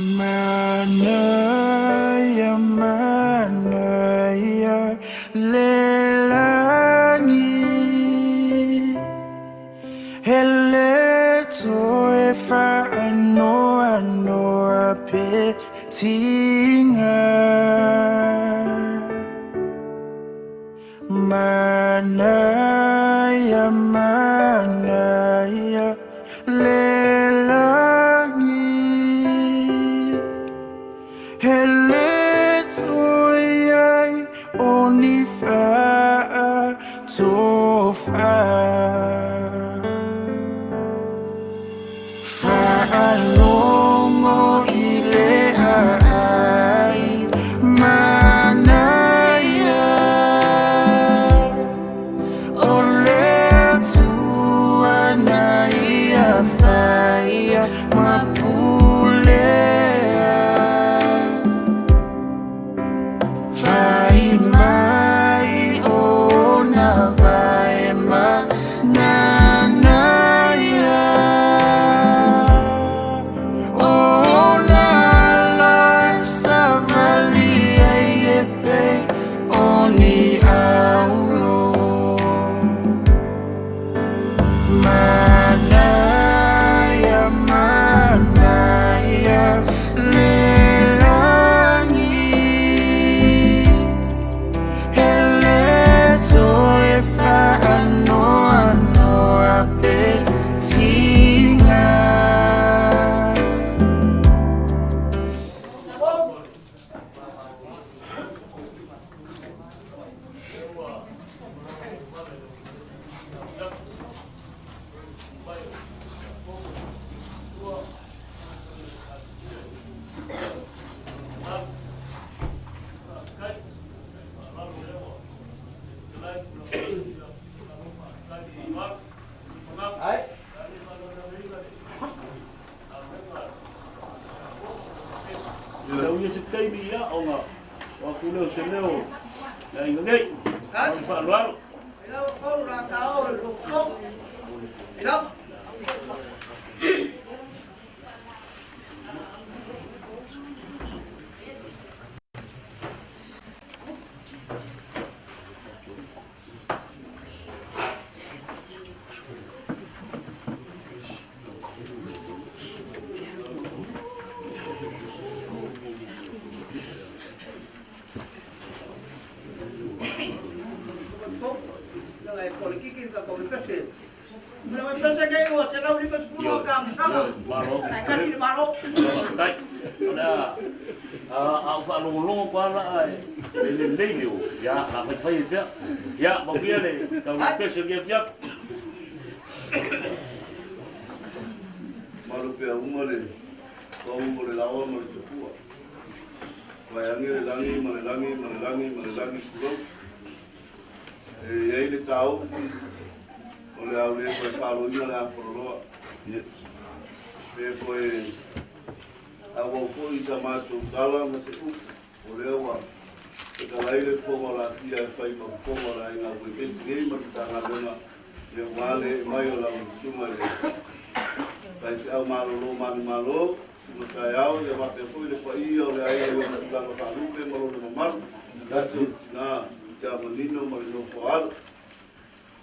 Manaia, manaia, lelani. Hele toe whaanoa noa pe tinga. Manaia, manaia, lelani. Hele toe ai o ni whaa tofa. Whaalongo i le ai manaia. O le tuana ia whaia mapulea. Whai mai o na vai ma nanaia. O na la savali ai e pe o ni auro. Manaia, manaia, lelani. Hele toe whaanoa noa pe tinga. Lau ia se taimi ia ona o atu lea o se leo le aiga nei. Ma le faaaloalo. Malo. Faafetai. O le a a ou faalogologo koa la e le lelei le o. Ia, la faifai ai pea. Ia, manuia le taulapese o lenei afiafi. Malu pea uma le pau o le laoa ma le tupua. Vaeage le lagi ma le lagi ma le lagi ma le lagi tulou. E i ai le taofi o le a le toe faaloina le afaloloa. Pe toe auau foi sa matou tala ma se upu o lea ua fetalai le fofoga o Lasia e fai ma fofoga o le aiga Uepesi nei ma le Matagaluega ia ua le ee mai o lau susuga i le faifeau malolo manumalo ma taeao ia faapea foi le paia o le aiga i ona tulaga faalupe ma lona mamalu tasi o le tina ia manino ma le nofo alo.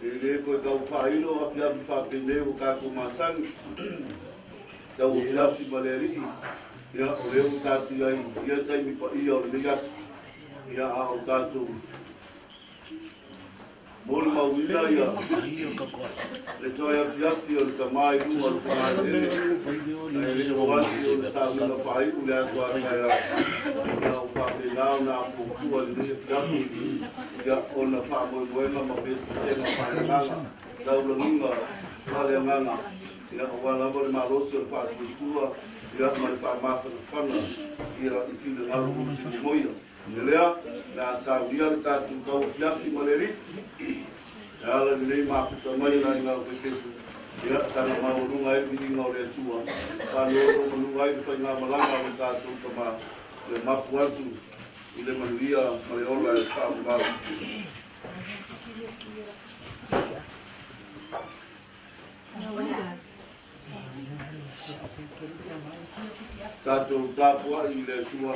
E le toe tau faailo afiafi faapenei ua tatou masani tau afiafi ma le alii ia o lea ua tatou i ai ia taimi paia o lenei aso ia a o tatou molimauina ia le toe afiafi o le tama i luga o le fagaelele ae le o atu o le sauiga faaiu le aso a taeao ia o faapena ona afuafua lenei afiafi ia ona faamoemoega ma pesepesega faaleagaga taulagiga faaleagaga ia aua lava le malosi o le faatuatua ia ma le faamafanafana ia i finagalo o tino moia. E lea, le a saunia le tatou tau afiafi ma le alii. E ala lelei mafuta mai na i ngā whaikesu. Ia, saga maualuga ai le viiga o le Atua. Faanonomanu ai le faigamalaga o le tatou tama, le mapu atu i le manuia ma le ola e faavavau. Tatou tapua'i i le Atua,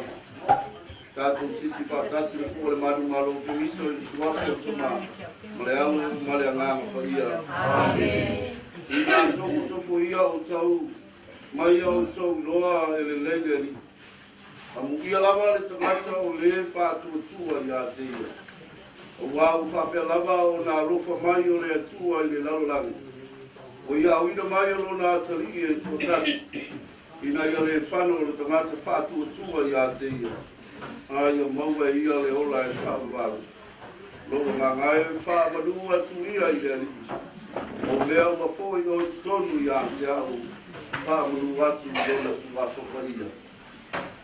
tatou sisi faatasi le fua o le malu malo o Keriso i le suafa o le Tama ma le Alo ma le Agaga Paia. Amene. Ina tofotofoia outou mai ia outou iloa e lelei le Alii. Amuia lava le tagata o lē faatuatua iā te ia, auā ua faapea lava ona alofa mai o le Atua i le lalolagi, ua ia aoina mai o lona atalii e toatasi, ina ia lē fano le tagata faatuatua iā te ia, a ia maua e ia le ola e faavavau. Lou agaga e faamalū atu ia i le Alii, o mea uma foi o i totonu iā te a'u, faamalū atu i lona suafa paia.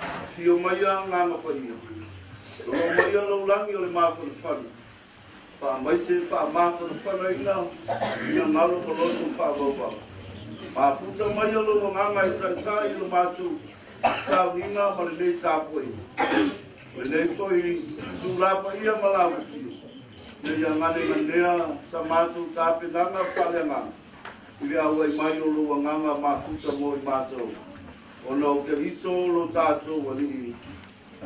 Afio maia Agaga Paia, lolo maia lou lagi o le mafanafana, faamaise faamafanafanaina finagalo ma loto faavauvau. Mafuta maia lou agaga e taitai i lo matou sauniga ma lenei tapuaiga. O lenei foi itulā paia ma laulifio, ina ia ganeganea sa matou tapenaga faaleagaga i le auai mai o lou agaga mafuta mo i matou, ona o Keriso lo tatou Alii.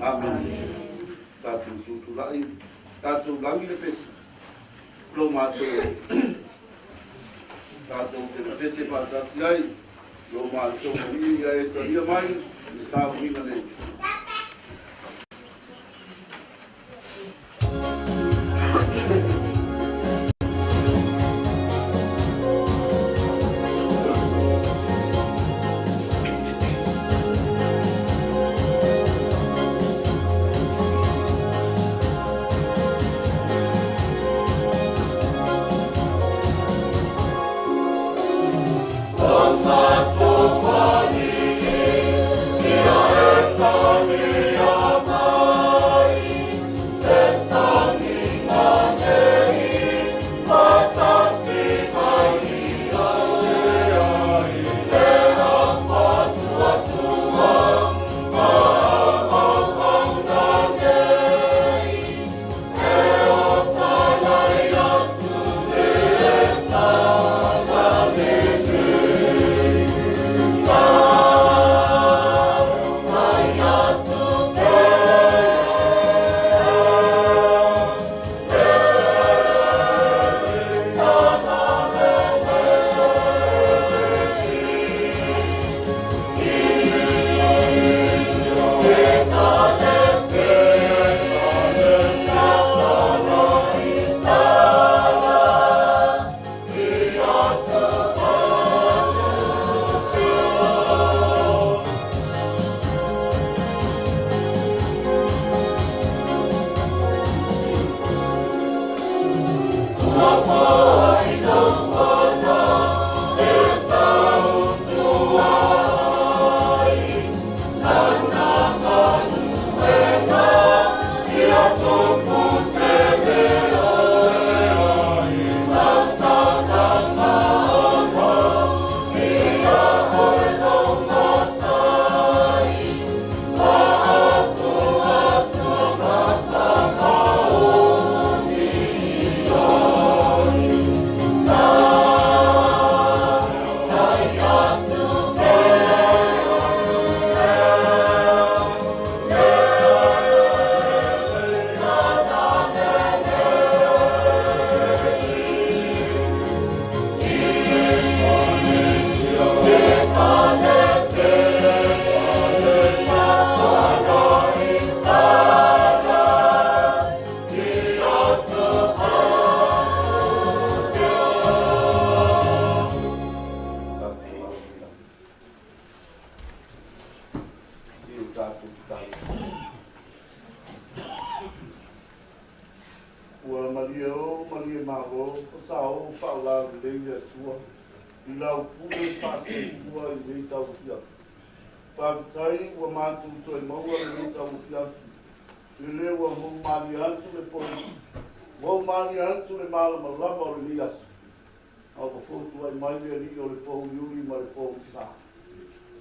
Amene. Tatou tutula'i, tatou lagi le pese, lo matou Alii. Tatou te pese faatasi ai, lo matou Alii ia e talia mai le sauniga nei. Ua malie o, malie malo, o sa o faaulā lelei le Atua i lau pule faasoifua i lenei tauafiafi. Faafetai ua matou toe maua lenei tauafiafi, lele ua moumalie atu le poi, moumalie atu le malamalama o lenei aso. A ua fotuai mai le Alii o le pouliuli ma le pougisa,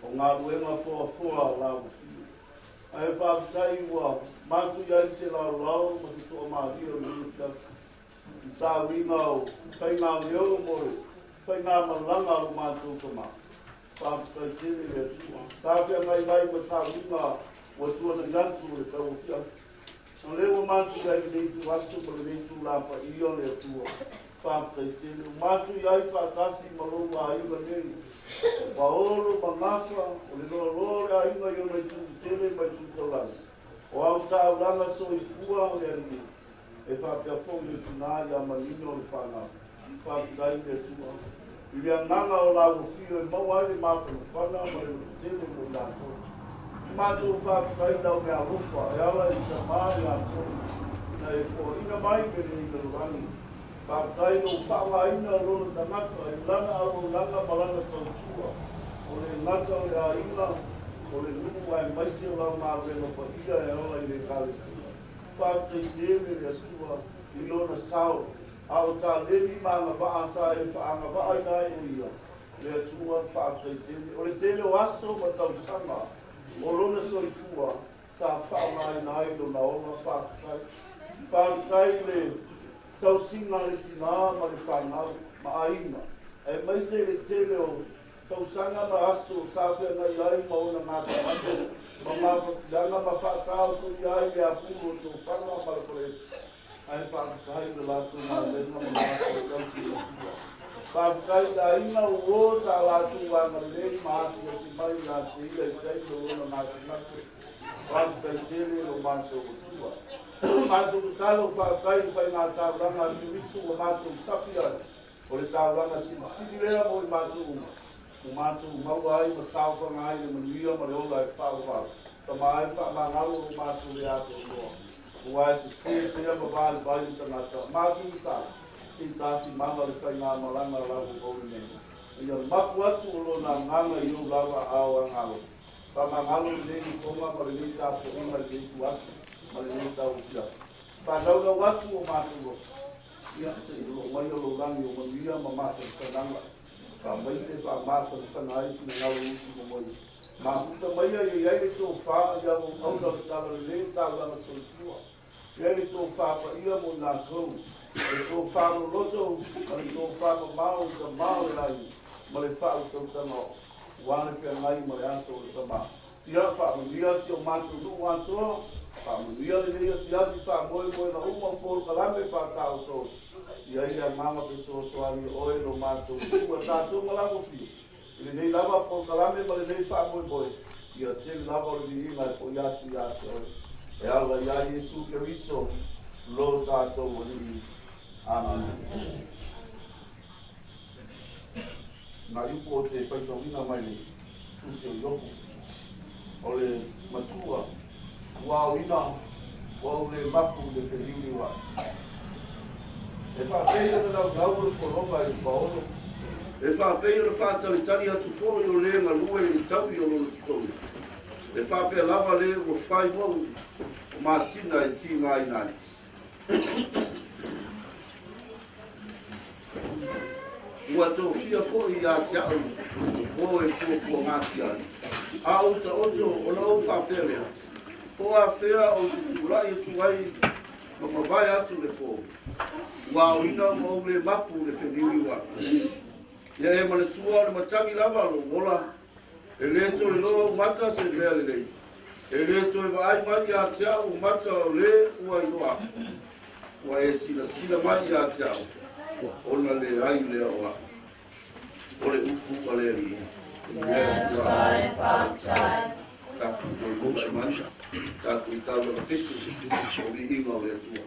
o galuega foafoa laulifio. Ae faafetai ua matu i ai se laolao ma se toamalie o lenei afiafi i sauniga o faiga leono mo le faigamalaga a lo matou tama. Faafetai tele i le Atua. Sa feagai mai ma sauniga ua tuanai atu o le tauafiafi. O lea ua matou i ai i lenei ituaso ma lenei itulā paia o le Atua. Faafetai tele. Ua matou i ai faatasi ma lou aiga nei. O Paolo ma Gafa, o le loaloa o le aiga i ona itu tele ma itu taulagi. O au taulaga soifua o le Alii e faapea foi le tinā ia manino o le fanau. Faafetai i le Atua. I le agaga o lau afio e maua ai le mafanafana ma le lototele mo i latou. Matou faafetai i lau meaalofa e ala i tamā ia Toni na e foaina mai me lenei lalolagi. Faafetai i lou faaaogaina o lona tagata i lana auaunaga ma lana tautua, o le gata o le aiga, o le nuu aemaise o lau galuega paia e ala i le Ekalesia. Faafetai tele le Atua i lona sao, a o taleni ma agavaa sa e faaagavaaina ai o ia. Le Atua, faafetai tele. O le tele o aso ma tausaga o lona soifua sa faaaogaina ai lona ola. Faafetai. Faafetai i le tausiga a le tinā ma le fanau ma aiga, aemaise i le tele o tausaga ma aso sa feagai ai ma ona matamata ma mafatiaga ma faataotoia ai le apulu o tofaga ma le falesa. Ae faafetai i le latou galuega ma latou tausiga. Faafetai i le aiga o uo sa latou agalelei ma asiasi mai ia te ia i taimi o lona matamata. Faafetai tele lo matou Atua. Matou tatalo faafetai i le faiga taulaga a Keriso ua matou sapi ai. O le taulaga silisili lea mo i matou uma. Ua matou maua ai ma saofaga ai le manuia ma le ola e faavavau. Tama ai faamagalo lo matou le atoatoa. Ua e sese pea ma vaivai le tagata. Matou tatalo, se i tafimala le faigamalaga a lau auauna nei. Ia mapu atu o lona agaga i ou lava aao agalo. Faamagalo lenei lifoga ma lenei tapuaiga i lenei ituaso ma lenei tauafiafi. Faanaulau atu o matou loto. Ia, se i loo mai o lou lagi o manuia ma mafanafanaga. Faamaise faamafanafana ai finagalo usi momoi. Mafuta maia ia i ai le tofā i auauauna o le talalelei o taulaga soifua. Ia ai le tofā paia mo i latou. Le tofā loloto ma le tofā mamao i tamā o le lagi ma le faautautaga aua le feagai ma le aso o le tamā. Ia faamanuia si o matou nuu atoa, faamanuia lenei afiafi faamoemoega uma o polokalame faataotoo. Ia i le agaga fesoasoani o oe lo matou nuu a tatou ma lau afio. I lenei lava polokalame ma lenei faamoemoe, ia tele lava o le viiga e fo'i atu ia te oe. E ala ia Iesu Keriso lo tatou Alii. Amene. Nai upu ou te faitauina mai le tusi o Iopu. O le matua, ua aoina, ua ou le mapu i le feliuliuai. E faapei ona naunau o le pologa i le paolo. E faapei ona faatalitali atu foi o le galue i le taui o lona totogi. E faapea lava le ua fai mou o masina e tigaina ai. Ua tofia foi ia te au o po e puapuagatia ai. A ou taoto ona ou faapea lea, po o afea ou te tulai atu ai ma mavae atu le po. Ua aoina ua ou le mapu le feliuliuai. Ia e manatua o le matagi lava lou ola, e le toe iloa ou mata se mea lelei. E le toe vaai mai ia te au o mata o le ua iloa aku. Ua e silasila mai ia te au, ona leai lea o au. O le upu a le Alii. Le Atua. Tatou toe tulai mai, tatou taulaga fesu o viiga o le Atua.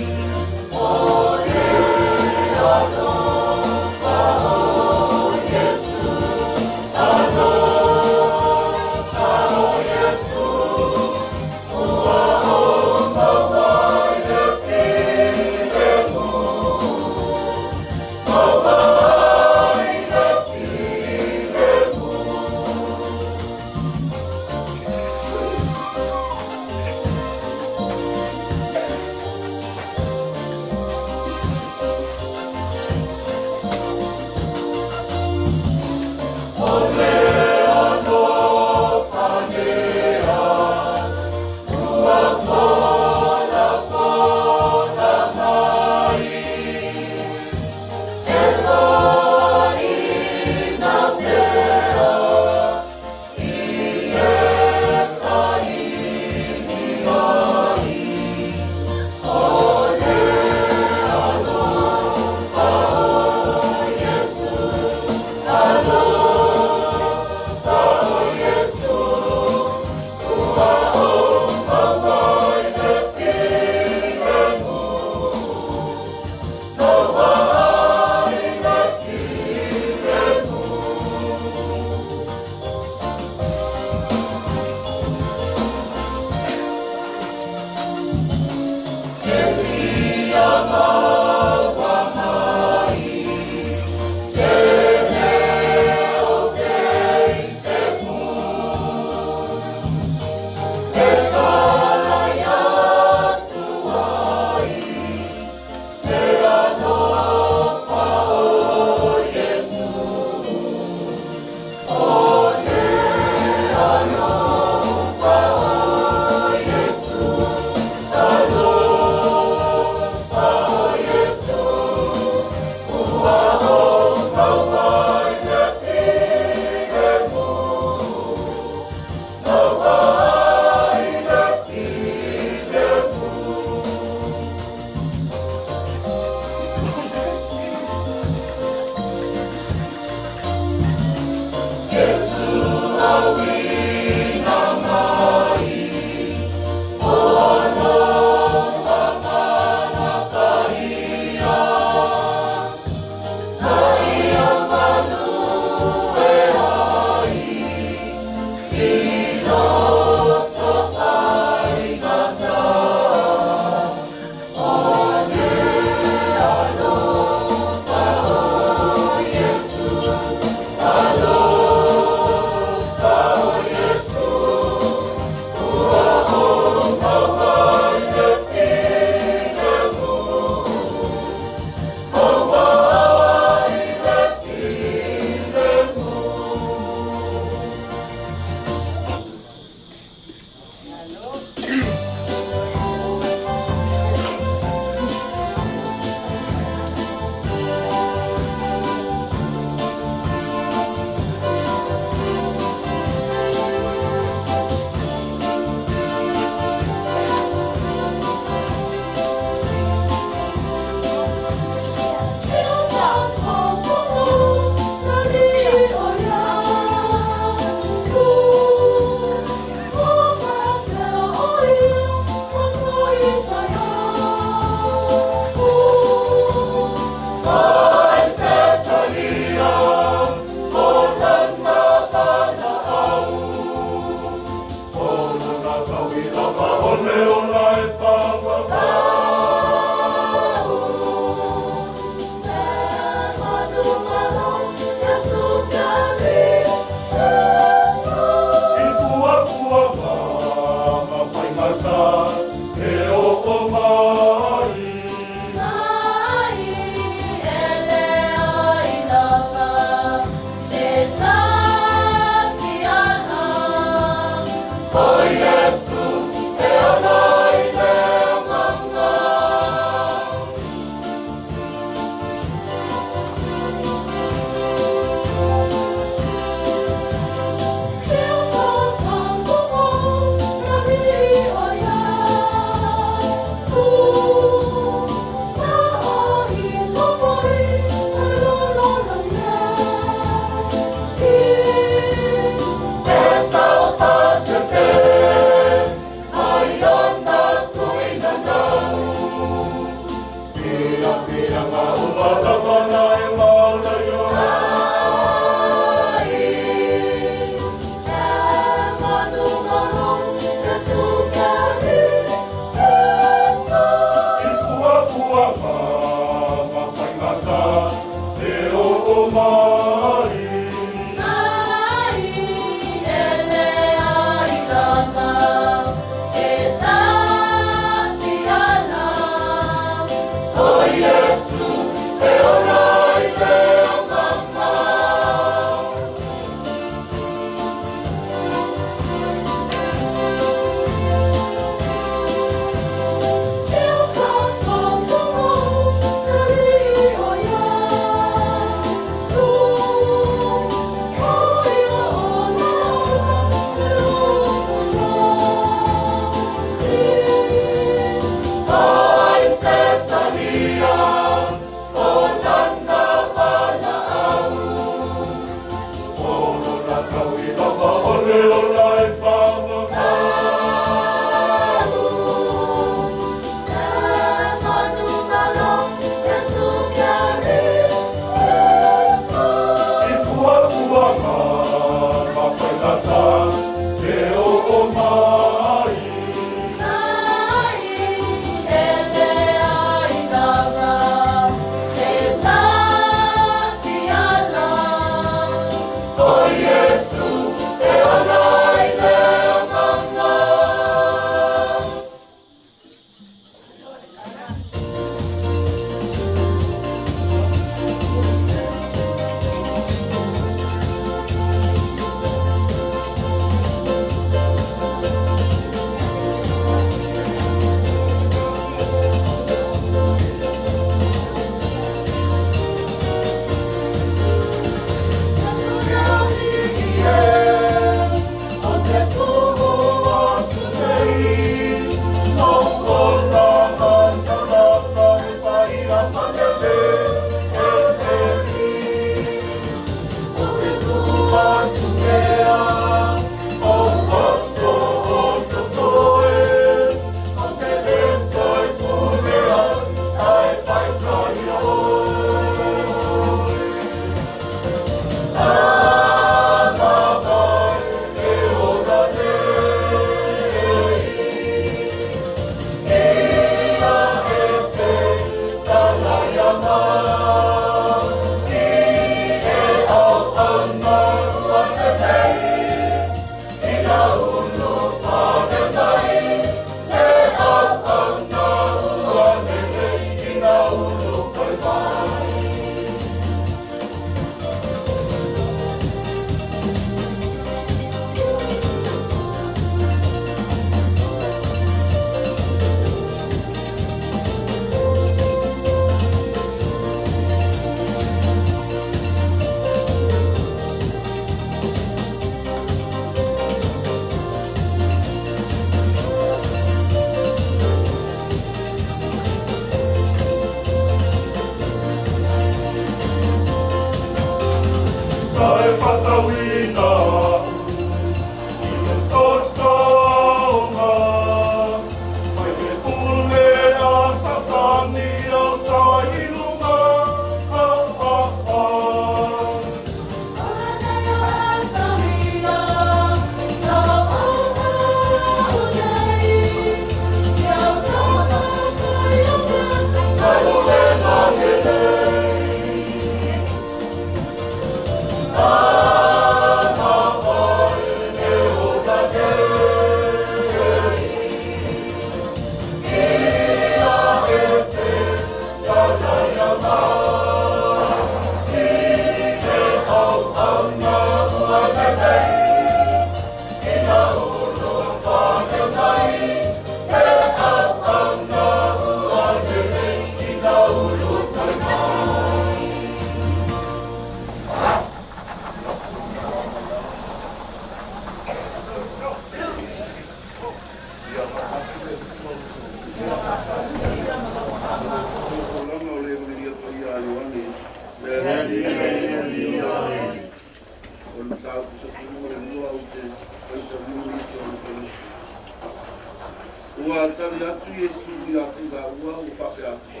Ua tali atu Iesu ia te laua o whapea atu.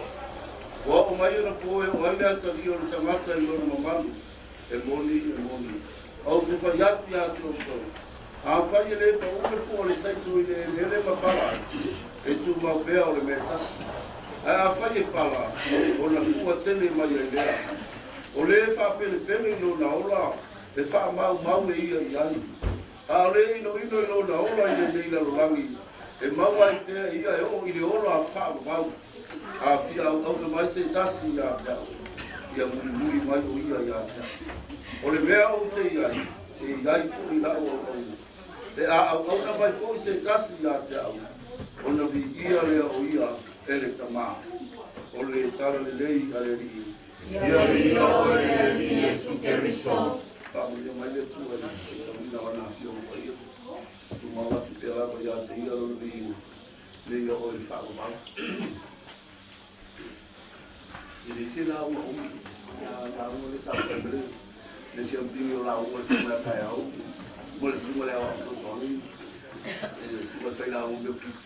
Ua o mai ana poe o aile atali o le tangata i lona mamalu. E moni, e moni. Au te whai atu ia te outou. A whai e le pa ule fua le saito i le lele ma pala. E tū mau pea o le mea tasi. A whai e pala o na fua tele mai ai lea. O le whapele pele i lona ola e wha mau mau e ia i ai. A le ino ino i lona ola i le leila lolangi. E maua i pea ia e o i le ola a wha mau. A fia au au mai se tasi ia te au. Ia muri muri mai o ia ia te au. O le mea o te ia e iai fo i lau au au. E a au au na mai fo i se tasi ia te au. O na vi ia lea o ia e le tamā. O le tala le lei a le rii. Ia ia o e li Yesu Keriso. Whamulia mai le tua i tauina wana whio o ia. Tu mau atu te lava ia te ia lona vi le ia o i whakamau. I le se la ua umi, la ua le sa pemere, le se ampingi o la ua se mea kai au, mo le sunga le au au sosoni, e sunga fai la ua meo kisi.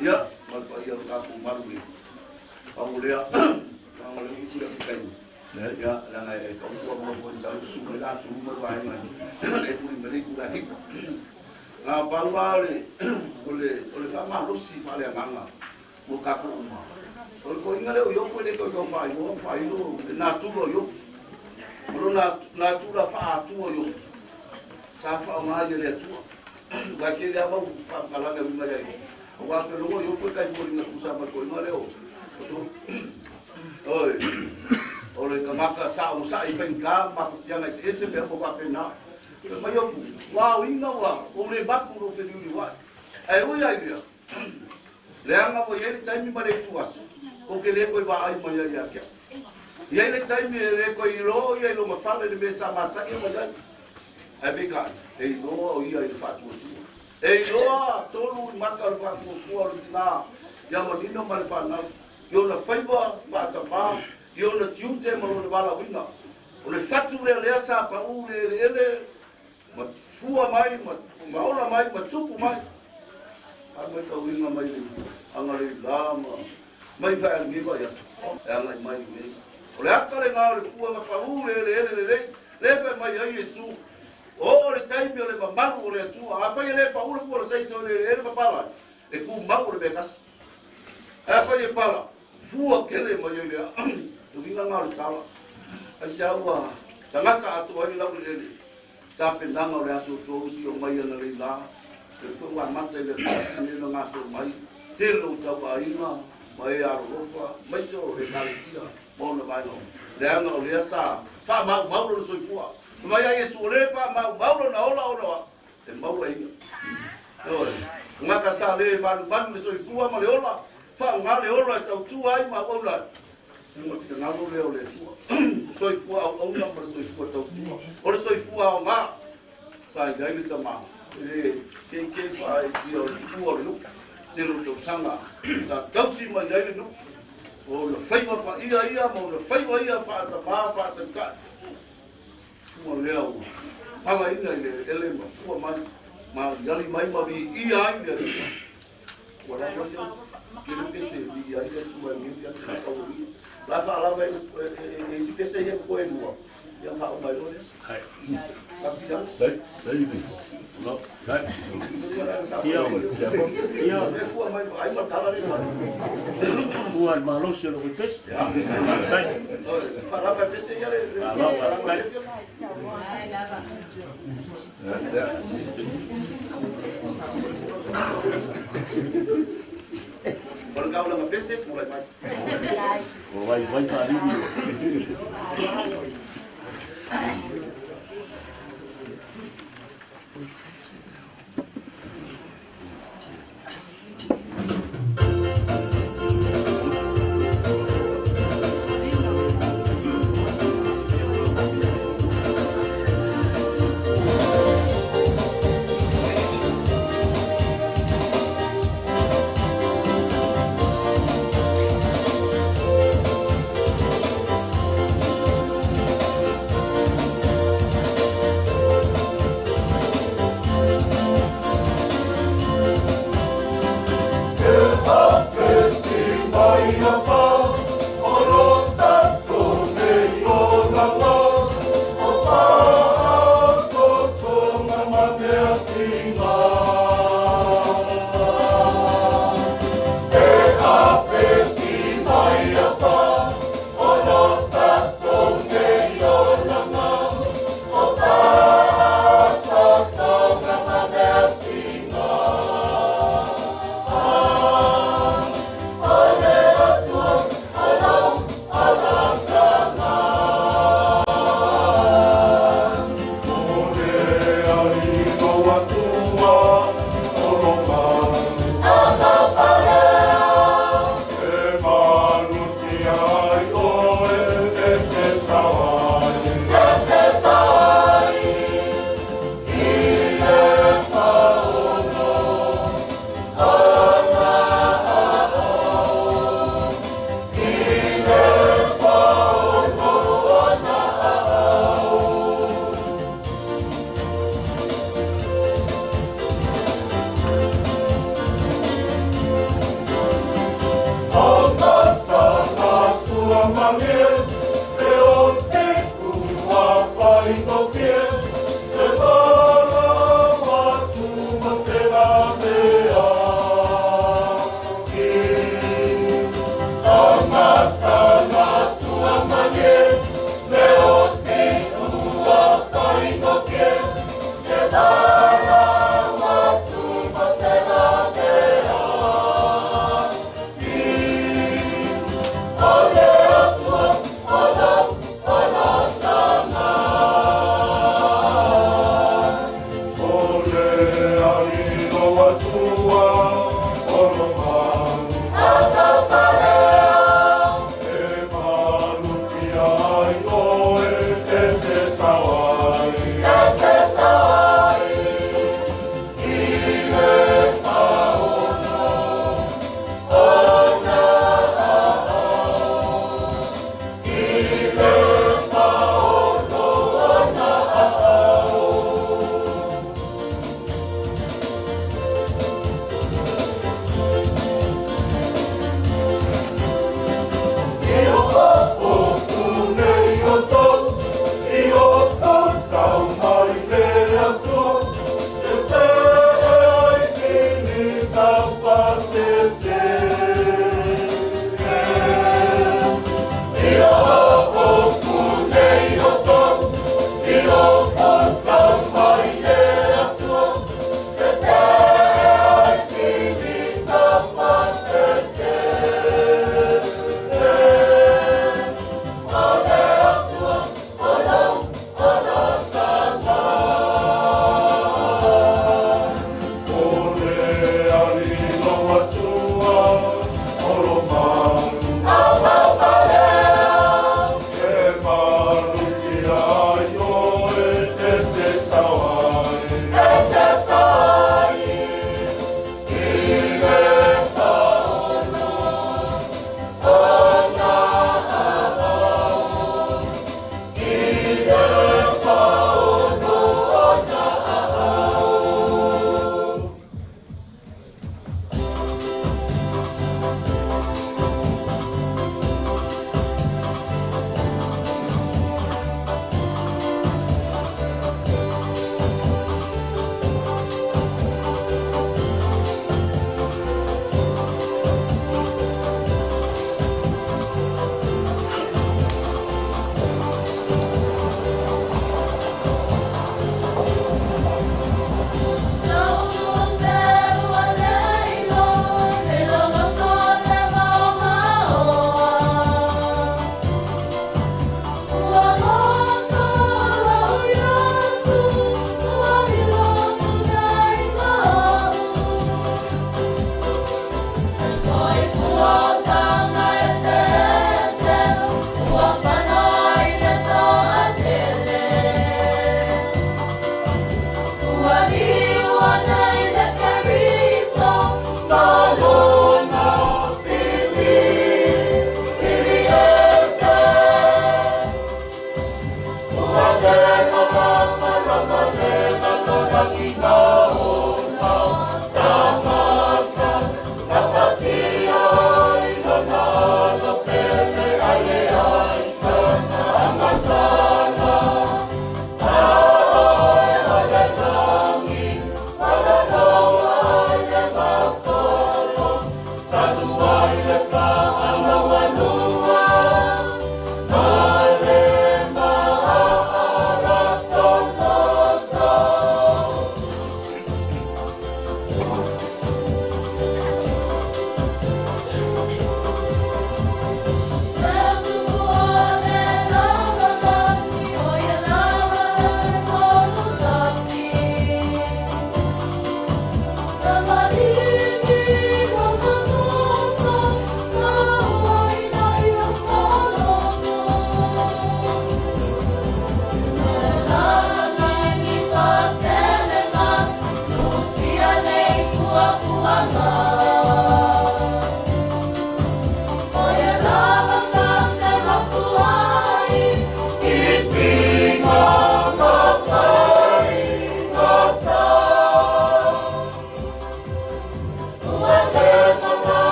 Ia, mal pa ia lo tātou maru le, pau lea, pau le uku le kai. Ia leaga e tautua mo mo sa su mai la tu mo vai mai e puli mai ku la hiku. Na paua le o le o le faamalosi faaleagaga mo tatou uma. O le koiga lea o Iopu e le toe tau faailoa ma faailoa le natura o Iopu. O lona natura faaatua o Iopu sa faaaoga ia le Atua. Ua tele lava mau faamatalaga e uiga ia Iopu. Aua ke logo Iopu e tai foliga tusa ma le koiga lea o Toru. Oi, o le tagata sa ogasai faigata ma mafatiaga eseese mea uma faapena. Fai mai Iopu, ua aoina ua ou le mapu lou feliuliuai. Ae ui ai lea, leaga ua i ai le taimi ma le ituaso, ou te le toe vaai mai ai ia te au. I ai le taimi e le toe iloa ia i lona fale le mea sa masani ona i ai. Ae peitai, e iloa o ia i le faatuatua. E iloa tolu i mata o le faatuatua o le tina ia manino ma le fanau, i ona faiva faatamā, i ona tiute ma lona valaauina. O le fatu lea lea sa pau i le eleele ma fua mai ma ola mai ma tupu mai. A matauina mai le agalelei la ma mai fae lenei vaiaso e agai mai nei. O le ata lena o le fua na pau i le eleele lelei, lea fai mai ai Iesu, Oo le taimi o le mamalu o le Atua. Afai e le pau le fua o le seito i le eleele ma pala ai, e tumau o le mea tasi. Ae afai e pala, fua tele mai ai lea. Uiga na o le tala. Aisea ua tagata atoa ai le laueleele. Tapenaga o le aso 3 si o mai ana lei la. Le foi ua amata i le afiafi nei ona gasolo mai. Tele o tauaiga ma e alolofa, maise o Ekalesia ma ona vaega uma. Leaga o lea sa faamaumau lona soifua. Fai mai a Iesu, o lea e faamaumau lona ola ona o au, e maua e ia. Ioe. Tagata sa le malumalu le soifua ma le ola, faaaoga le ola e tautua ai ma auauna ai. O le finagalo lea o le Atua. Soifua auauna ma le soifua tautua. O le soifua aoga sa i ai le tama. E le keikei faaetia o le tuua o le nuu. Tele o tausaga sa tausi mai ai le nuu. O ona faiva paia ia ma ona faiva ia faatamā faataitai. Fua lea ua palaina i le eleele ma fua mai ma aliali mai ma viia ai le Atua. Ua lava ia tele pese e viia ai le Atua e lenei afiafi ma taualuga. La faalava e e isi pese ia totoe e lua, ia ona faauma ai loa lea. Kapila. Ia. Le fua mai ai ma tala le ma. Fua le malosi o le pese. Faafetai. Faalava e pese ia le Malo, faafetai. O le kaulana pese tulai mai. O vai vai faalili.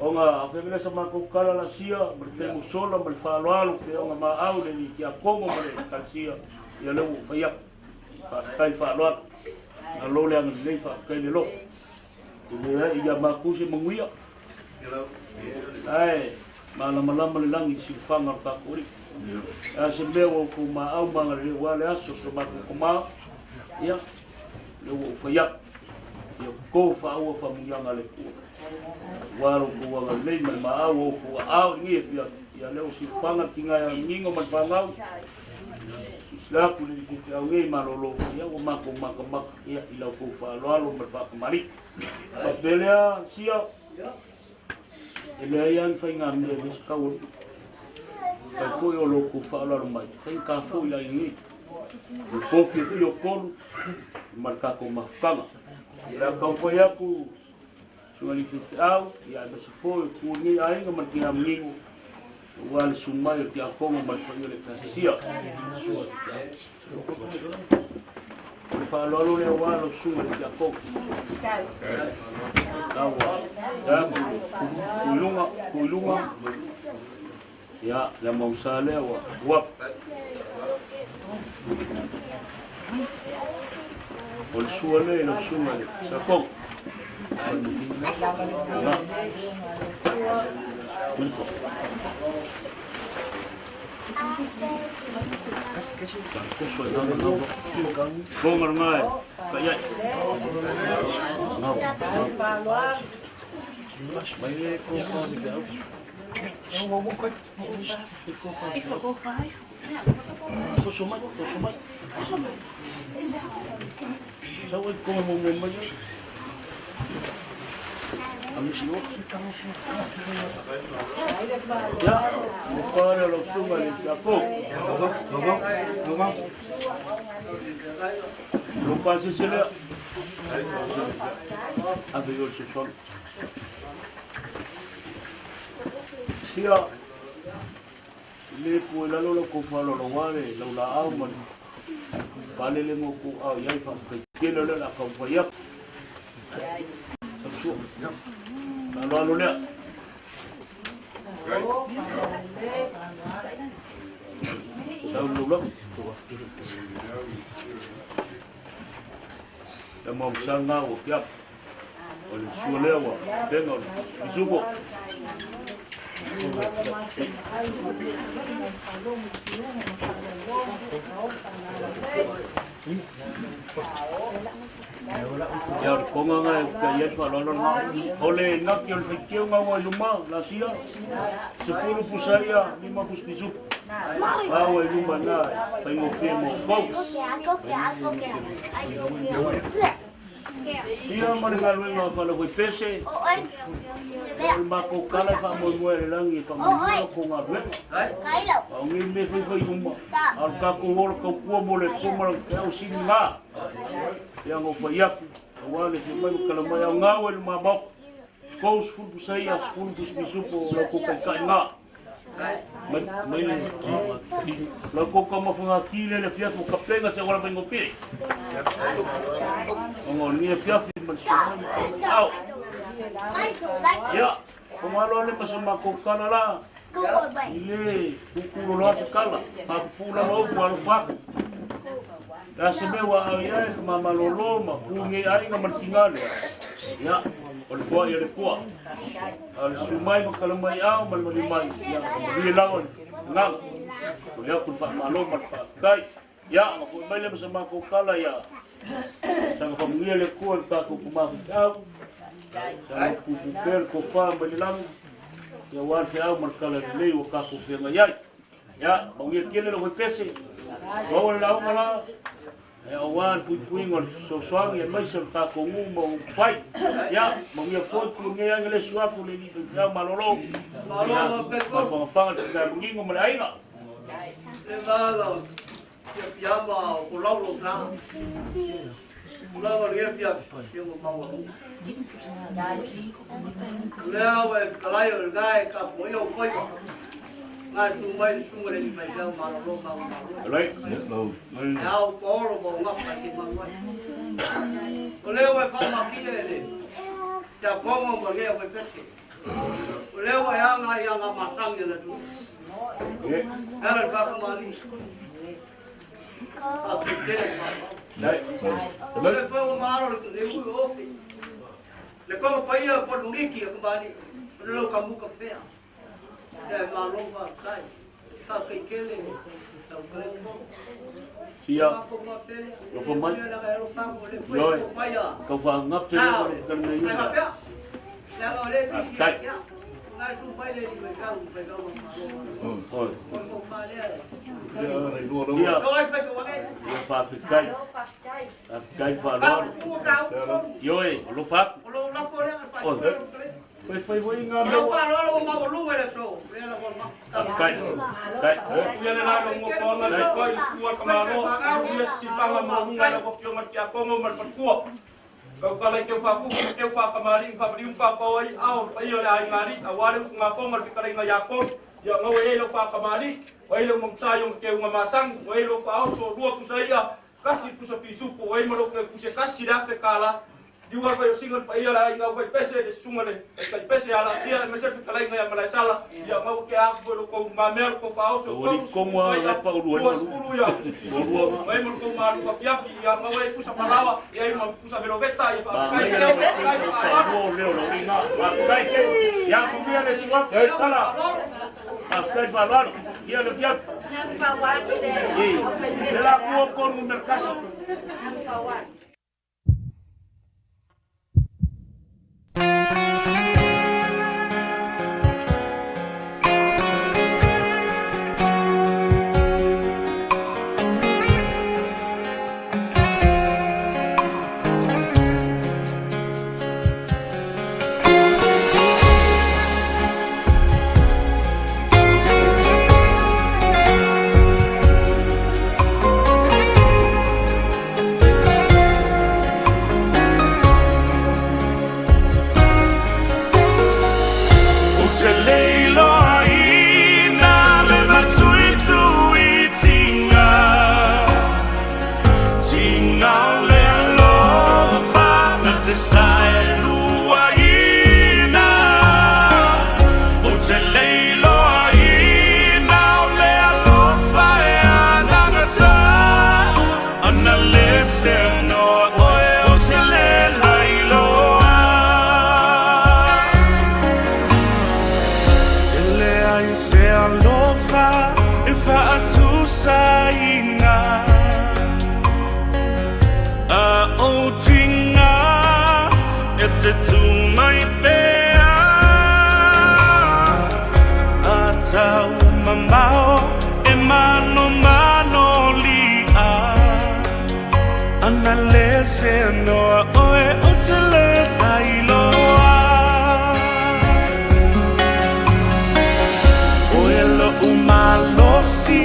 Ona afemele sa makou kala la sia ma le taimi sola ma le faaaloalo pe ona maau le alii tiakono ma le ekalesia ia lea ua ou fai atu. Faafetai le faaaloalo. Malo le agalelei, faafetai le alofa. E leai ia matou se manuia, ae malamalama le lagi i le silafaga o le tatou Alii. A se mea ua outou maau ma agalelei aua le aso o si o matou tama, ia, lea ua ou fai atu, ia toto faaua faamanuiaga a le Atua. Aua lo outou agalelei ma le maau o outou aao i lenei afiafi, ia lea ua silafaga le tigae a manino ma le fanau, silasila atu i le faifeau nei malolo, ia ua matou matamata ia, i la outou faaaloalo ma le faatamalii. Faapea lea, sia, e leai lava ni faigamea e le se tau alii. Fai foi o lo outou faaaloalo mai, faigata foi le aiga nei. O le po fiafia o tolu ma le tatou mafutaga. O le a taumafai atu susuga i le faifeau, ia aemaise foi o tu o lenei aiga ma le tina manino, aua le susu mai o le tiakono ma le paia o le Ekalesia. O le faaaloalo lea aua lau susuga i le tiakono. Taua, taku le tuiluga, tuiluga, ia, le mausa lea ua ua. O le sua lea i lau susuga i le tiakono. Ia. Ia, le pale o lau susuga i le Tiakono. Lou pasese lea. Ave i o le fesoasoani. Sia, le pua i lalo lau kou faaaloalo aua le laulaau ma le faaleleina o kou aao i ai faafetai tele o lea o le a taumafai atu. Samasua. Faaaloalo lea. Sau le laulau. Le maumsal ngā ua kiap. O le sua lea ua penga o le misuko. Ia o le konga nga e uka i ai faaaloalo lena. O le naki o le faitio nga ua i luma la sia, 10 pusa ia, 5 pusa pisuku. A ua i luma na e faigofie mo outou. Ia ma le galuega faalaufai-pese, o le matou tala e faamoemoe i le lagi e faamanuia o tou galuega. A o nei mea faifai uma, a o le tatou ola tautua mo le Atua ma lana feau sili na. Ia na ou fai atu, aua le fia mai ma tala mai, aogau e le ma maota, 30 pusa ia, 10 pusa pisupo o lau tou taitai na. Mai, mai le, lau tou taumafaga le le afiafi o kapega te auala faigofie. Ona o lenei afiafi ma le susu mai ma tala mai ao. Ia, o ngalo ale ma sa matou tala la, i le kukulo se kala, faapupuu lava upu alofa atu. Le a se mea ua aao i ai le mamalolo ma ku nei aiga ma le tiga lea, ia, o le foai a le Atua. A o le susu mai ma tala mai ao ma le maliu mai, ia, manuia lava le agaga. O le atu le faamalo ma le faafetai. Ia, ona foi mai lea ma sa matou tala ia, saga faamanuia le Atua i le tatou tama faifeau, saga puupuu pea le tofa mai le lagi, ia aua le feau ma le tala lelei ua tatou feagai ai. Ia, manuia tele le faipese, maua le lauga la, ia aua le puipuiga o le fesoasoani aemaise o le tatou nuu ma upufai. Ia, manuia foi tu nei aiga le susu atu le alii faifeau malolo. Ia, faafogafoga le tina manino ma le aiga. Le malo piama o laulo sa. Lava le fiafi ia ua maua. Lea ua e fitalai o le gae ka po ia o faiva. Ngai su mai le sunga le ni mai pea malolo ma malo. E au paolo ma o ngafa ki manuai. O lea ua e whaamakia e le te akongo ma lea fai pese. O lea ua e aga i aga masani a le atunuu. E ala i le faakamali'i. Faafetai tele le faaaloalo. O lea foi ua maalo le ui o Ofe. Le toga paia o Poluniki a kamali'i. O le lau kamuta fea. Ia e malo faafetai. Faafetai tele lau fetalaiga. Sia. Nofo mai. Ioe. Tau faagape le fetalaiga. Faafetai. Oi. Sia. Ia faafetai. Faafetai le faaaloalo. Ioe, alofa atu. Oi. Fai fai foi ngā mea. Lau faaaloalo ua maualuga i le aso. Faafetai. Faafetai. Ia le la longo koanga le koi kua ka malo ia sipanga maualuga i lau afioga i le tiakono ma le faletua. Kau kala i teu faapupu ma teu faakamali'i ma faamaliu ma faapao ai ao le paia o le aiga alii aua le usugafono a le fetalaiga ia Kolu. Ia maua i ai lau faakamali'i, ua i ai lou magusa i ona teuga masani, ua i ai lou faaoso lua pusa i'a, kasi le pusa pisupo, ua i ai ma lou teu puse kasi le $1000. Liu ai Vaiosina le paia o le aiga Auvaipese, le susuga le Taitaipese ia Laasia aemaise le fetalaiga ia Malaesala, ia maua ke aku foi lo kou lumamea lo kou faaoso Ua tolu li sefulu komu a saia lapa ulua lua sefulu ia pisupo mai ma lo kou malu afiafi ia maua ai pusa palaoa ia ai ma pusa veloveta ia faafetai Manaia tele le faafetai vaitaimi faaaloalo. faaloa o leo lau liga. Faafetai. Ia manuia le suafu. Tala. Faafetai faaaloalo. Ia le fiafi. I. Le la kua konu numera kasi. Ou te le iloaina le matuituitiga, tiga o le alofa na te saeluaina. Ou te le iloaina o le alofa e anagata, ana le seanoa oe ou te le lailoa. E leai se alofa e faatusaina A o tiga e te tū mai pea A tau mamao e manomano li'a Ana le seanoa oe ou te le lailoa. Oe lo'u malosi,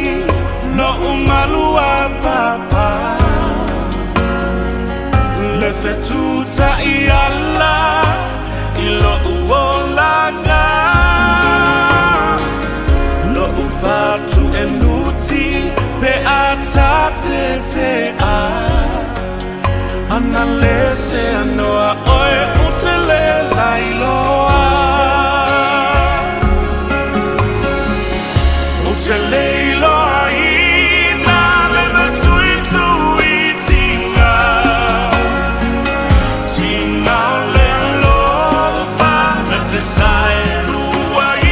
lo'u maluapapa, Le fetuta'i ala i lo'u olaga, Lo'u fatu'enuti pe a tatete'a, Ana le seanoa oe ou te le lailoa. Ou te le iloaina le matuituitiga, Tiga o le alofa na te saeluaina.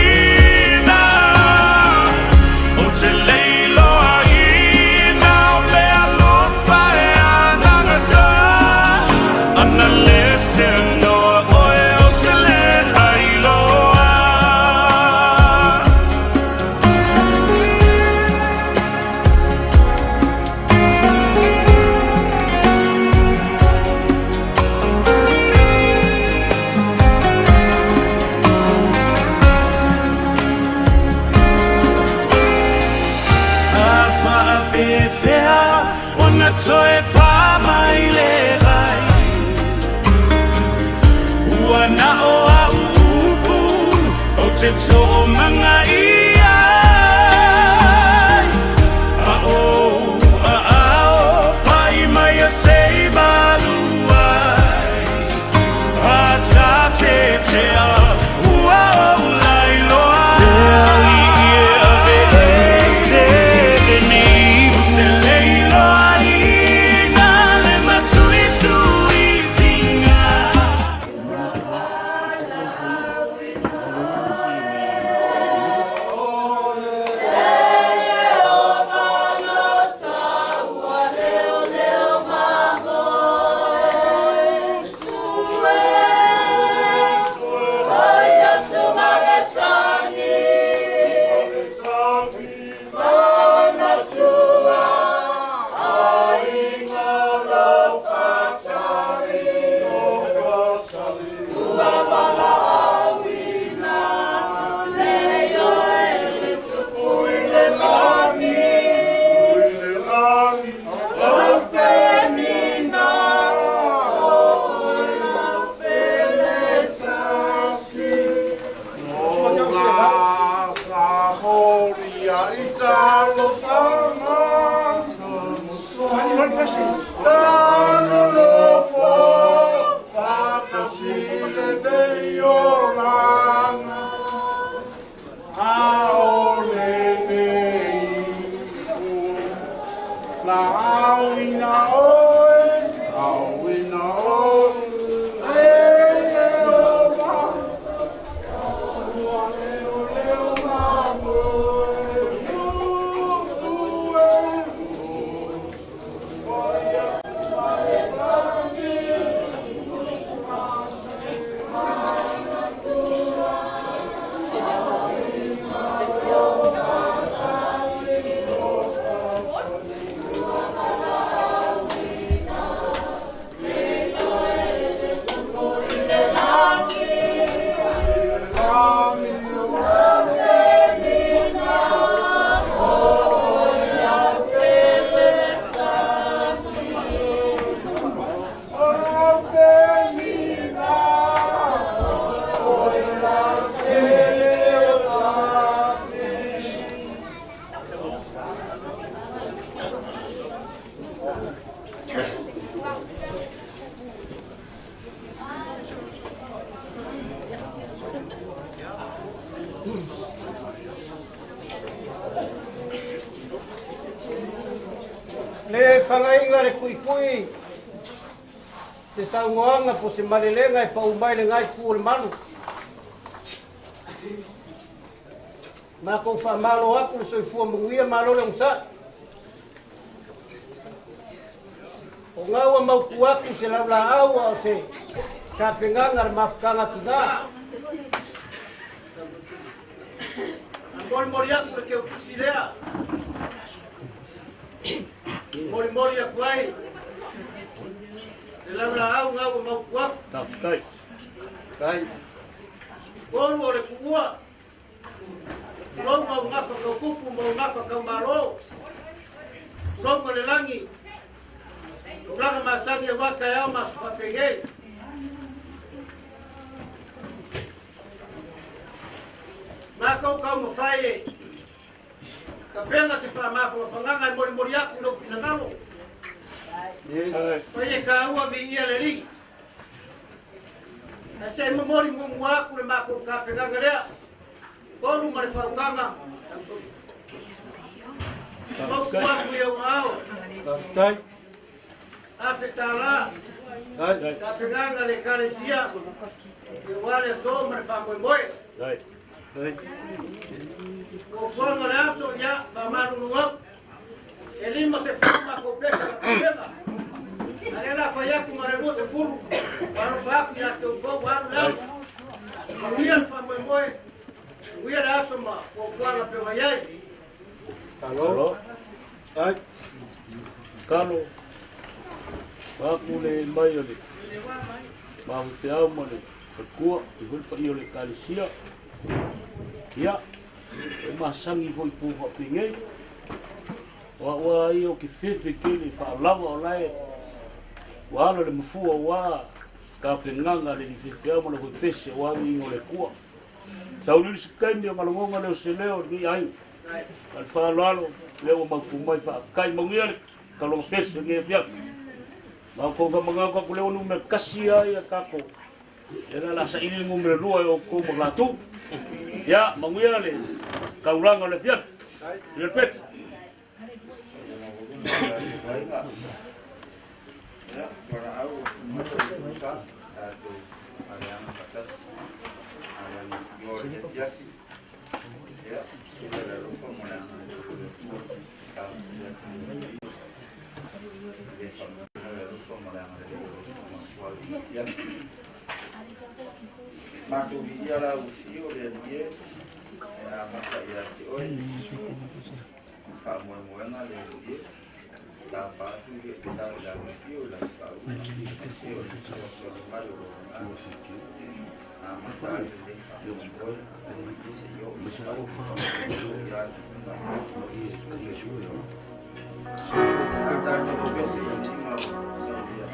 Ou te le iloaina o le alofa e anagata, Ana le seanoa oe ou te le lailoa. A faapefea ona toe faamailegai Ua na o au upu ou te toomagaia ai A ou aao pai mai a sei malu ai A tatetea ua pese. Tanonofo faatasi lenei olaga a o lenei laauina oe, auina oe, e Ieova, ua leoleo mamoe, usu e, o ia malelagi. Le fagaiga le kuikui te saugoaga po se malelega e pau mai legai ku o le malu. Makou faamalo aku le soifua manuia malo le ogasaʻi. O gaua mautu aku se laulaau a o se tapegaga le mafutaga tigā. A molimoli aku le keutusi lea. Molimoli aku ai le laulaau gaua mautu aku. Tafetai. Tai. Tolu o le kuua. Tulou mau gafa kaukupu ma ou gafa kaumālō. Tulouga le lagi. Tulaga masani auā taeao ma aso faapegei. Makou taumafai e tapena se faamafagafagaga e molimoli aku i lou finagalo. Pai e kāua viia le alii. Ae se i momoli muamua aku le makou tapenaga lea. Tolu ma le faukaga. Mautu aku i au aao. Tai. Afe tālā. Tapenaga le ekalesia. Auā le aso ma le faamoemoe. Fuafuaga o le aso ia faamalulu aku. E 50 makou pese ka tapena. A lea la fai atu ma le 20. Ua alofa atu iā te outou ua alu le aso. Manuia le faamoemoe. Manuia le aso ma fuafuaga pe mai ai. Alo. Tai. Kalo. Aku le mai o le mafufeau ma le falekua i foi le paia o le ekalesia. Ia, e masagi foi pu faapegei. O a'u a ia o ke fefe kele faalava o lae ua ala le mafua auā tapenaga le lifefeau ma le foepese auā viiga o le Akua. Saulili se taimi o galogoga lea o se leo o lenei aiga. Ma le faaaloalo lea ua mautu mai faafetai manuia le taloga pese o lenei afiafi. Ma outou faamagalo atu lea ua numera 1 a ia tatou. Lea la o le a saili le numera 2 e outou ma latou. Ia, manuia le taulaga o le afiafi. Ia le pese. Matou viia la ufi o le Alii e, e amata ia te oe. Faamoemoega le Alii e, tapa atu i le tau i lau afio i lau faaulu, aemaise o le fesoasoani mai o lou Agaga. Amata ai lenei faamoemoe, seia oo i le faaiuga ia tuuina atu o Iesu le Atua. A tatou pese i tiga o saulia.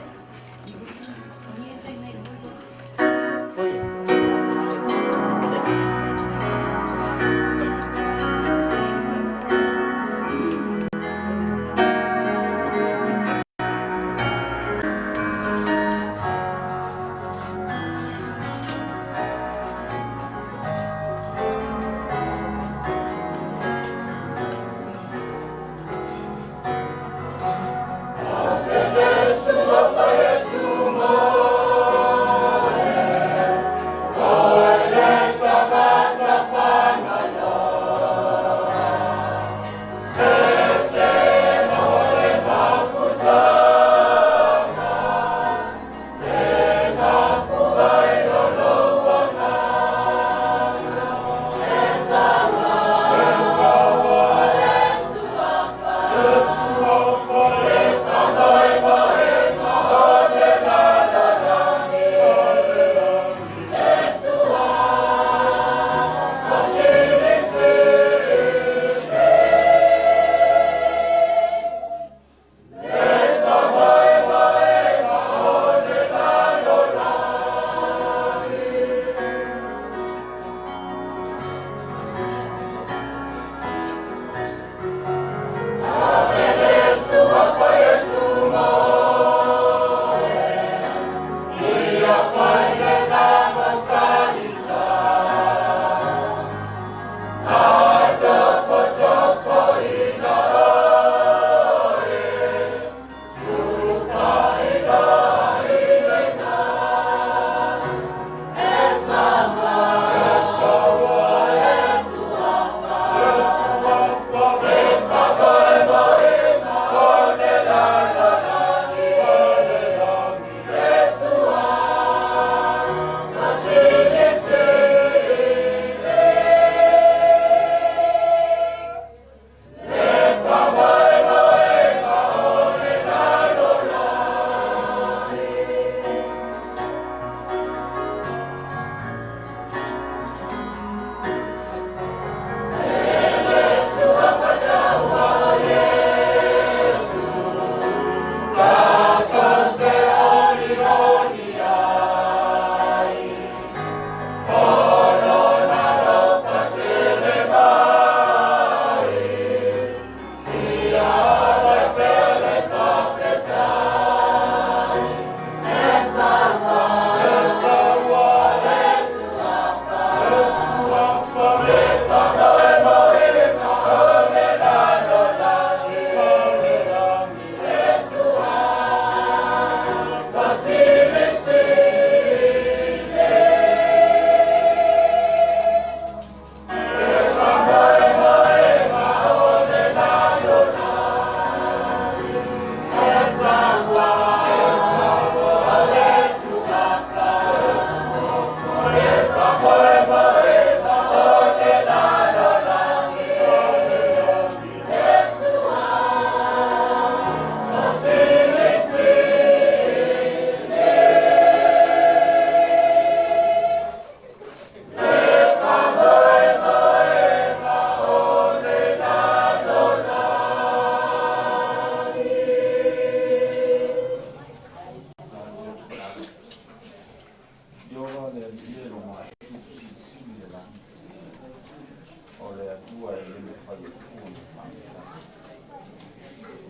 Atua e le mafai e tupu ona faamatala.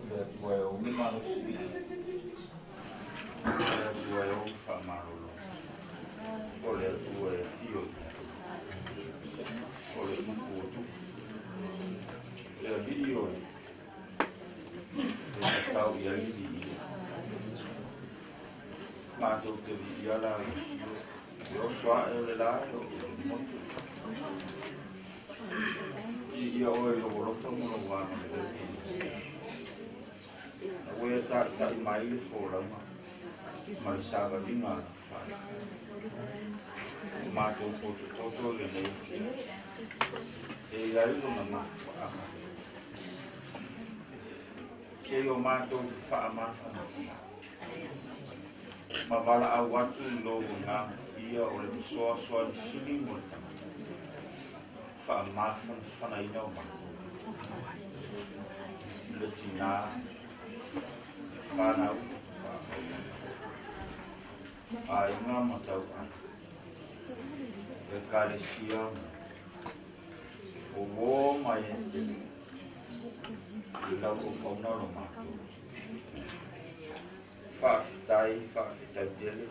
Le Atua e ou le malosi. Le Atua e ou faamalolo. O le Atua e afio i ai. O le tupu o tupu. Le alii o le e tatau i ai le viia. Matou te viia la le afio. E oso ae o le la e o le motu. Viia oe i lou alofa ma lou agalelei. Na ua e taʻitaʻi mai le folauga ma le savaliga a lau fale. O matou potopoto i lenei afiafi. E i ai lona mafuaaga. Se i o matou fefaamafanafana. Ma valaau atu i lou agaga paia o le fesoasoani sili mo le tagata. Faamafanafanaina o matou. Le tinā, le fanau, aiga ma tauaiga. Ekalesia ma o uō ma e i lau auauna o lo matou. Faafetai, faafetai tele.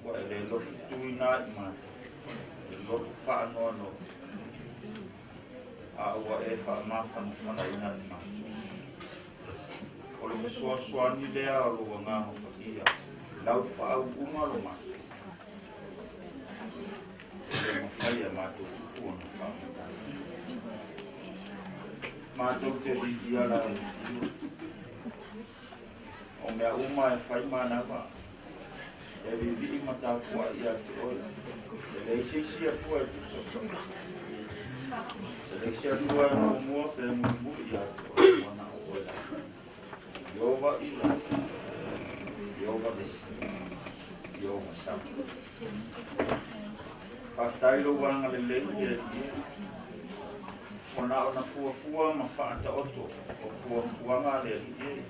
Ua e le lofi tuina i matou. E loto faanoanoa. A ua e faamafanafanaina i matou. O le fesoasoani lea o lou agaga paia. Lau faauuga lo matou. E le mafai e matou upu ona faamatala. Matou te viia la le afio. O mea uma e fai manava. E vivii ma tapuai ia te oe. E leai se isi Atua e tusa. E leai se Atua e muamua pe mulimuli ia te oe ua na o oe lava. Ieova ila. Ieova nisi. Ieova sama. Faafetai lou agalelei i le Alii e. Ua na ona fuafua ma faataoto o fuafuaga a le Alii e.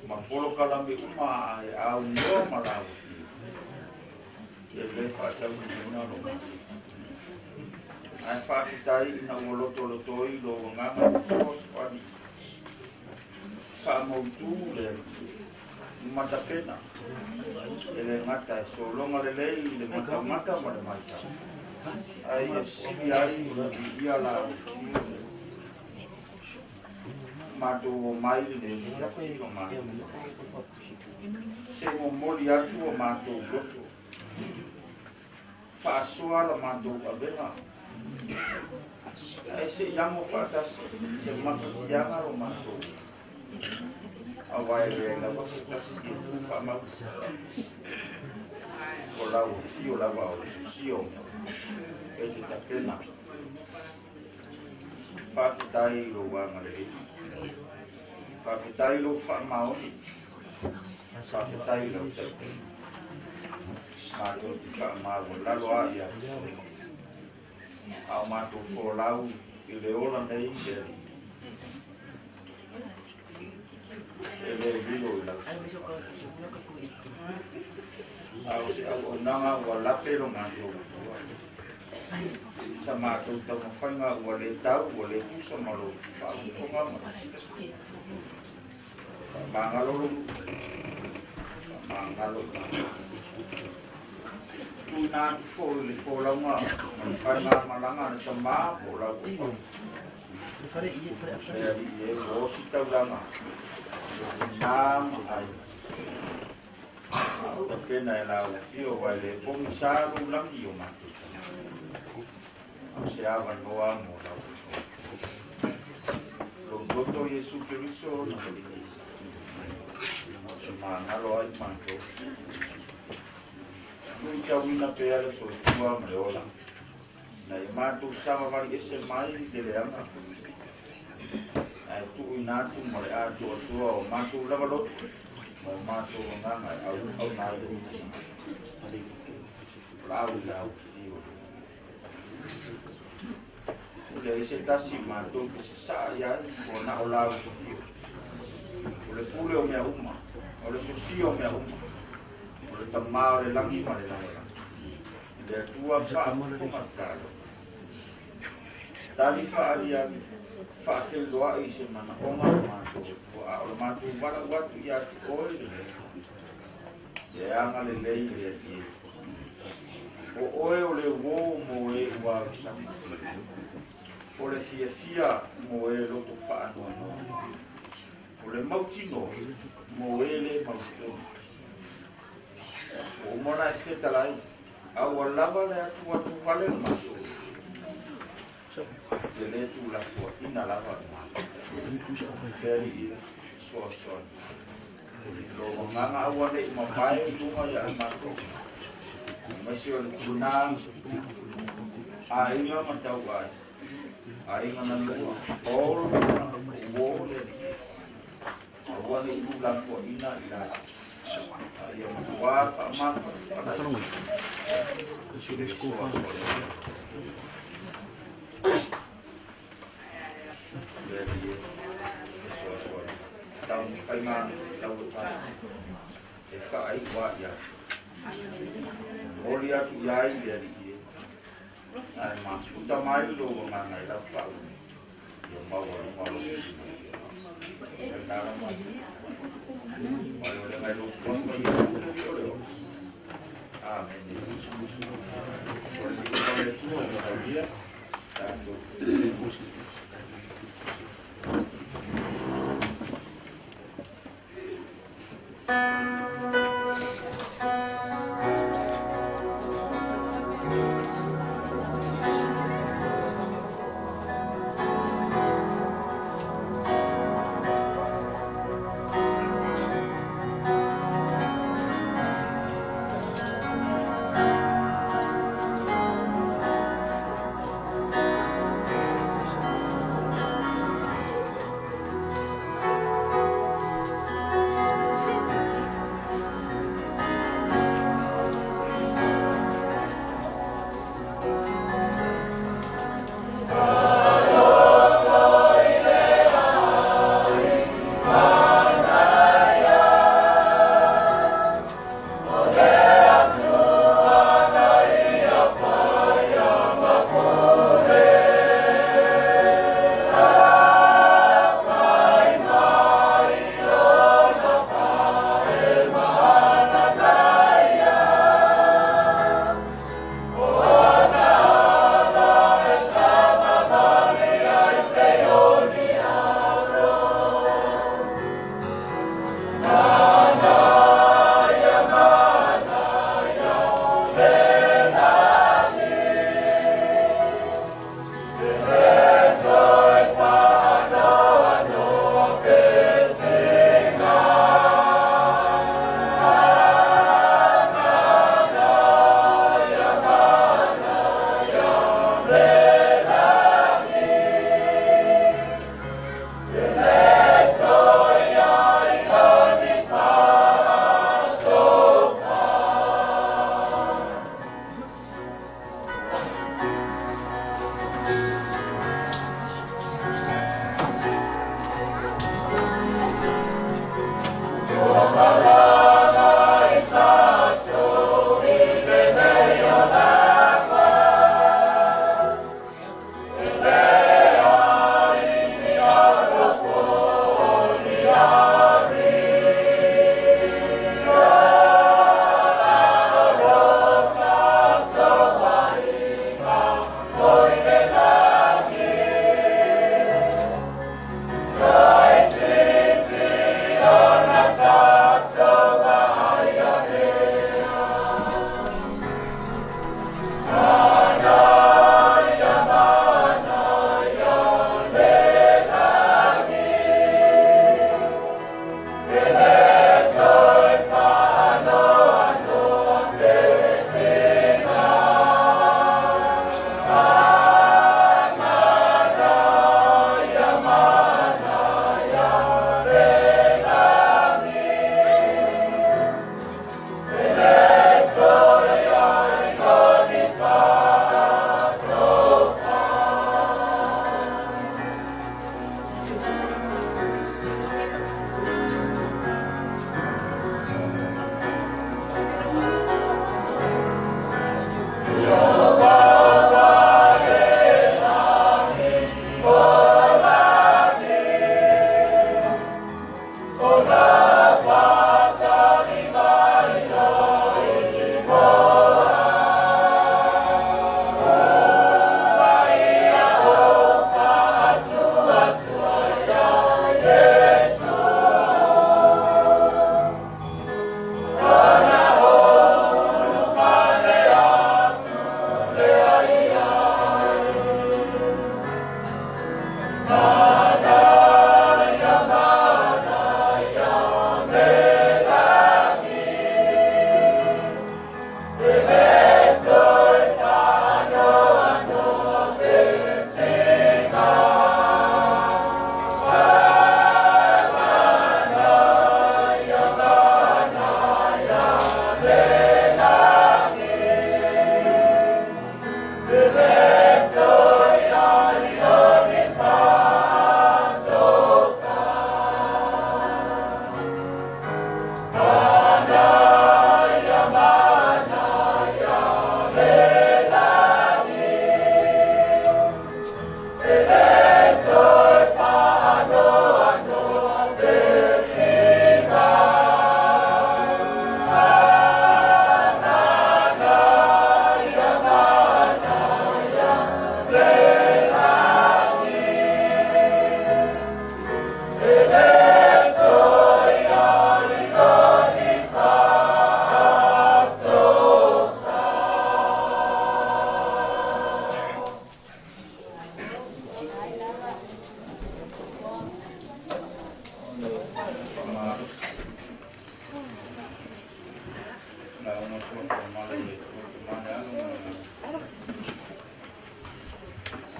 Ma polokalame uma a e aunoa ma lau afio. E le faataunuuina lo matou. Ae faafetai ina ua lotolotoi lou agaga fesoasoani. Faamautu le Alii e. Matapena. E le gata e sologa lelei i le matamata ma le matau. Ae ia sili ai ona viia lau afio. Matou omai lenei afiafi o matou. Se momoli atu o matou loto. Faasoa la matou avega. Ae se i amo faatasi se mafatiaga lo matou. Aua e leai lava se tasi e faamau. O lau afio lava o le sosia o mea uma. E te tapena. Faafetai i lou agalelei. Faafetai i lou faamaoni. Faafetai i lau taitaiga. Matou te faamaualalo a ia te oe. A o matou folau i le ola nei i le Alii. E le lilo i lau soifua. A o se auaunaga ua lape lo matou Atua. Sa matou taumafaiga ua le tau, ua le tusa ma lou faafofoga ma lou silasila. Faamagalo lou nuu, faamagalo i matou. Tuuina atu foi le folauga ma le faigamalaga a le tamā po o lau auauna. Le Alii e, ua ositaulaga le tinā ma aiga. A o tapena e lau afio aua e le pogisa lou lagi i o matou tagata. A o se avanoa mo lau auauna. Lou toto Iesu Keriso na Alii e magalo ai matou. Luitauina pea le soifua ma le ola. Na ia matou savavali ese mai i le leaga. Ae tuuina atu ma le atoatoa o matou lava loto ma o matou agaga e auauna ai lou lau i lau afio. E leai se tasi matou te sasaa i ai ua na o lau afio. O le pule o mea uma, o le sosia o mea uma, o le tamā o le lagi ma le lalolagi. Le Atua faafofoga tatalo. Tali faaliali faafeiloai i se manaoga o matou Atua a o le matou valaau atu ia te oe le le agalelei i le Alii e. O oe o le uō mo e ua ausama. O le fiafia mo e loto faanoanoa. O le mautino mo e le mautonu. O umana e fetalai, a ua lava le atu atu vale o matou. Te le tu la fua ina lava le matou. Feri ia, soa soa. Lo wanganga aua nei mapae lunga ia matou. Masi o le tuna aiga ma tau ai. Aiga na lua. Olo na uo le aua nei tu la fua ina i la. Ia matua wha mafa. Soa soa. Le ia soa soa. Tau whainga tau whai. E whaai wā ia. Moli atu iai le ali e. Ai mafuta mai lo wanganga i lau whau. Ia maua lunga lo. E nara mai. Mai o le ngai lo suafa i e o le o. Amen. O le tika o le tua o le ia. Tātou.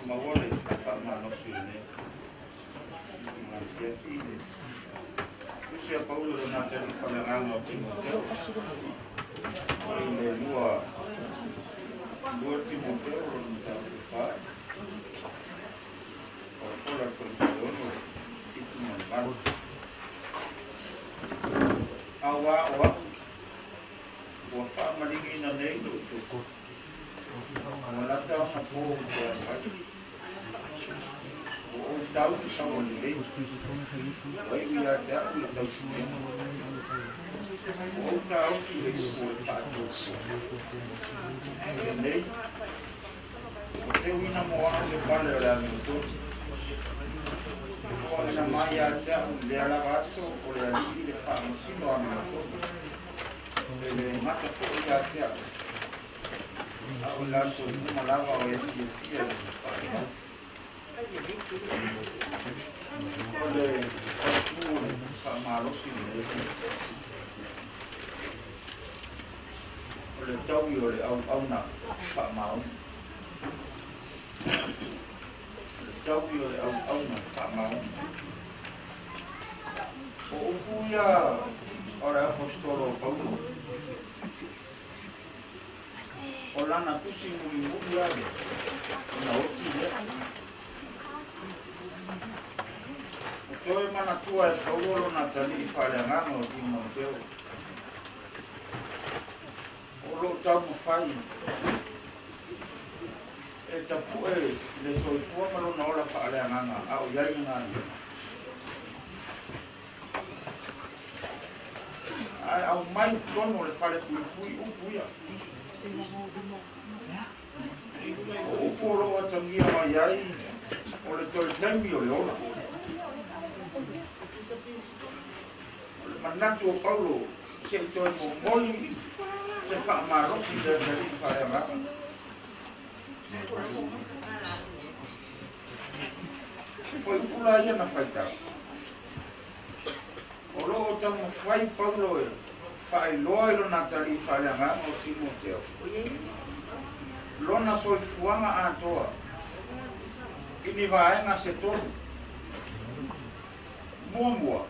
Maua le faamalosi o lenei afiafi i le tusi a Paulo i lona atalii faaleagaga o Timoteo i le lua lua Timoteo lona mataupu e fa folafola le fuaifaleono 7 ma le 8. Auā o a'u ua faamaligiina nei lo'u toto, ua lata ona po ou te alu ai. Ua ou tau i taua lelei, ua iu iā te a'u le tausinega, ua ou taofi le upu o le faatuatua. Lenei ua teuina mo a'u le pale o le amiotonu, e foa'ina mai iā te a'u i lea lava aso o le Alii le faamasino amiotonu, e lē gata fo'i iā te a'u, a o i latou uma lava o e fiafia i lona faalemau. O le autū o le faamalosi lenei, o le taui o le auauna faamaoni. O le taui o le auauna faamaoni. O upu ia o le aposetolo o Paulo, o lana tusi mulimuli a lea ona oti lea. O toe manatua e Paulo lona atalii faaleagaga o Timoteo, o loo taumafai e tapu'e le soifua ma lona ola faaleagaga a o iai le galuega. Ae aumai totonu o le fale puipui upu ia. O upu o loo atagia mai ai o le toe taimi o le ola. O le manatu o Paulo se'i toe momoli se faamalosi i le atalii faaleagaga. Fuaiupu la ia na faitau, o loo taumafai Paulo e faailoa i lona atalii faaleagaga o Timoteo lona soifuaga atoa i ni vaega se tolu. Muamua,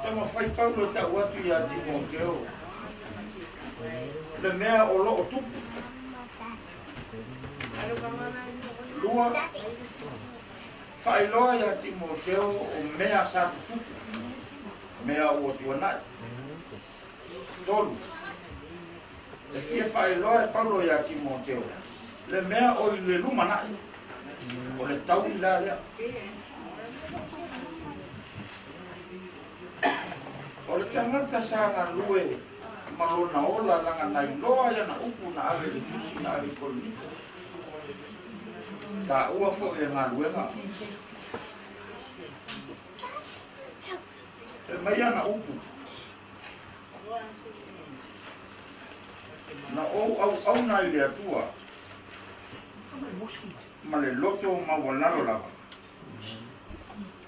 taumafai Paulo e ta'u atu iā Timoteo le mea o loo tupu. Lua, faailoa iā Timoteo o mea sa tutupu, mea ua tuana'i. Tolu, e fia faailoa e Paulo iā Timoteo le mea o i le lumana'i, o le taui la lea. O le tagata sa galue ma lona ola laga nailoa iana upu na ave i le tusi na ave i Korinito, taua fo'i e galuega. Fai mai ana upu, Na ou auauna i le Atua ma le loto maualalo lava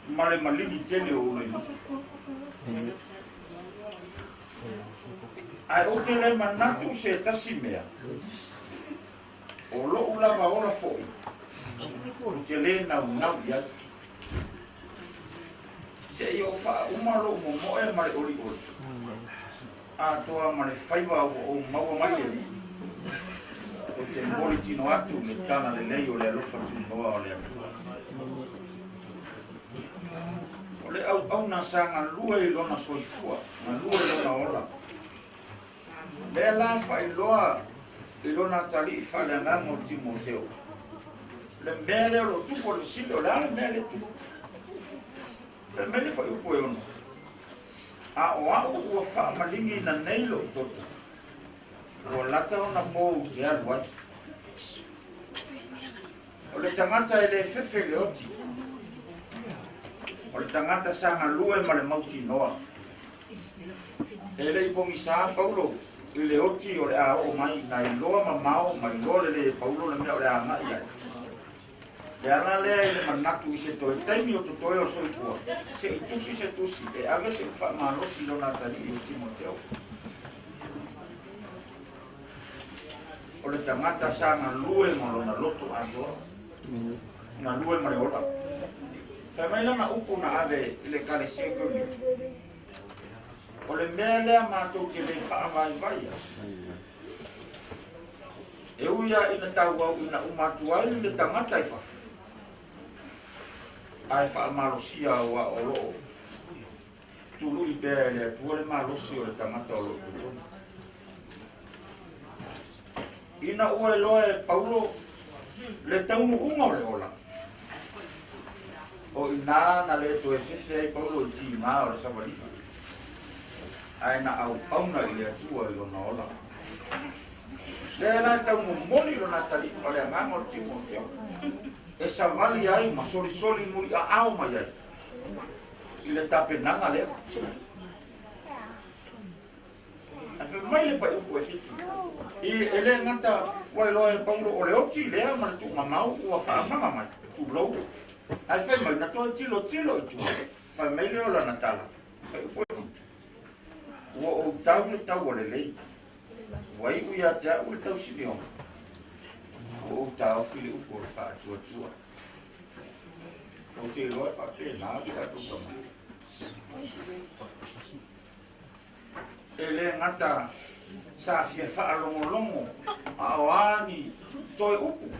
ma le maligi tele o ou lainuku. Ae ou te le manatu se tasi mea, o lo'u lava ola fo'i, ou te lē naunau i ai, se'i ou faauma lo'u momo'e ma le olioli atoa ma le faiva ua ou maua mai le Alii. Ou te momoli tino atu le tala lelei o le alofa tunoa o le Atua. O le auauna sa galue i lona soifua, galue i lona ola, lea la e faailoa i lona atalii faaleagaga o Timoteo le mea lea o loo tupu. O le fesili, o le a le mea lea tupu? Fai mai le fuaiupu e 6, A o a'u ua faamaligiina nei lo'u toto, ua lata ona po ou te alu ai. O le tagata e lē fefe i le oti, o le tagata sa galue ma le mautinoa. E le'i pogisā Paulo i le oti o le a oo mai, na iloa mamao ma iloa lelei e Paulo le mea o le a aga'i ai. Le ala lea i le manatu i se toe taimi o totoe o le soifua, se'i tusi se tusi e ave se'u faamalosi i lona atalii o Timoteo. O le tagata sa galue ma lona loto atoa. Galue ma le ola. Fai mai lana upu na ave i le Ekalesia i Korinito. O le mea lea matou te le faavaivaia. E ui lava ina tauauina uma atu ai le tagata i fafo, ae faamalosia aua o lo o tului pea e le Atua le malosi o le tagata o lo o i totonu. Ina ua iloa e Paulo le taunuuga o le ola, o i inā na le toe fefe ai Paulo i tiga o le savaliga, ae na auauna i le Atua i lona ola. Lea la e taumomoli lona atalii ma le agaga o le Timoteo, e savali ai ma solisoli muliaao mai ai i le tapenaga lea. Ae fai mai le fuaiupu e 7, i e le gata ua iloa e Paulo o le oti lea ma le tuugamau ua faamaga mai, tulou, ae fai mai na toe tilotilo i tua, fai mai lea o lana tala, fuaiupu e 7, ua ou tau le taua lelei, ua iu ia te au le tausilioga, ua ou taofi le upu o le faatuatua. Ou te iloa e faapena le tatou tama. E le gata sa fia faalogologo a o a ni toe upu,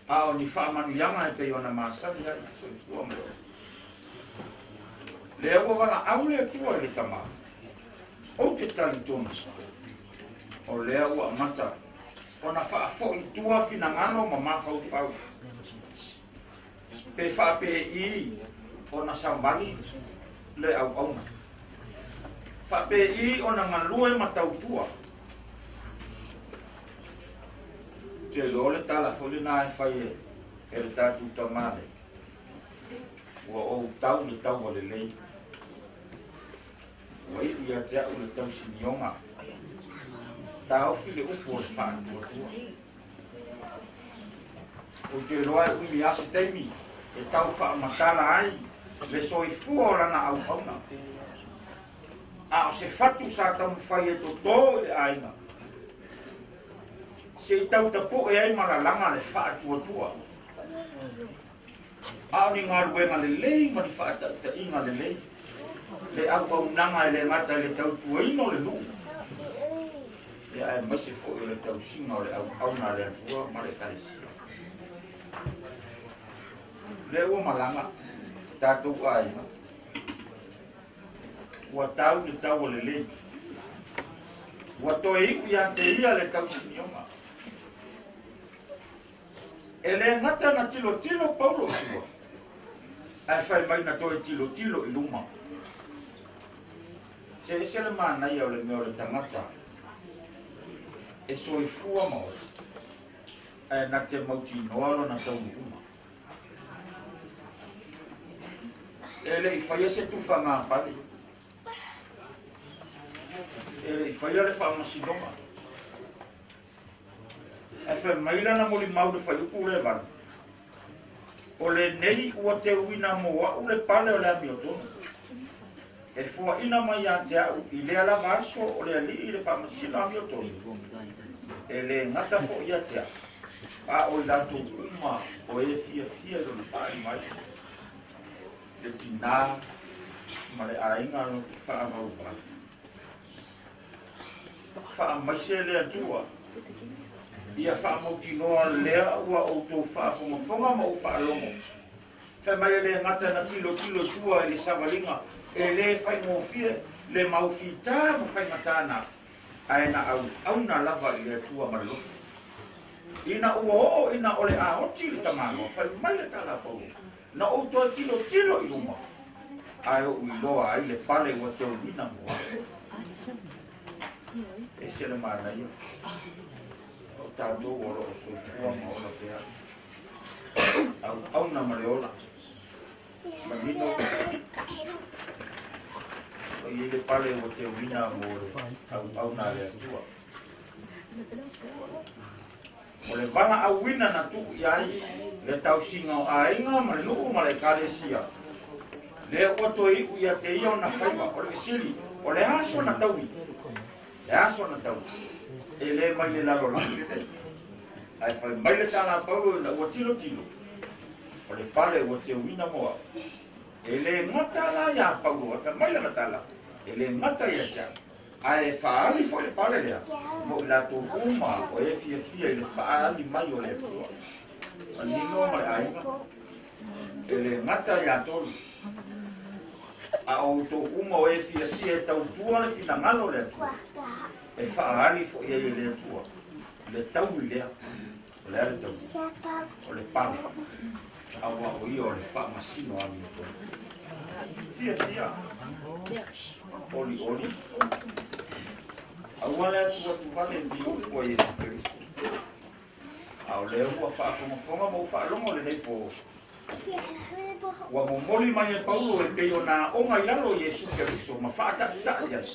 a o ni faamanuiaga e pei ona masani ai le soifua ma le ola. Lea ua valaau le Atua i le tama, ou te talitonu, o lea ua amata ona faafoi i tua finagalo ma mafaufau, pe faapei ona savali le auauna, faapei ona galue ma tautua. Te iloa le tala foi lena e fai e le tatou tama nei, ua ou tau le taua lelei, ua iu ia te au le tausinioga, taofi le upu o le faatuatua. Ou te iloa e umi lava se taimi e tau faamatala ai le soifua o lana auauna. A o se fatu sa taumafai e totō i le aiga, se i tau tapuʻe ai ma lalaga le faatuatua. A o ni galuega lelei ma ni faataitaiga lelei, le auaunaga e le gata i le tautuaina o le nuu, ia aemaise foi o le tausiga o le auauna a le Atua ma le Ekalesia. Lea ua malaga tatou aiga, ua tau le taua lelei, ua toe iu ia te ia le tausinioga. E le gata na tilotilo Paulo i tua, ae fai mai na toe tilotilo i luma. Se ese le manaia o le mea o le tagata e soifua ma ola, ae na te mautinoa lona taunuuga. E le i faia se tufaga pale, e le i faia le faamasinoga, Ae fai mai lana molimau le fuaiupu lea e 8, O lenei ua teuina mo au le pale o le amiotonu, e fuaina mai ia te au i lea lava aso o le Alii le faamasino amiotonu, e le gata foi ia te au, a o i latou uma o e fiafia i lona faaali mai, le tinā ma le aiga loto faavauvau. Faamaise le Atua, ia faamautinoa lea ua outou faafogafoga ma ou faalogo. Fai mai e le gata na tilotilo tua i le savaliga e le faigofie le mau fita ma faigata nafi, ae na auauna lava i le Atua ma le loto. Ina ua oo ina o le a oti le tamaloa, fai mai le tala a Paulo, na ou toe tilotilo i luma, ae ou iloa ai le pale ua teuina mo au. Ese le manaia o tatou o lo o soifua ma ola pea, auauna ma le ola, manino o i ai le pale ua teuina mo le auauna a le Atua. O le valaauina na tuu i ai le tausiga o aiga ma le nuu ma le Ekalesia, lea ua toe iu ia te ia ona faiva. O le fesili, o le a sona taui? Le a sona taui? E le mai le lalolagi lenei. Ae fai mai le tala a Paulo ina ua tilotilo, o le pale ua teuina mo au. E le gata la iā Paulo, ae fai mai lana tala, e le gata ia te au, ae faaali foi le pale lea mo i latou uma o e fiafia i le faaali mai o le Atua. Manino ma le aiga, e le gata iā tolu, a o outou uma o e fiafia e tautua le finagalo o le Atua, e faaali foi ai e le Atua le taui lea. O le a le taui? O le pale. Auā o ia o le faamasino amiotonu. Fiafia, olioli, aua le atuatuvale i upu a Iesu Keriso. A o lea ua faafogafoga ma ua faalogo lenei po, ua momoli mai e Paulo e pei ona aoga i lalo o Iesu Keriso ma faataʻitaʻi ai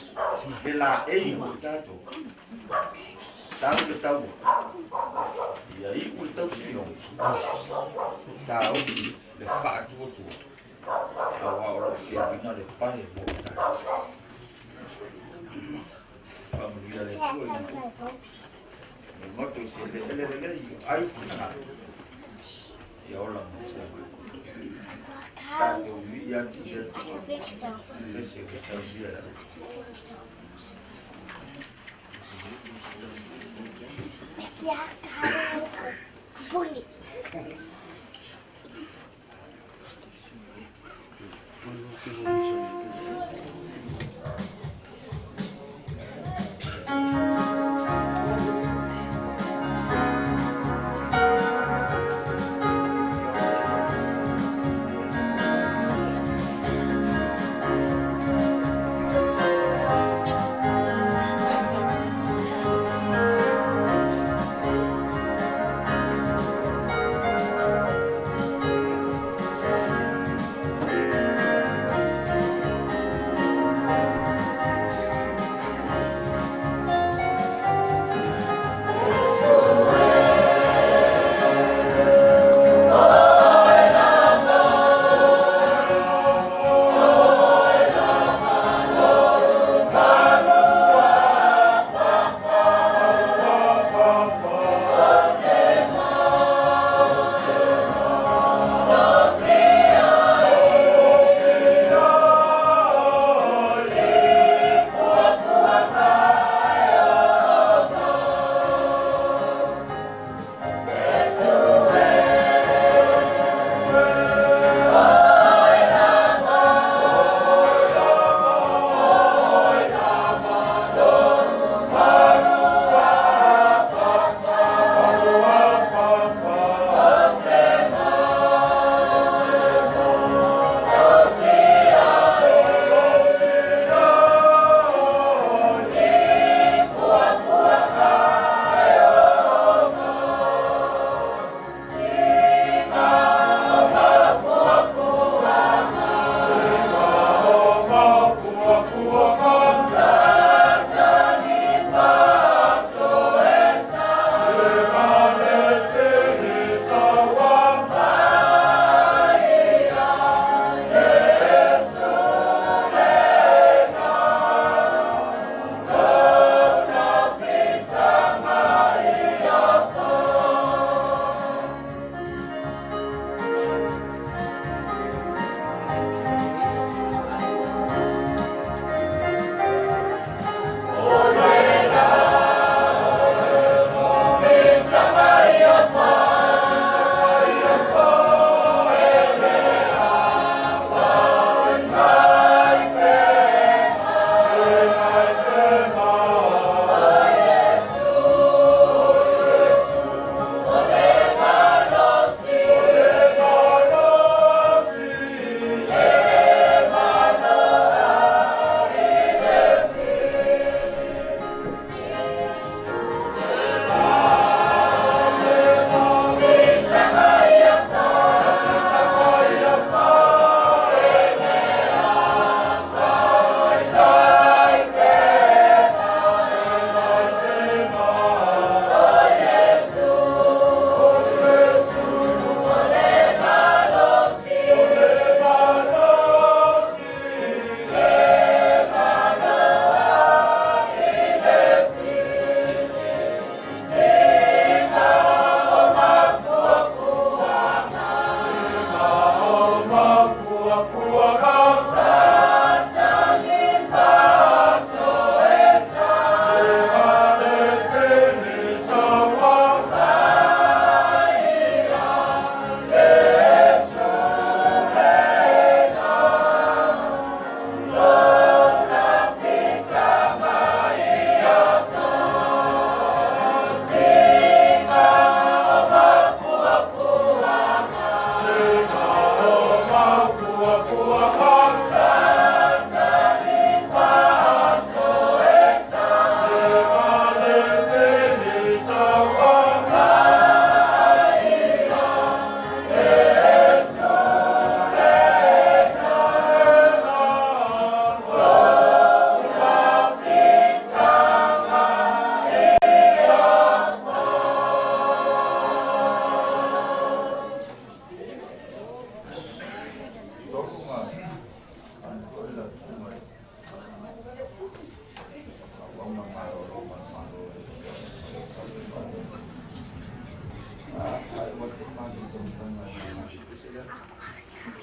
le laei mo i tatou. Tau le taua, ia iʻu le tausilioga, taofi le faatuatua, auā o lo o teuina le pale mo i tatou. Faamanuia le Atua i lana upu. E goto i se eleele lelei o ai finagalo, ia ola ma fua mai. Tatou viia atu i le Atua, pese ua saunia le alofa.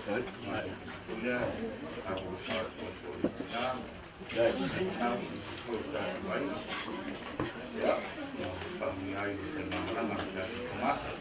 Lea tatou faafoefoe i tina ma o tatou aiga. Ia, faamanuia ai le faimalaga le tatou tama.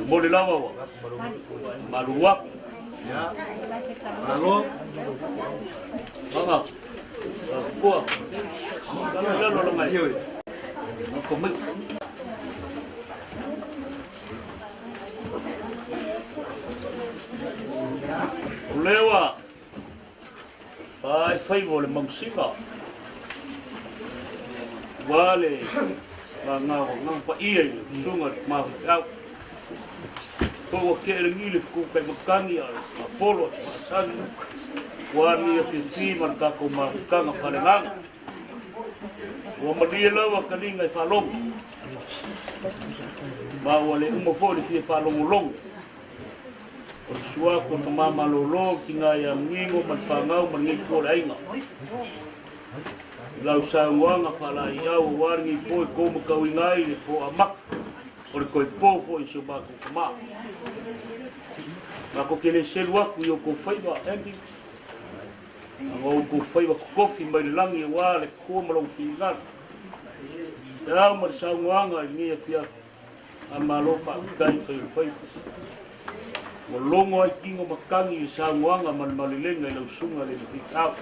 Mole lava ua malulu aku. Malo. Aga. Kua. Kala lalo la mai. Ko mai. O lewa. Ai faiva o le magusiga. Ua le ngā paia i le susuga i le mafaufau. Ko ua ke le gile fuku kai makangi a le polo a te faasagi. Ua ni a fifi ma le tākou mafutaga falegaga. Ua malie laua kaliga i faalogo. Ma ua le uma foi le fia faalogologo. O le suaku o tamamalōlō ki ngā ia ngingo ma le whangau ma le ngei pō le aiga. Lau saunoaga faalaeiau auā lenei po e kou makauina ai le po amaka o le toe pō foi i si o matou tamā. Matou te le selu atu i outou faiva, Andy, aga o outou faiva totofi mai le lagi auā le Atua ma lona finagalo. E ao ma le saunoaga i lenei afiafi, a Malo faafetai i fai o le faiva. Ua logo ai tino matagi i le saunoaga ma le malelega i lau susuga le faifeau.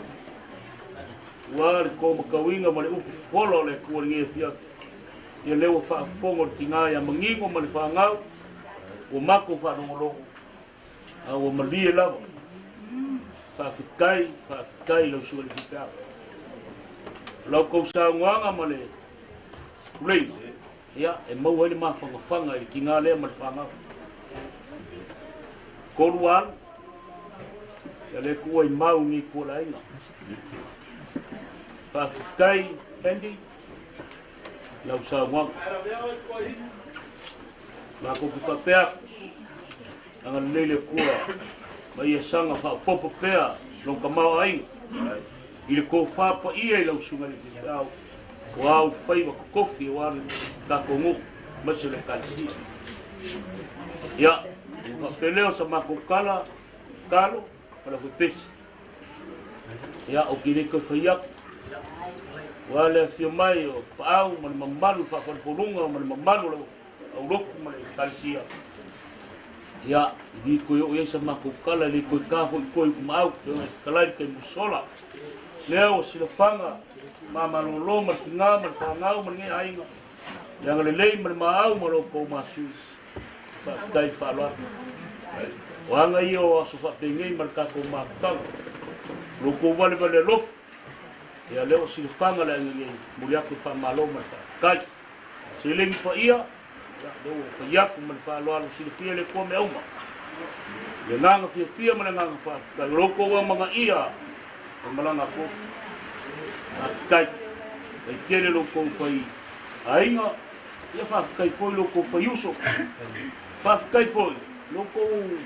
Ua le tōmatauina ma le upu fofola o le Atua i lenei afiafi. Ia lea ua faafofoga le tigā ia manino ma le fanau, ua matou faalogologo, a ua malie lava. Faafetai, faafetai i lau susuga i le faifeau. O lau tou saunoaga ma le tuleiga, ia, e maua ai le mafanafana i le tigā lea ma le fanau. Tolu alu, ia le tuua i mau ni tua le aiga. Faafetai, Andy, lau saunoaga. Matou te faapea atu, agalelei le Atua ma ia saga faaopoopo pea lou tamaoaiga i le tofa paia i lau susuga i le faifeau, o au faiva totofi auā le tatou nuu aemaise le Ekalesia. Ia, ua faapea lea o sa matou tala, talo ma lau faipesi. Ia, ou te le toe fai atu. Ua le afio mai o Paau ma le mamalu faafalefonuga ma le mamalu o lau aulotu ma le Ekalesia. Ia, i le toe oo i ai sa matou tala, e le toe ta foi i tua i Utumaau, te ona e fetalai le taimi ua sola. Lea ua silafaga ma malōlō ma le tigā ma le fanau ma lenei aiga, le agalelei ma le maau ma lo outou masui. Faafetai i le faaaloalo. O aga ia o aso faapenei ma le tatou mafutaga. O lo outou valevale alofa, ia lea ua silafaga le aiga nei, momoli atu le faamalo ma le faafetai. Seleni paia, ia lea ua fai atu ma le faaaloalo, silafia e le Atua mea uma. Le agaga fiafia ma le agaga faafetai. O lo outou amanaia o malaga atu. Faafetai. Faafetai tele lo outou fai aiga, ia faafetai foi lo outou fai uso. Faafetai foi lo outou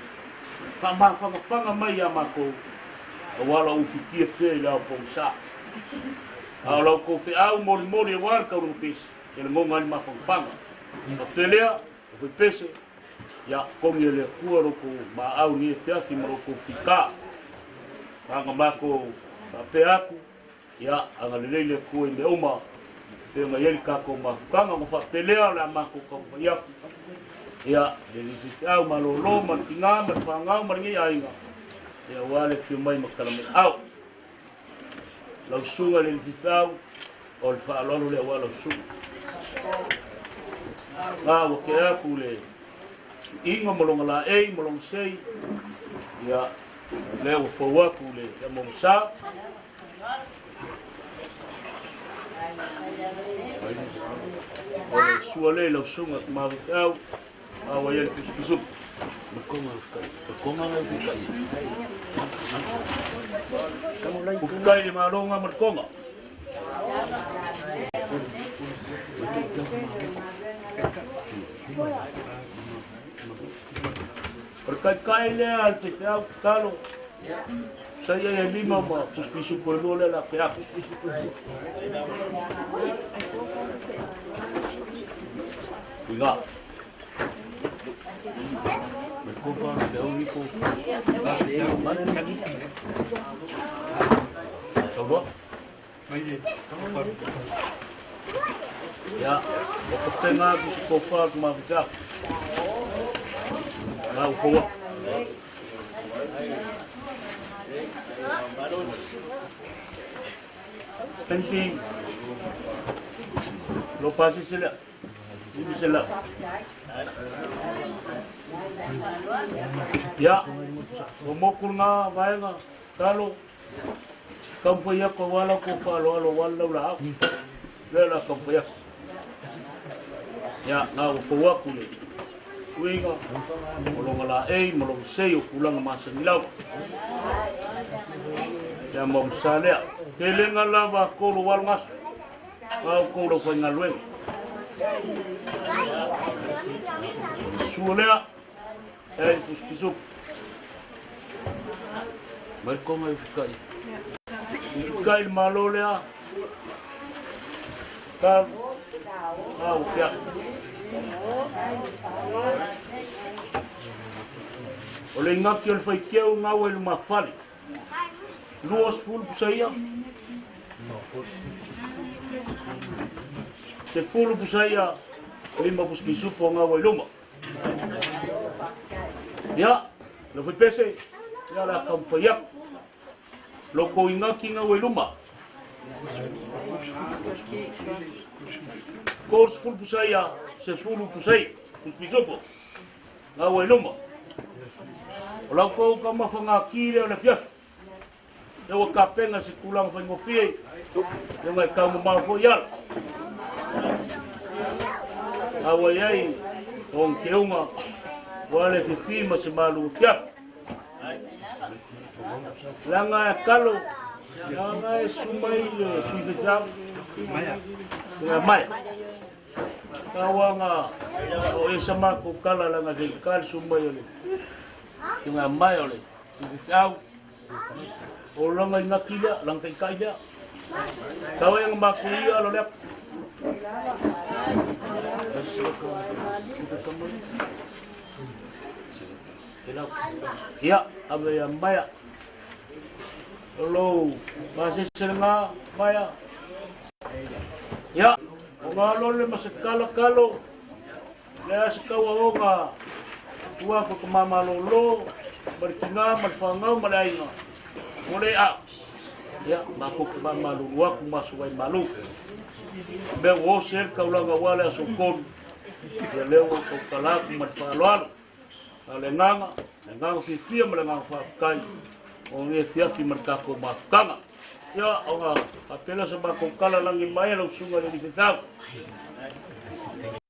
faamafagafaga mai ia matou, auā la ufitia pea i le ao pogisa. A o la outou feau molimoli auā le taulaga pese, ia lagoga ai le mafanafana. Faapea lea, o faipese, ia togi e le Atua lo outou maau i lenei afiafi ma lo outou fita. Aga matou faapea atu, ia agalelei le Atua i mea uma, pei ona i ai le tatou mafutaga. Ona faapea lea o le a matou taumafai atu, ia le alii faifeau malōlō ma le tigā ma le fanau ma lenei aiga, ia auā le afio mai ma tala mai aao. Lau susuga i le alii faifeau, o le faaaloalo lea auā lau susuga. A ua tea atu le iga ma lona laei ma lona sei, ia lea ua fou atu le amoga. O le sua lea i lau susuga tama faifeau, a ua i ai le pisupisupu. Ufukai le maloga ma le konga. O le kaikai lea a le faifeau tatalo, sa ia e lima ma pisupisupu e lua lea la te aku. Uiga. Saunoa. Ia, o ka penga aku se kofa aku mafifeau. Ngā u faua. Penti, lo pasi sila. Ini sila. Ia, o moku ngā vaenga, talo, taumafai aku aua lau kou faaaloalo aua le laulaau. Lea o le a taumafai atu. Ia, na ua fou atu le uiga o lona laei ma lona sei o tulaga masani lava. Ia ma masa lea. Telega lava a tolu alu gaso. A outou lau faigaluega. Sua lea, e i pusipisupu. Mai konga i whikai. Whikai le malo lea. Ka, ka o pia. O le ingaki o le whaikeu ngau e luma fale. 20 pusa ia. 10 pusa ia, 5 pusa kisupo o ngau e luma. Ia, le fai pese, ia le aka mwhai aku. Loko i ngā ki ngā luma. Ko sefulu pusa ia, sefulu pusa ia, pusa ngā wai luma. O lau kou ka mafa ngā ki leo le fiafi. E ua kapenga se tulaga faigofie, e ngai taumamao foi ala. A ua i ai o ona keuga, ua le fifi ma se malu fiafi. Leaga e kalo, leaga e sumai le sui faifeau, ia maea. Tauaga o e sa matou kala leaga se i kali sumai o le tinga maea o le sui faifeau. O langa i ngaki lea, langa taitai lea. Tau e nga maku ia lo lea. Ia, ave ia maia. O lou pasese nga maia. Ia, o ngā lole ma se kala kalo. Lea se kaua o ngā tua ko ka mamalolo, ma le tinā, ma le whangau, ma le aiga. O le a. Ia, ma ko ka mamalolo aku ma so wai malu. Mea o se el kaulanga wa le aso kolu. Ia leo o kau kalaku ma le whaaloalo. A le nganga, le nganga fiafia ma le nganga whaafetai. O nge fiafi ma le tākou mafutaga. Ia, o ngā whapela sa mākou kala langi mai lau sunga le ni whewhau.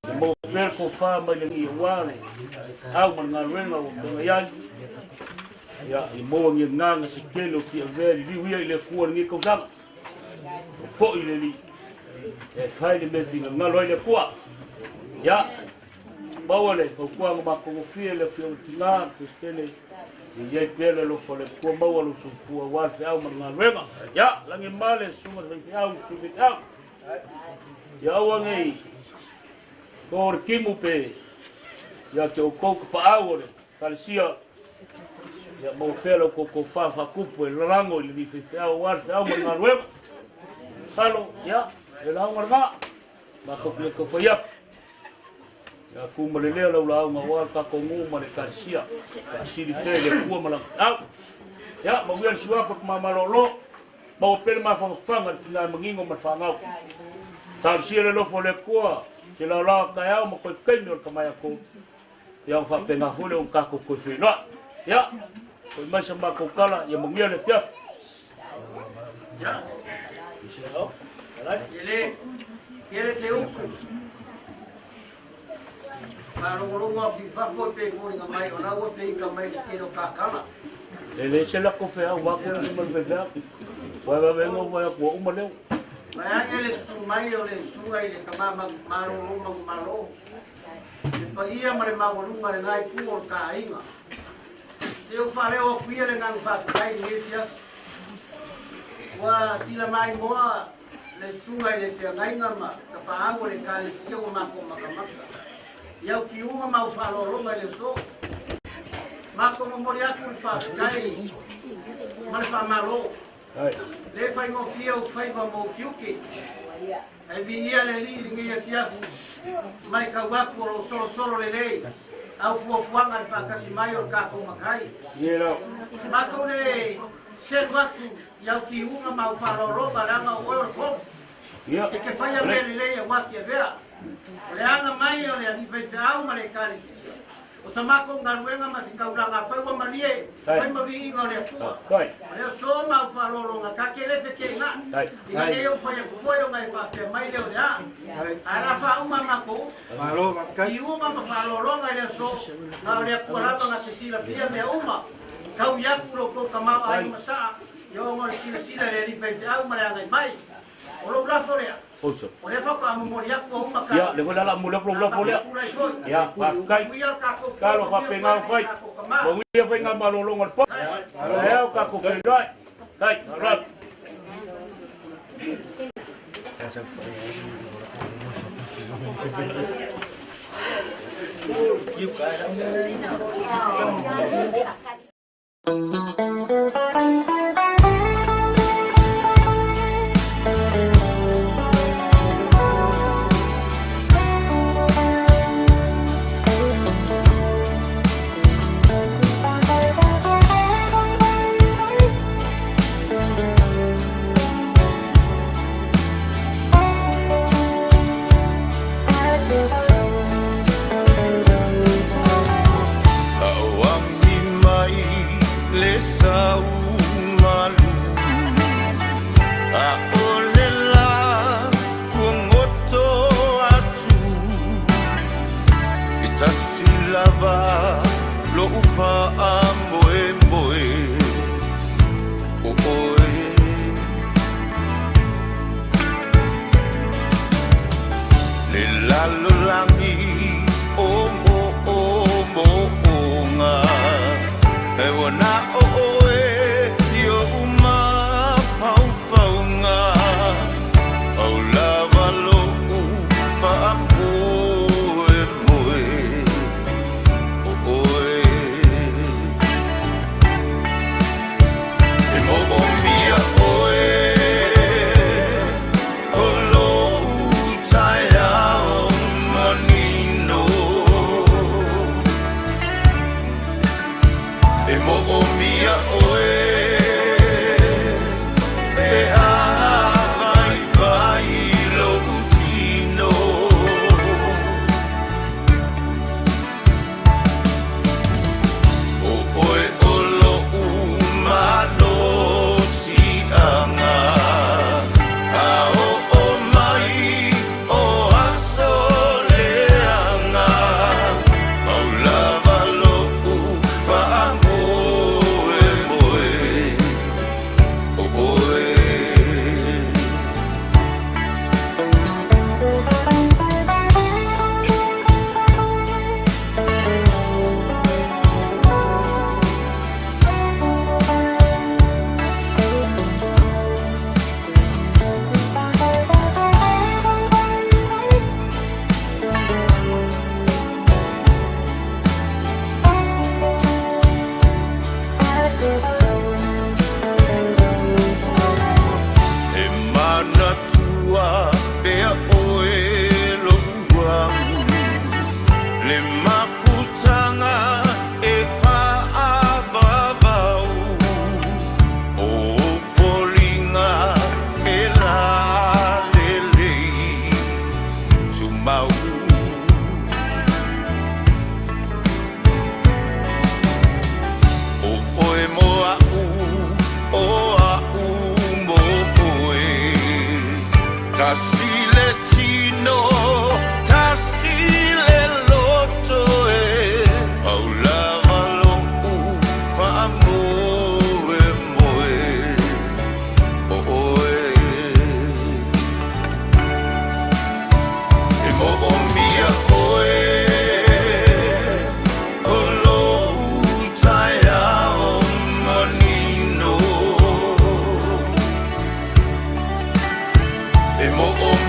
E mō pēr ko whā mai le ngi wā le au ma le ngā ruenga o konga iai. Ia, i mō ngi nganga se kele o ki a vea li liu ia i le kua le ngi kausanga. O foi le li. E whai le me whinga ngalo ai le kua. Ia, maua le fautuaga makogofie le afioga tigā le Pesetene ia i ai pea le alofa o le Atua maua lou soifua aua le feau ma le galuega. Ia, lagi ma le susuga le faifeau i le faifeau. Ia aua nei to le timu pe ia te outou ka paau o le ekalesia. Ia maua pea le outou tofa faatupu e lalago i le faifeau aua le feau ma le galuega. Talo, ia, le lauga lena. Matou te le tau fai atu. Ia tu ma le lea lau lauga aua le tatou nuu ma le ekalesia. Faasili pea i le Atua ma lana feau. Ia, manuia le suafa o le tama malōlō. Maua pea le mafangafaga i le tina e manino ma le fanau. Talosia le alofa o le Atua, te laolao taeao ma toe taimi o le tama ia kou. Ia ona faapena foi lea ona tatou toe feiloai. Ia, foi mai sa matou tala, ia manuia le afiafi. Ia. Ele, ele se upu. Faalogologo atu i fafo e pei foliga mai o la ua feika mai le tele o kakala. E le se lako feau wa ko ni ma le feau. Wa wa vengo wa ko uma leo. Mai age le susu mai o le susuga i le tama malōlō manumalo. Le paia ma le maualuga le ngai ku o le taaiga. Se ou faaleo atu ia le agaga faafetai i lenei afiafi. Ua sila maimoa le susuga i le feagaiga ma tapaau o le ekalesia ua matou matamata. I au kiuga ma au faaaloaloga i le aso. Matou momoli atu le faafetai ma le faamalo. Le faigofie ou faiva ma ou tiute. Ai viia le alii i lenei afiafi mai kau atu o loo solosolo lelei au fuafuaga le faatasi mai o le tatou matai. Matou le selu atu i au tiuga ma au faaaloaloga leaga o oe o le komu. E te faia mea lelei auā tiavea. O le aga mai o le alii faifeau ma le ekalesia. O sa matou galuega ma se taulaga afai ua malie fai ma viiga o le Atua. O le aso ma au faaaloaloga ta te le feteenai. Ina nei ou fai atu foi ona e faapea mai lea o le a. Ae la faauma a matou upu. Tiuga ma faaaloaloga i le aso, na o le Atua lava na te silafia mea uma. Taui atu lo outou tamaoaiga ma saa ia ona o le silasila i le alii faifeau ma le agai mai. O lou lafo lea. O lea faatoa momoli atu a uma Ia, le foi le ala momoli atu lou lafo lea. Ia, faafetai. Talo faapena ona fai. Manuia faiga malologa o le po. Taeao tatou feiloai. Tai, alofa. Auagi mai le sau malu a o le la kuagoto atu i tasi lava lo'u faamoemoe o oe. Le lalolagi o mo o mo onga e ua na o oe i oʻu mafaufauga pau lava loʻu faamoemoe o oe. E moomia oe o lou taeao manino. E moomia oe e avaivai lou tino. O oe o lou malosiaga a oo mai o aso leaga pau lava loʻu faamoemoe o oe. E manatua pea oe loʻu agu le mafutaga e fa'avavau o foliga e lalelei tumau. O oe mo a'u o a'u mo oe tasi le tino tasi le loto e pau lava loʻu faamoemoe o oe. E moomia oe o lou taeao manino. E moomia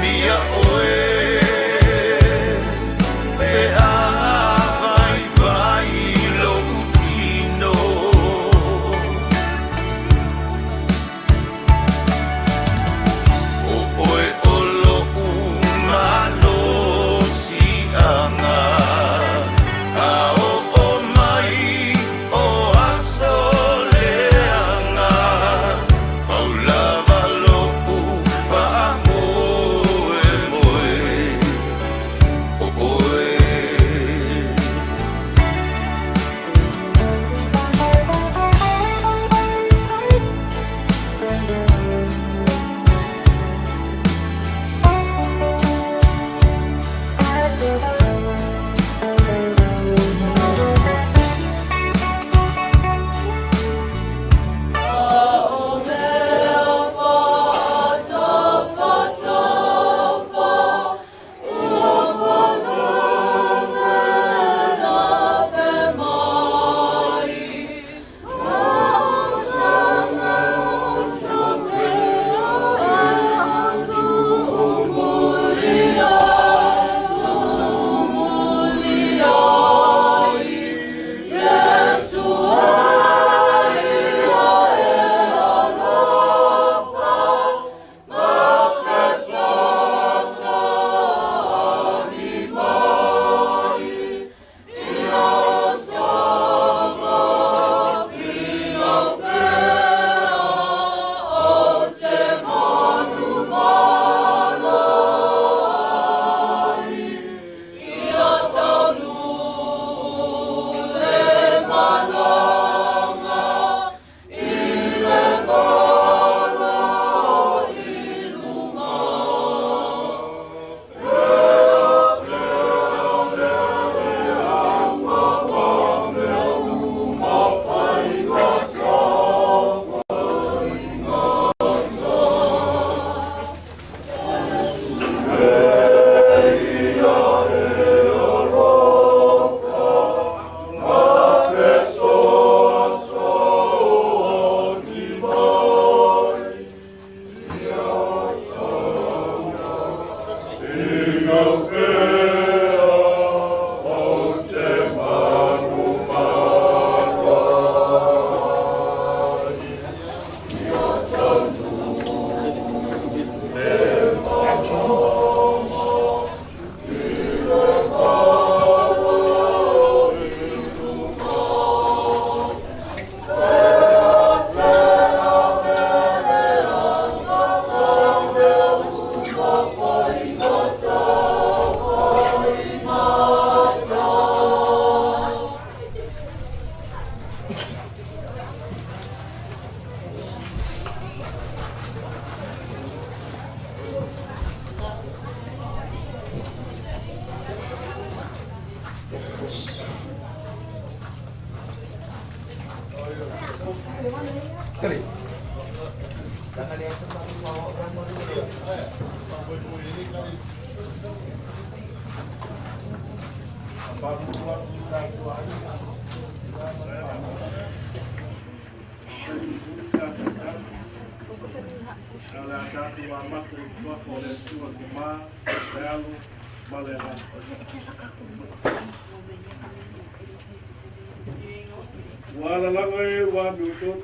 Ua alalaga e ua amiotonu.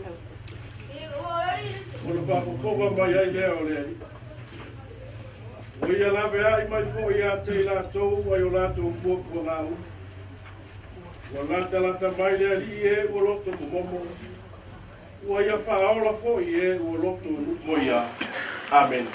O le faafofoga mai ai lea o le Alii. Ua ia laveai mai foi ia te i latou ai o latou puapuaga uma. Ua latalata mai le Alii e ua loto momomo. Ua ia faaola foi e ua loto numoia. Amen.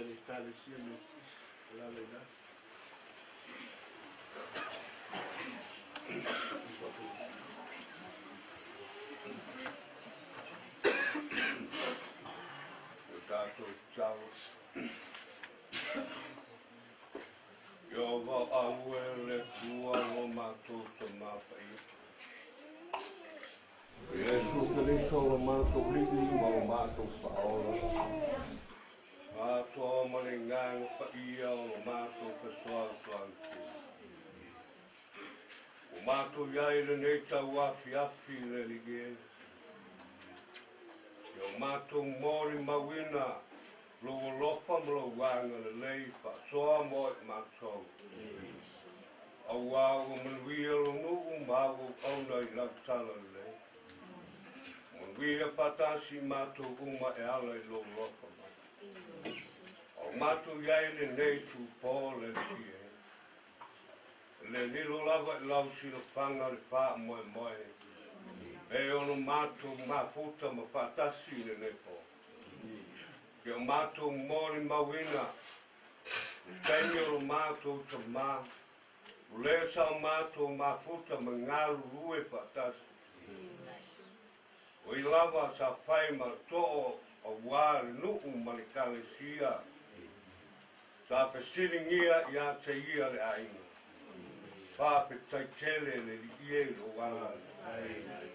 le Ekalesia Metotisi o le ala i la. O tatou tatalo. Ieova au e le Atua lo matou Tamā Paia. O Iesu Keriso lo matou Alii ma lo matou Faaola, atoa ma le Agaga Paia o lo matou fesoasoani tele. Ua matou i ai i lenei tauafiafi le Alii e, ia o matou molimauina lou alofa ma lou agalelei faasoa mo i matou. Auā ua manuia lou nuu ma au auauna i lau talalelei. Manuia faatasi i matou uma e ala i lou alofa mai. A o matou i ai i lenei itupō le Alii e, e le lilo lava i lau silafaga le faamoemoe e ono matou mafuta ma faatasi i lenei pō. Ke o matou molimauina le taimi o lo matou tamā, o lea sa o matou mafuta ma galulue faatasi. O ia lava sa fai ma too auā le nuu ma le ekalesia, sa fesiligia ia te ia le aiga. Faafetai tele le Alii e i lou agalelei.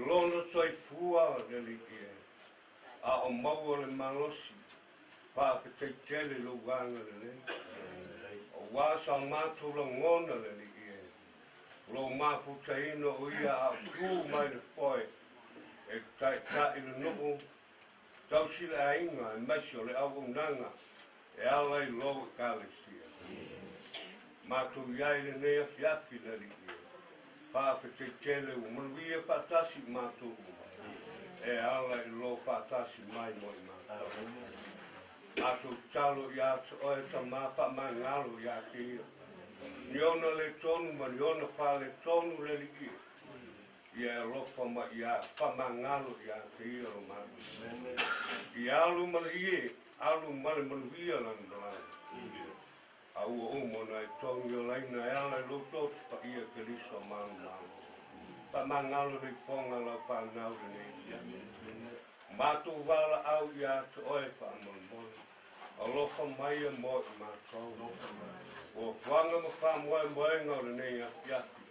Lona soifua le Alii e, a o maua le malosi. Faafetai tele i lou agalelei. Auā sa matou lagona le Alii e, o lou mafutaina o ia a o tu mai le foe e taitai le nuu, tausi le aiga aemaise o le auaunaga e ala i lou Ekalesia. Matou i ai i lenei afiafi le Alii e, faafetai tele ua manuia faatasi i matou uma e ala i lou faatasi mai mo i matou. Matou tatalo ia te oe Tamā faamagalo ia te ia, ni ona le tonu ma ni ona faaletonu le Alii e, ia e alofa mai ia faamagalo ia te ia lo matou. Ia alu ma le ie, alu ma le manuia lana malaga. A ua uma ona e togi olaina e ala i lou toto paia Keriso malomalo. Faamagalo le ifoga lau fanau lenei afiafi. O matou valaau ia te oe faamolemole. Alofa mai e mo i matou. Fuafuaga ma faamoemoega o lenei afiafi.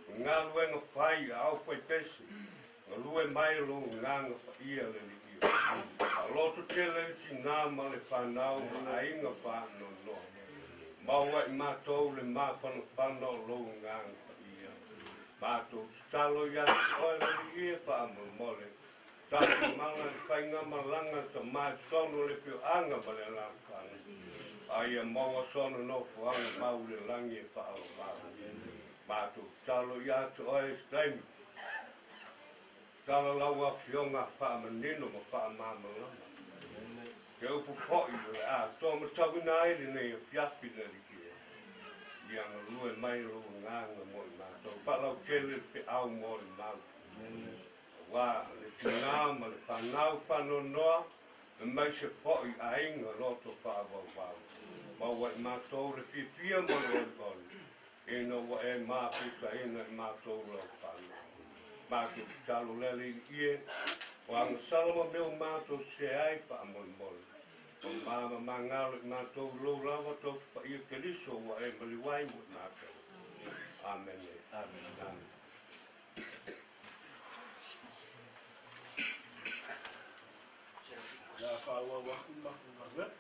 O galuega fai a au faipese, galue mai lou Agaga Paia le Alii. Faaloto tele i tinā ma le fanau ma aiga faanoanoa. Maua i matou le mafanafana o lou Agaga Paia. Matou tatalo ia te oe le Alii e faamolemole. Tatou mala i faigamalaga tamā i totonu o le afioaga ma le alaalafaga, a ia maua sona nofoaga mau i le lagi e faaaloalo. Matou tatalo ia te oe i se taimi, tala lau Afioga faamanino ma faamalamalama ke upu fo'i o le atoa matauina ai lenei afiafi le Alii e. Ia galue mai lou Agaga mo i matou. Faalautele le feau mo le mau. Auā le tinā ma le fanau faanoanoa, aemaise fo'i aiga loto faavauvau. Maua i matou le fiafia ma le olioli, ina ua e mafutaina i matou lau fanau. Matou tatalo le Alii e, o agasala ma mea ua matou sese ai faamolemole. O ma magalo i matou i lou lava toto paia Keriso ua e maliu ai mo i matou. Amene. Amene. Le a faaauau atu le matou galuega.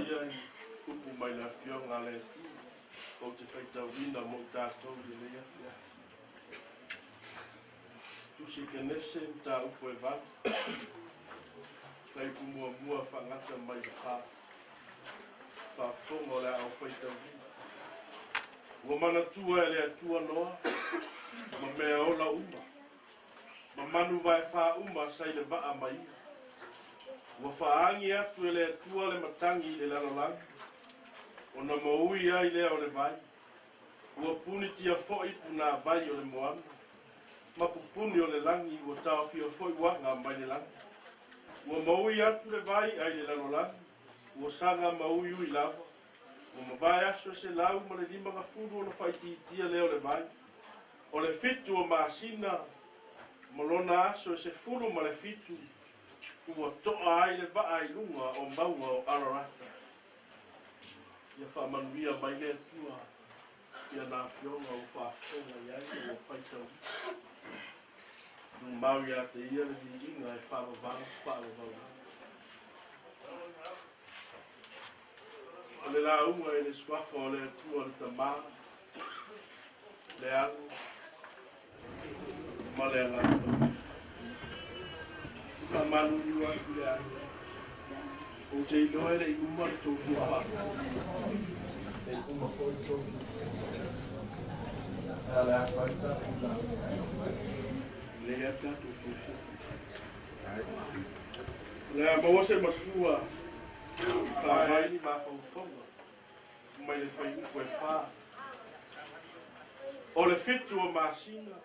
ia upu mai le Afioga a le Atua ou te faitauina mo i tatou i lenei afiafi. Tusi Kenese mataupu e 8, fuaiupu muamua faagata mai le 4. Faafofoga o le a ou faitauina. Ua manatua e le Atua Noa ma mea ola uma, ma manu vaefā uma sa i le vaa ma ia. Ua faaagi atu e le Atua le matagi i le lalolagi, ona maui ai lea o le vai. Ua punitia foi punāvai o le moana, ma pupuni o le lagi ua taofia foi uaga mai le lagi. Ua maui atu le vai ai le lalolagi, ua saga mauiui lava. Ua mavae aso e 150 ona faaitiitia lea o le vai. O le 7 o masina, ma lona aso e 17, ua toa ai le vaa i luga o mauga o Ararata. Ia faamanuia mai le Atua ia na afioga ua faafofoga i ai ma ua faitauina. Tumau ia te ia le viiga e faavavau faavavau lava. O le lauga i le suafa o le Atua le Tamā, le Alo ma le Agaga Paia. Faamalulu atu le aiga. Ou te iloa e le i uma le tou fia faafofoga. E le i uma foi le tou Ae o le a fai le tatou lauga. E lelei lava le tatou fiafia. O le a maua se matua faavai ni mafaufauga mai le fuaiupu e 4. O le 7 o masina,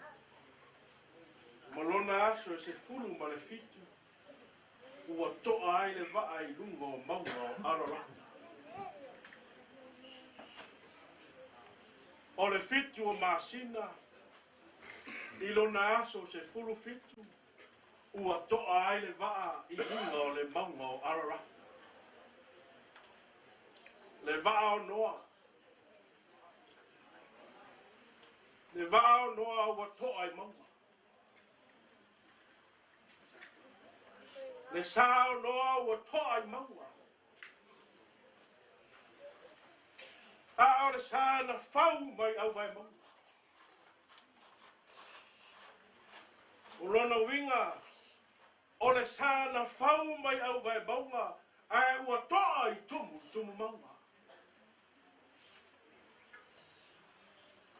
ma lona aso e 17, ua toa ai le vaa i luga o mauga o Ararata. O le 7 o masina, i lona aso 17, ua toa ai le vaa i luga o le mauga o Ararata. Le vaa o Noa. Le vaa o Noa ua toa i mauga. Le sa o Noa ua toa i mauga. A o le sa na fau mai au vai mauga. O lona uiga, o le sa na fau mai au vai mauga, ae ua toa i tumu, tumu mauga.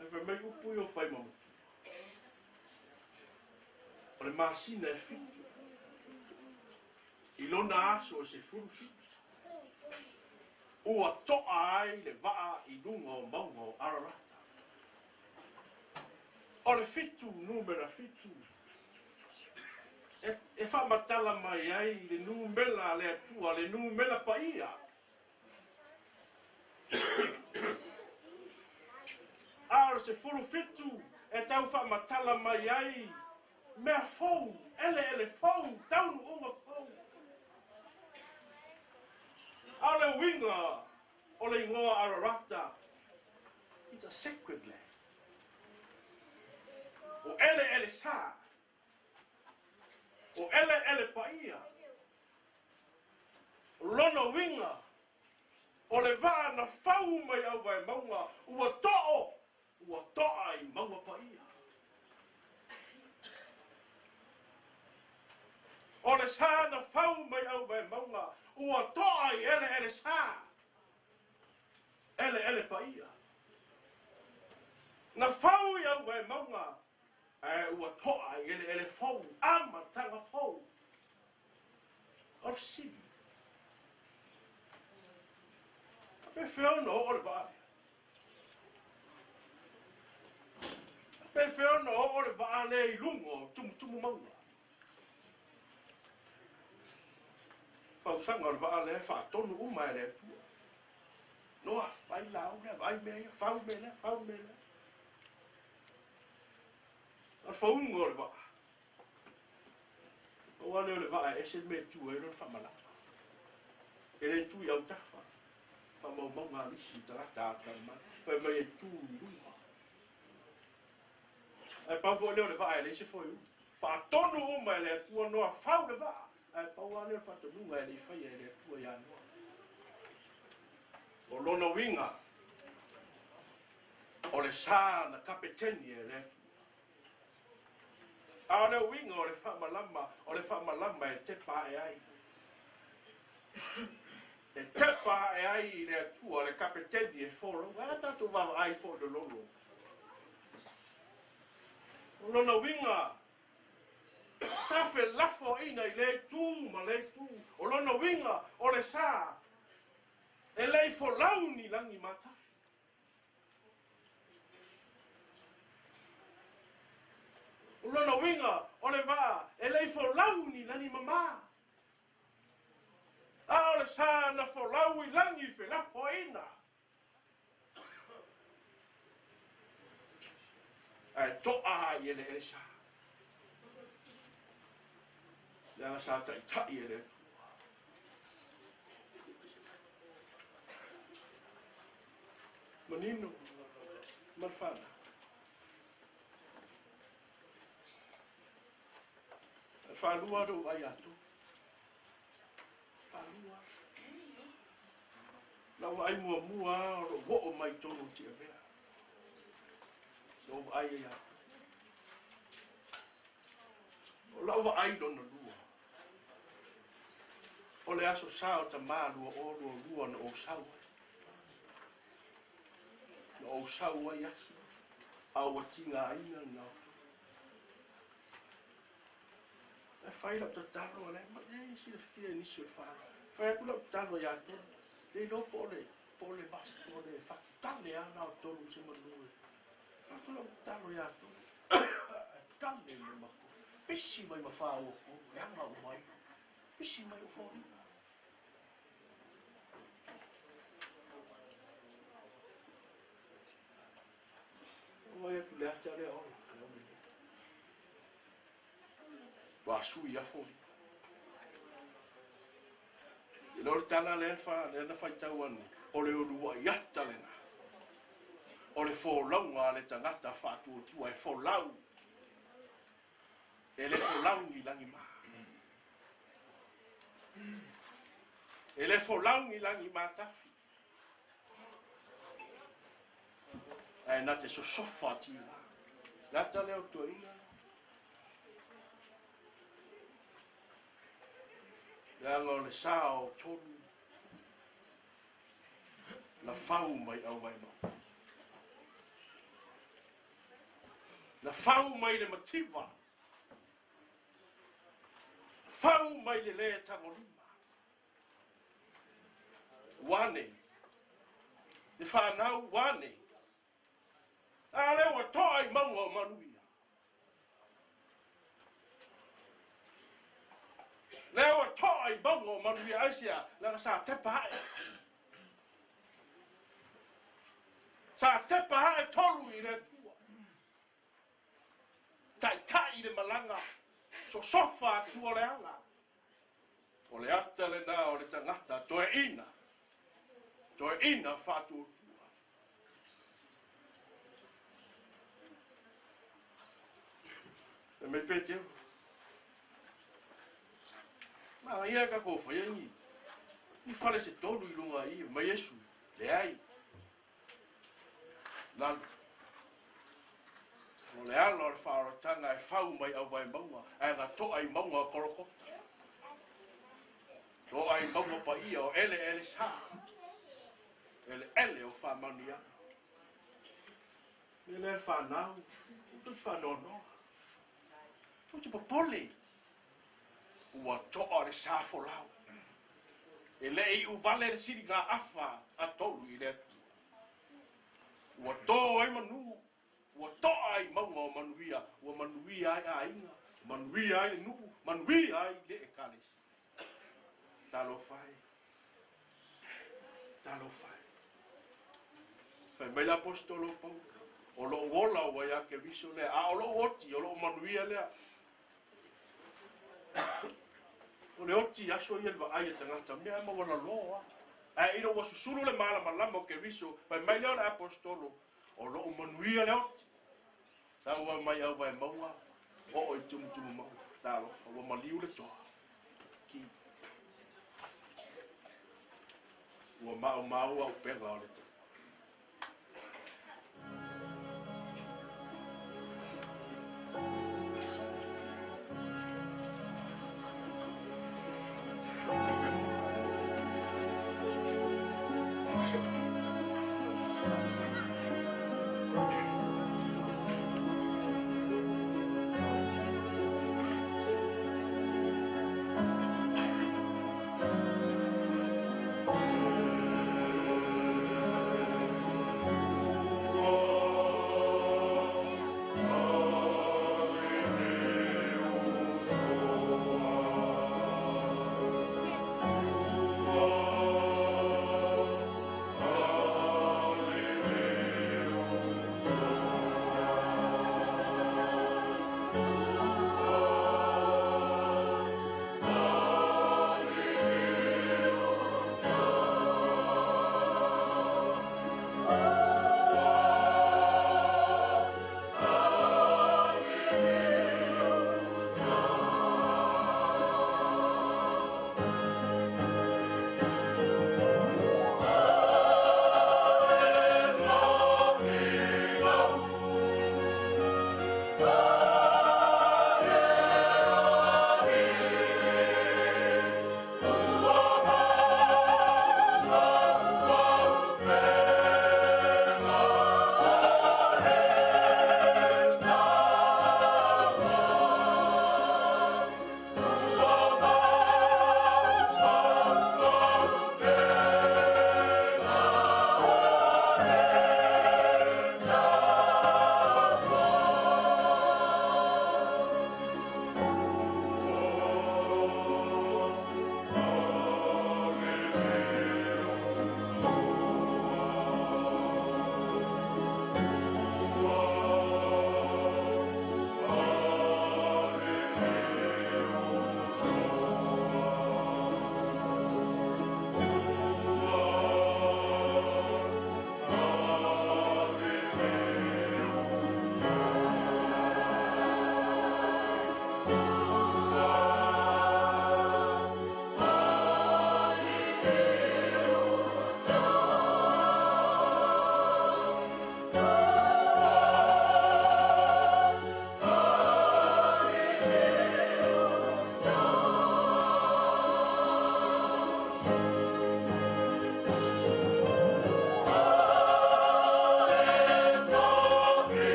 Ae fai mai upu i o fai ma matua. O le masina e 7, i lona aso e 17, ua toa ai le vaa i luga o mauga o Ararata. O le 7, numera 7, e faamatala mai ai le numera a le Atua, le numera paia. A o le 17 e tau faamatala mai ai mea fou, eleele fou, taunuuga fou. A o le uiga o le igoa Ararata, it's a sacred land. O eleele sa, o eleele paia. O lona uiga, o le vaa na fau mai au vai mauga, ua to'o, ua toa i mauga paia. O le sa na fau mai au vai mauga, ua toa i eleele sa, eleele paia. Na fau i au vai mauga, ae ua toa i eleele fou, amataga fou. O le fesili, pe fea ona oo le vaa lea? Pe fea ona oo le vaa lea i luga o tumutumu mauga? Fausaga o le vaa lea e faatonu uma e le Atua. Noa, vai lau lea, vai mea ia, fau mea lea, fau mea lea. O le fauga o le vaa. Pau lea o le vaa e ese le mea e tu ai lona faamalama. E le tu i autafa, faamaumauga a nisi tagata atamamai. Fai mai e tu i luga. Ae pau foi lea o le vaa e leai se foe uli. Faatonu uma e le Atua Noa fau le vaa. Ae pau lava lea o le faatonuga e le i faia e le Atua ia Noa. O lona uiga, o le sa na kapeteni e le Atua. A o le uiga o le faamalama, o le faamalama e tepa ae ai. E tepa ae ai i le Atua le kapeteni e folauga. A tatou vaavaai foi i le lolo. O lona uiga, sa felafoaiga i lea itu ma lea itu. O lona uiga, o le sa e le i folau ni lagi matafi. O lona uiga, o le vaa e le i folau ni lagi mamā. A o le sa na folau i lagi felafoaiga. Ae to'a i eleele sa. Leaga sa ta'ita'i e le Atua. Manino ma le fanau. E faalua lou vaai atu. Faalua. Lau vaai muamua o lou oo mai i totonu o Tiavea. Lou vaai ai atu. O lau vaai lona lua. O le aso sa o tamā 2022 na ou sau ai. Na ou sau ai asi. A ua tigaina na o. E fai lau tatalo a le ma e silafia e nisi o le whānau. Fai atu lau tatalo ia tolu. Le iloa po o le po o le po o le fatale ala o tolu se manu e. Fai atu lau tatalo ia tolu. E tale le mako. Pisi mai ma whā o kolu. E anga o mai. Pisi mai o fōlina. O vai atu le ata lea ola. Ua sui a foli. I lo le tala lea fa lea na faitau ane, o le uluai ata lena. O le folauga a le tagata faatuatua e folau. E le folau ni lagi ma. E le folau ni lagi matafi. Ae na te sosofa atiga. Le ata lea o toeaina. Leaga o le sa o tolu na fau mai au vaimau. Na fau mai le mativa. Fau mai le lē tagolima. Ua nei. Le whanau ua nei. A lea ua to'a i mauga o manuia. Lea ua to'a i mauga o manuia aisea, leaga sa tepa ae. Sa tepa ae tolu i le Atua. Ta'ita'i le malaga, sosofa atu o le ala. O le ata lena o le tagata toeaina, toeaina faatuatua. E mai Petero. Ma ia ka ko whaia ni. Ni fale se tolu i lunga i mai Yesu. Leai. Lalo. O le ala o le whaoratanga e whau mai au vai maunga, ae ngā to'a i maunga o Korokota. To'a i maunga pa ia o ele ele sa. Ele ele o whamanu ana. Me le whanau, o te whanonoa. O te popole. Ua to'a le sa folau. E le i uvale le siri ngā afa a tolu i le Atua. Ua tō ai manu, ua to'a i maunga o manuia, ua manuia ai aiga, manuia ai le nuu, manuia ai le ekalesia. Talofa e. Talofa e. Fai mai le apostolo Paulo, o lou ola ua ia Keriso lea, a o lou oti, o lou manuia lea. O le oti aso ia le vaai e tagata, mea ma wala loa. Ae ina ua susulu le malamalama o Keriso, fai mai lea o le apostolo, o lou manuia le oti. Sa ua mai au vai maua, o i tumutumu maua. Talofa, ua maliu le toa. Ki. Ua maumau aupega o le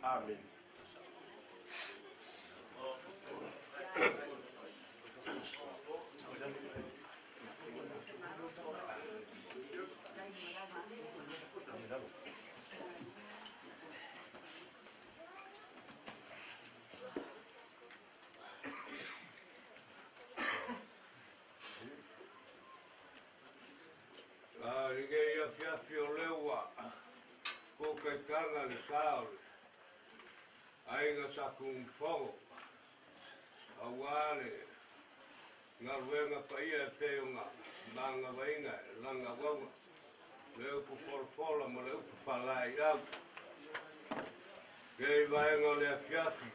Amen. Ia fiafi o leua ko kai kanga le saole aiga sa kumfogo auā le galuega paia e pei o ga magavaina e lagauauga le upu folafola ma le upu faalaeiau kei vaega o le afiafi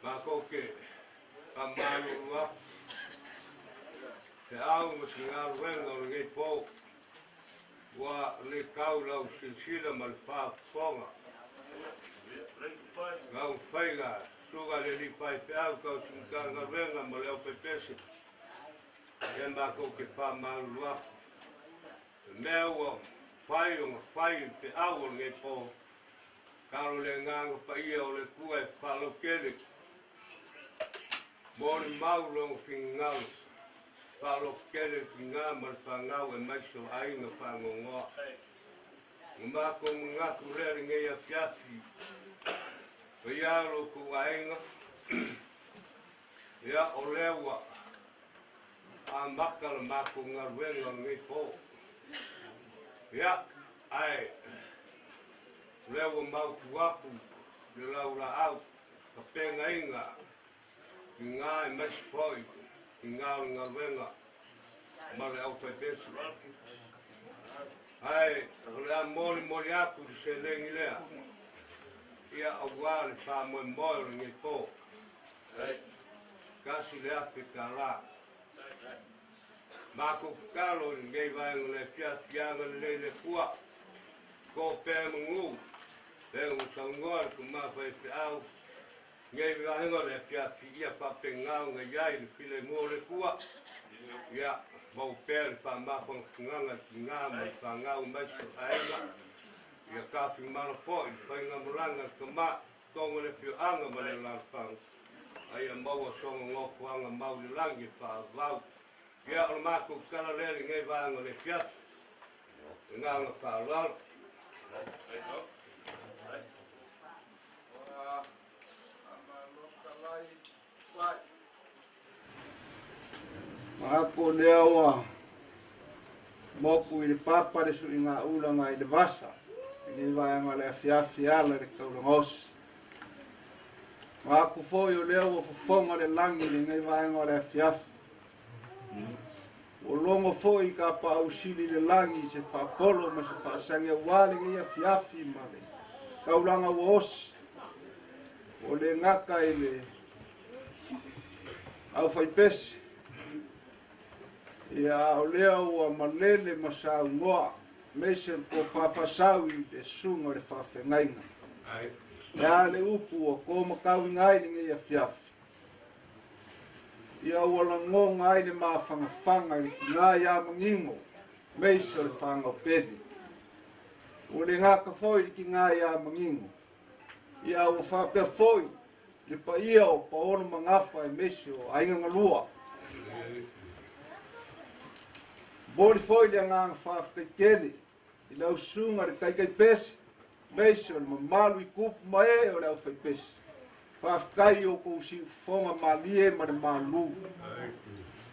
makou ke famalulu aku feau ma se galuega o lenei pou ua le kau lau silasila ma le faafofoga gaufaiga Susuga le alii faifeau tausi matagaluega ma le aufaipese. Ia makou te faamalulu aku. Le mea ua fai ona fai i le feau o lenei po. Talo le agaga paia o le Atua e faalautele. Mo le mau lona finagalo. Faalototele le tinā ma le fanau aemaise o aiga faanoanoa. Ua matou manatu lea lenei afiafi. Paia o lo outou aiga. Ia o lea ua amata le matou galuega o lenei po. Ia, ae o lea ua mautu atu le laulaau tapenaina i gā aemaise foi i gā o le galuega ma le aufaipese. Ae o le a molimoli atu le seleni lea ia auā le faamoemoe o lenei po. $1,000. Matou tatalo i lenei vaega o le afiafi ia agalelei le Atua. To pea manu pei ona saunoa le tama faifeau. Nei vaega o le afiafi ia faapena ona i ai le filemu o le Atua. Ia maua pea le faamafanafanaga i tinā ma le fanau aemaise o aiga. Ia tafimala foi le faigamalaga a le tama totonu o le afioaga ma le alaalafaga. Ae ia maua sona nofoaga mau i le lagi e faavavau. Ia o le matou tala lea i lenei vaega o le afiafi. Le agaga faaaloalo. Manatu o lea ua moku i le papa le suigaulaga i le vasa i lenei vaega o le afiafi e ala i le taulaga osi. Manatu foi o lea ua fofoga le lagi i lenei vaega o le afiafi. Ua logo foi i tapaau sili i le lagi se faapolo ma se faasagi auā lenei afiafi ma le taulaga ua osi. O le gata i le aufaipese. Ia a o lea ua malele ma saunoa aemaise le tofa faasau i le susuga o le faafeagaiga. E a le upu ua tomatauina ai lenei afiafi. Ia ua lagona ai le mafagafaga i le tinā ia Manino aemaise o le fanau pele. Ua le gata foi i le tinā ia Manino. Ia ua faapea foi le paia o Paolo ma Gafa aemaise o aiga galua. Momoli foi le agaga faafetai tele i lau susuga le taitaipese aemaise o le mamalu i tupu ma ee o le aufaipese. Faafetai i o outou siufofoga malie ma le malu.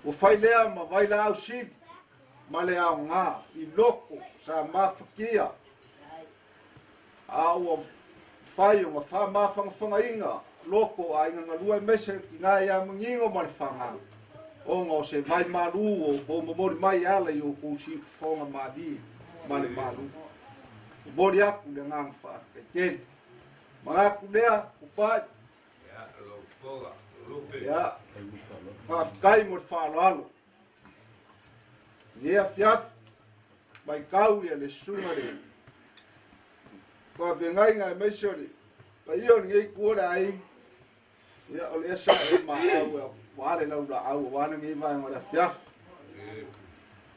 Ua fai lea ma vailaau sili ma le aogā i loko sa mafatia a ua fai ona faamafagafagaina loko o aiga galua aemaise le tinā ia Manino ma le fanau ona o se vaimalu o outou momoli mai e ala i o outou siufofoga malie ma le malu. Momoli atu le agaga faafetai tele. Manatu lea upai. Ia, lau fofoga, lupe. Ia, faafetai mo le faaaloalo. Lenei afiafi, matau ia le susuga le faafeagaiga aemaise o le paia o lenei itu o le aiga. Ia o lea sa e maau auā le laulaau auā lenei vaega o le afiafi.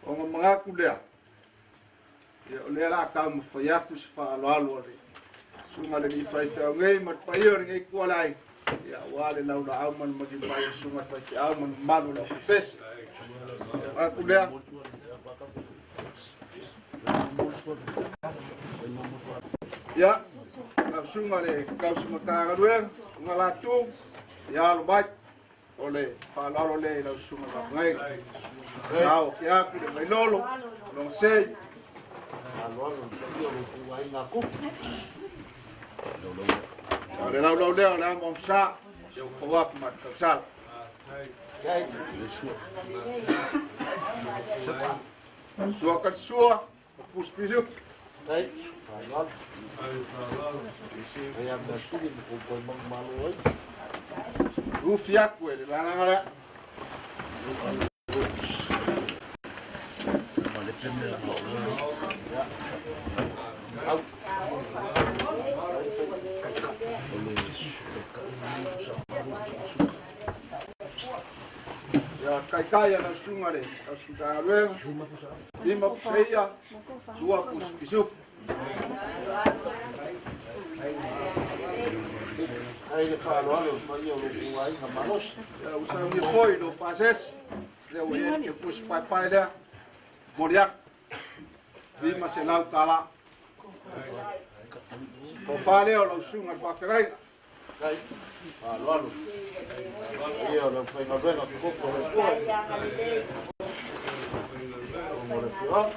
Ona manatu lea, ia o lea o le a taumafai atu se faaaloalo a le susuga i le alii faifeau nei ma le paia o lenei itu o le aiga. Ia auā le laulaau ma le maliu mai o le susuga i le faifeau ma le mamalu o le aufaipese. Manatu lea. Ia, lau susuga i le tausi Matagaluega, susuga Latu, ia alo mai. O le faaaloalo lea i lau susuga faafeagaiga. Ao ake atu le Vailolo, Logasei. O le laulau lea o le amo amsa, ia ua fau atu ma le tausala. Sua ka le sua, o pusipisuki. Ufi atu e le lalaga lea. Ia kaikai ana sunga le au sunga lima puseia lua pus pisup. Ai le fa'aloalo paia o lo'u aiga malosi. Ia usauni foi lo pasesi lea ua e pusi paepae lea moliaku 500 tala. Tofa lea o lau suga le faafeagaiga. Kai fa'aloalo ia o lau faigaluega koko le pua mo le fioaga.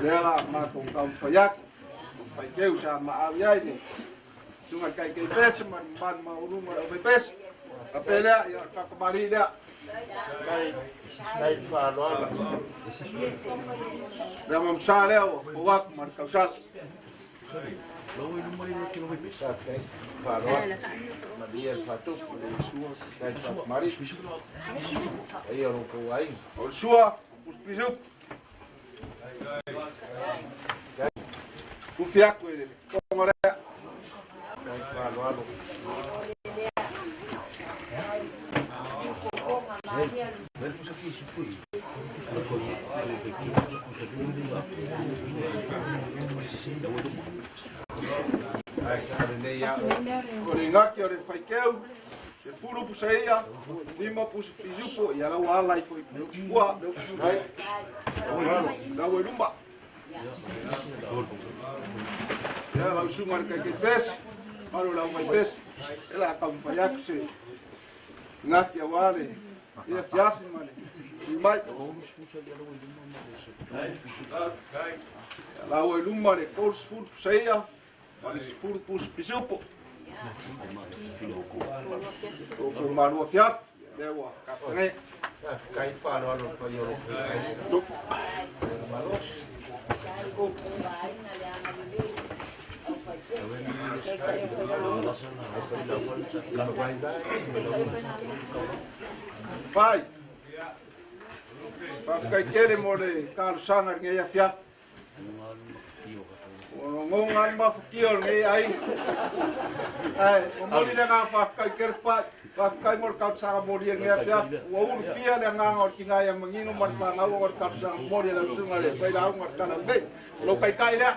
Lea la matou taumafai atu faiteu sa maau ai le suga le kaikai pese ma le mamalu maualuga o le aufaipese faapea lea ia o le faakamali'i lea. Kai kai fa'aloalo. Lea mamasā lea ua fou atu ma le tausala. Kai fa'aloalo malia le fa'atupu kai fa'akamali'i paia o loutou aiga. O le sua pusipisupu ufi atu i le toga lea. Kai fa'aloalo. O le gaki o le faikeu se fulu pusaia lima pusipisupu ia lau ala ifo i ua lau e luma. Ia lau suga le kaikai pese malu lau mai pese e la taumafai atu se gaki auā le ia fiafi ma le tui mai. Ia lau e luma le 30 pusaia ma le 10 pusipisupu. O ko malua fiafi lea ua kapagai. Kai fa'aloalo paia o loutou aiga malosi. Pai, faafetai tele mo le talosaga i lenei afiafi. Ua logoga le mafatia o lenei aiga. Ae momoli le agaga faafetai tele pai. Faafetai mo le talosaga moli i lenei afiafi. Ua ulufia le agaga o le tinā ia manino ma le fanauga o le talosaga moli a lau susuga le failauga o le tala lelei. O lou taitai lea.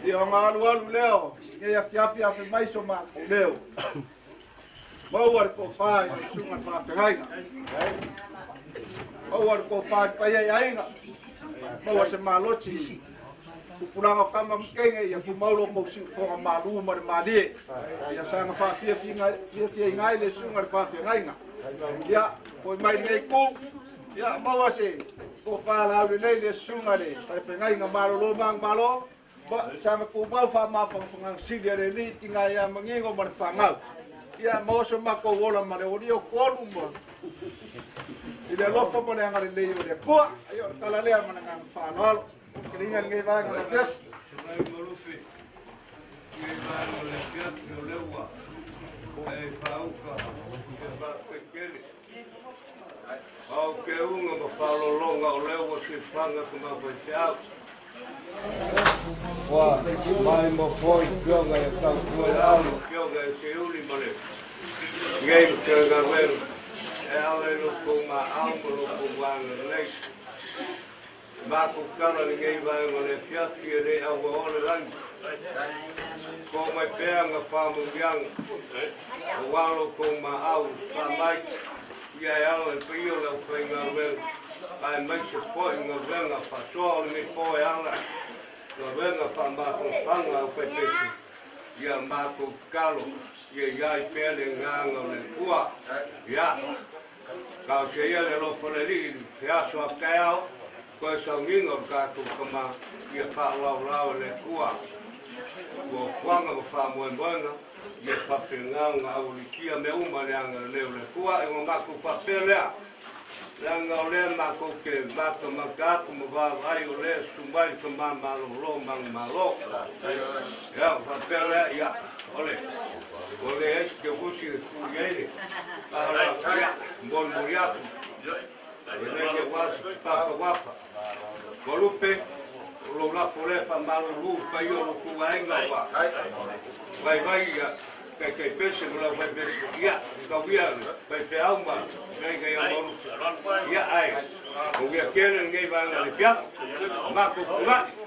Ia o alualu lea o lenei afiafi afe mai so matou leo. Maua le tofa i lau susuga le faafeagaiga. Maua le tofa i paia i aiga. Maua se malosi tupulaga o tama ma teine ia tumau lo kou siufoga malu ma le malie. Ia saga faafiafiaina ai le susuga le faafeagaiga. Ia foi mai lenei itu. Ia maua se tofa laulelei le susuga le faafeagaiga malolo ma malo. Saga tumau faamafanafanaga sili a le alii tina ia manino ma le fanau. Ia maua so matou ola ma le oli o tolu ma i le alofa ma le agalelei o le Atua. Ia o le tala lea ma le agaga faaaloalo. Keliga lenei vaega o le afiafi. Mai malufi nei vaega o le afiafi o lea ua e faauka e faafetai tele. Au ke unga ma faalologa o lea ua sifaga ka mafaifeau. Ua mai mo foi fioga e tautua e alo fioga e seuli ma le ngei te galuega e ala i loutou maau ma loutou agalelei. Matou tala lenei vaega o le afiafi e le auaoa le lagi. Ko mai pea nga faamanuiaga auā loutou maau faamai ia e ala i paia o le aufaigaluega aemaise fo'i galuega faasoa o lenei po e ala galuega faamafanafanaga aufaipesi ia matou tatalo ia iai pea le agaga o le Atua. Ia talosia ia le alofa o le Alii i se aso a taeao toe sauniga o le tatou tamā ia faalaolao e le Atua fuafuaga ma faamoemoega ia faapena ona aualitia mea uma i le agalelei o le Atua. E ona matou faapea lea Leaga o lea matou te matamata atu ma vaavaai o lea susu mai le tama malolo manumalo. Ia, ona faapea lea, ia, o le, ua leai se tevusi e tuu i ai le faaaloalo, ia, molimoli atu, e le aua se papauapa. Toalupe, o lou lafo lea faamalulu i le paia o lo outou aiga ua vaivai ia taitai pese ma lau faipese, ia, tau ia le faifeau ma feaiga ia Maulupe. Ia, ae manuia tele lenei vaega o le afiafi. Matou tulai.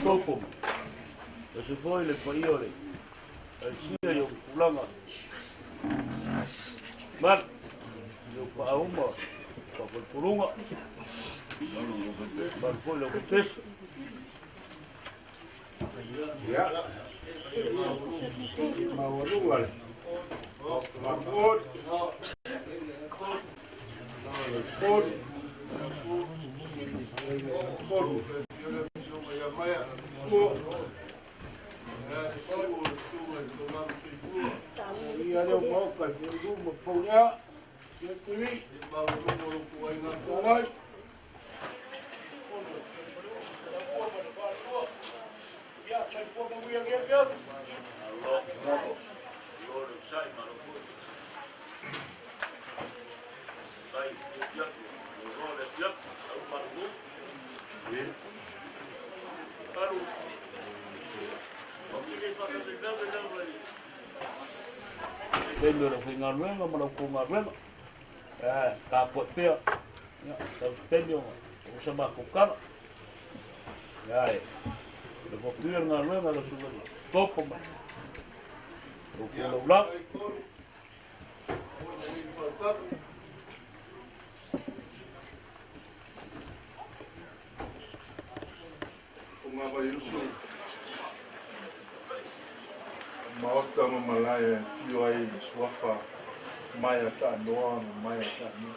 Topo. E se foi le paia o le aisia i o tulaga. Mal, i o paauma, papaipuluga. Mal foi le pesa. Ia. Maualuga le. Mapoli. Poli. Poli. Ia leo maoka, i luma paulea, ia tui. Alai. Ia, sai fua manuia ia ia. Alo. Lord sai malo foi. Sai ia. Lord ia. Au malu. Alu. Taimi o le faigaluega ma lau kougaluega tapuaʻi pea ia tau taimi o sa makou kala ae le fapuia le galuega le susuga topo mai lou kulaulaga. O Mavaiusu maota ma malae fio ai le suafa mai a taanoa ma mai a taanoa.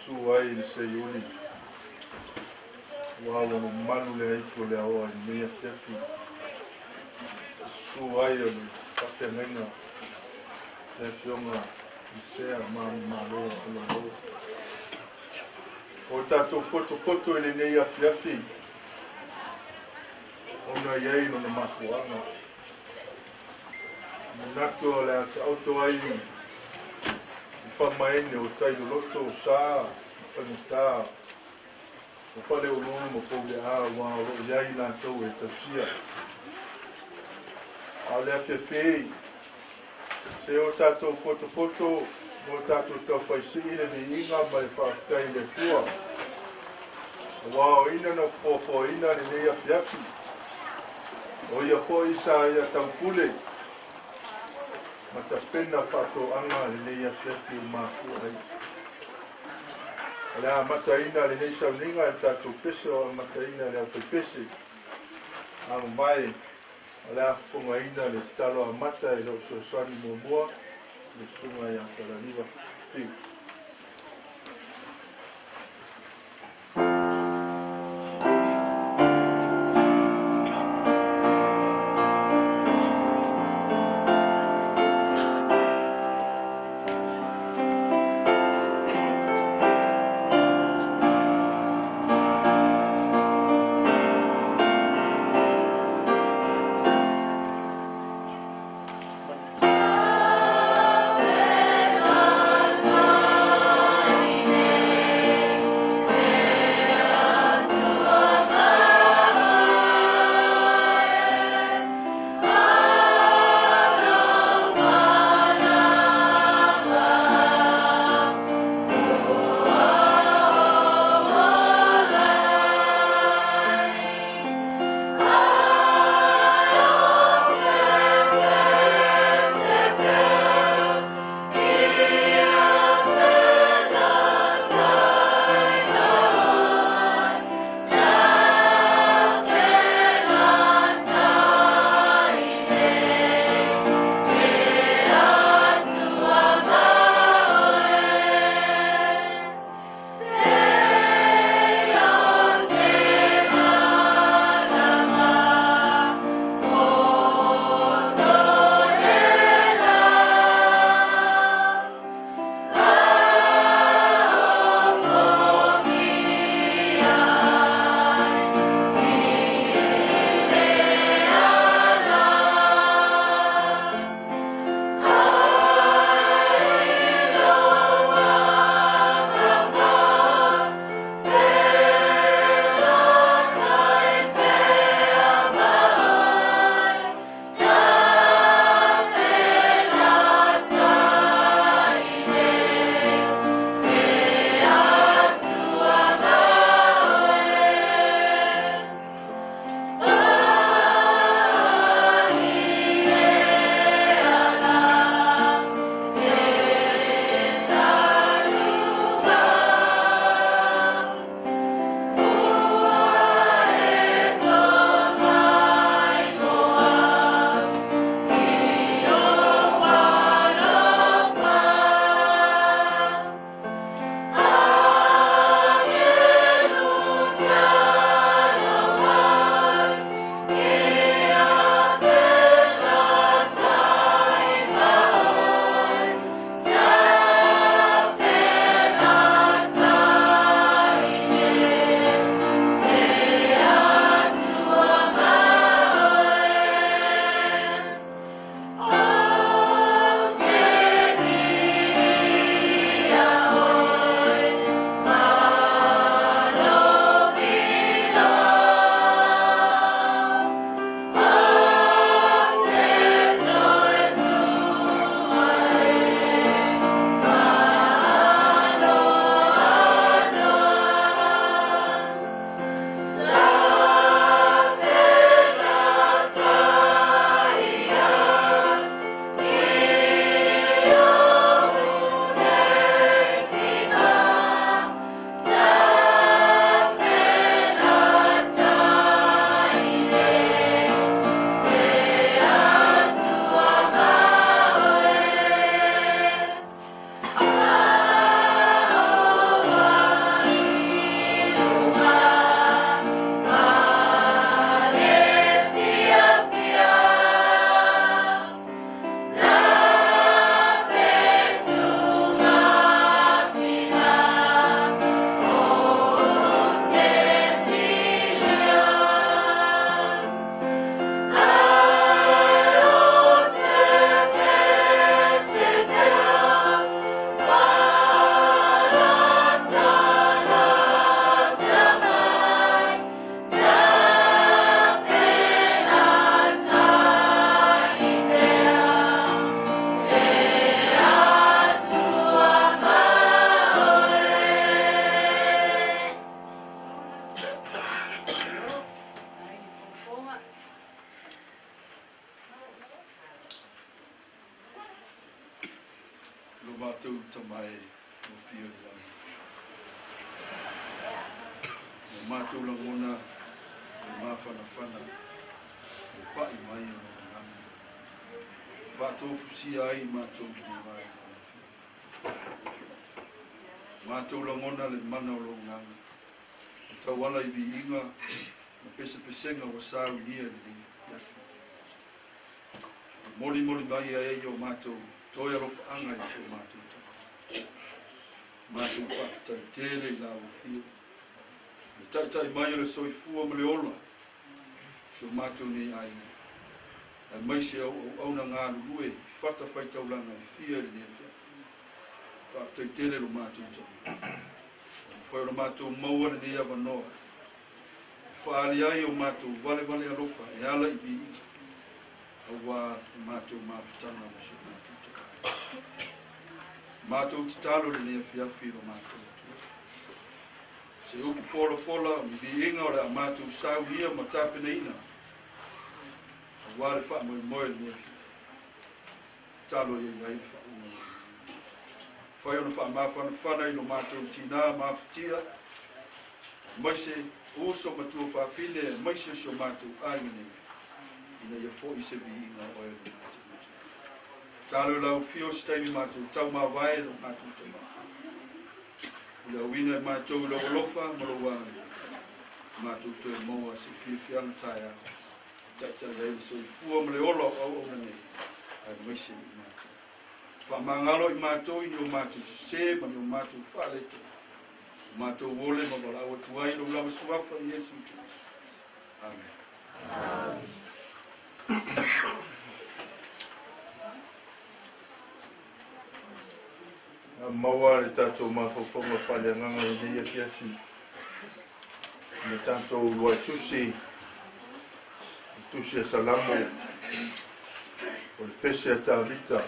Su ai le seiuli. Ua ua mamalu le aitu o le aoa i lenei afiafi. Su ai o le faafeagaiga le afioga i sea ma malo o lo. O tatou potopoto i lenei afiafi. Ona i ai lona mafuaaga. Manatu o le a taoto ai i faamaene o tailoloto o sa faigata o faleologo ma pouleā ua o loo iai latou e tausia. A o le afiafi se o tatou potopoto o tatou taufaisii le viiga ma le faafetai i le Atua. Ua aoina na foafoaina lenei afiafi. O ia foi sa ia taupule ma tapena faatoaga lenei afiafi o mafua ai. O le amataina lenei sauniga e le tatou pese o amataina le aufaipese. Ago mai o le afofogaina le tatalo amata e lou fesoasoani muamua le susuga ia Talaliva. Piu. Amen. Tama e o fia i le lagi. Ua matou lagona le mafanafana o pa'i mai o lou agaga. Faatofusia ai i matou i lenei vaega o le afiafi. Matou lagona le mana o lou agaga e tauala i viiga ma pesepesega ua saunia i lenei afiafi. E molimoli mai ai o matou toe alofaaga i si o matou Tama. Matou faafetai tele i la ua fio. Le taitai mai o le soifua ma le ola, si o matou nei aiga. Aemaise au auauna galulue i fatafaitaulaga e fia i lenei afiafi. Faafetai tele lo matou Tama. Ua mafai ona matou maua lenei avanoa. E faaali ai o matou valevale alofa e ala i viiga. Auā le matou mafutaga ma si o matou Tama. Matou tatalo i lenei afiafi i lo matou Atua. Se upu folafola o ni viiga o le a matou saunia ma tapenaina. Auā le faamoemoe i lenei afiafi. Tatalo ia i ai le faauuga. Fai ona faamafanafana i lo matou tinā mafatia, aemaise uso matua faafine, aemaise o si o matou aiga nei, ina ia fo'i se viiga o oe lo matou Atua. Tatalo i lau afio se taimi matou taumavae lo matou Tama. O le auina e matou i lou alofa ma lou agalelei, matou toe maua se fiafiaga taeao, taitai ai le soifua ma le ola o auauna nei, aemaise i matou. Faamagalo i matou i ni o matou sesē ma ni o matou faaletonu. O matou ole ma valaau atu ai i lou lava suafa Iesu Keriso. Amene. Maua le tatou mafaufauga faaleagaga i lenei afiafi. Le tatou luaitusi, le tusi a Salamo, o le pese a Tavita,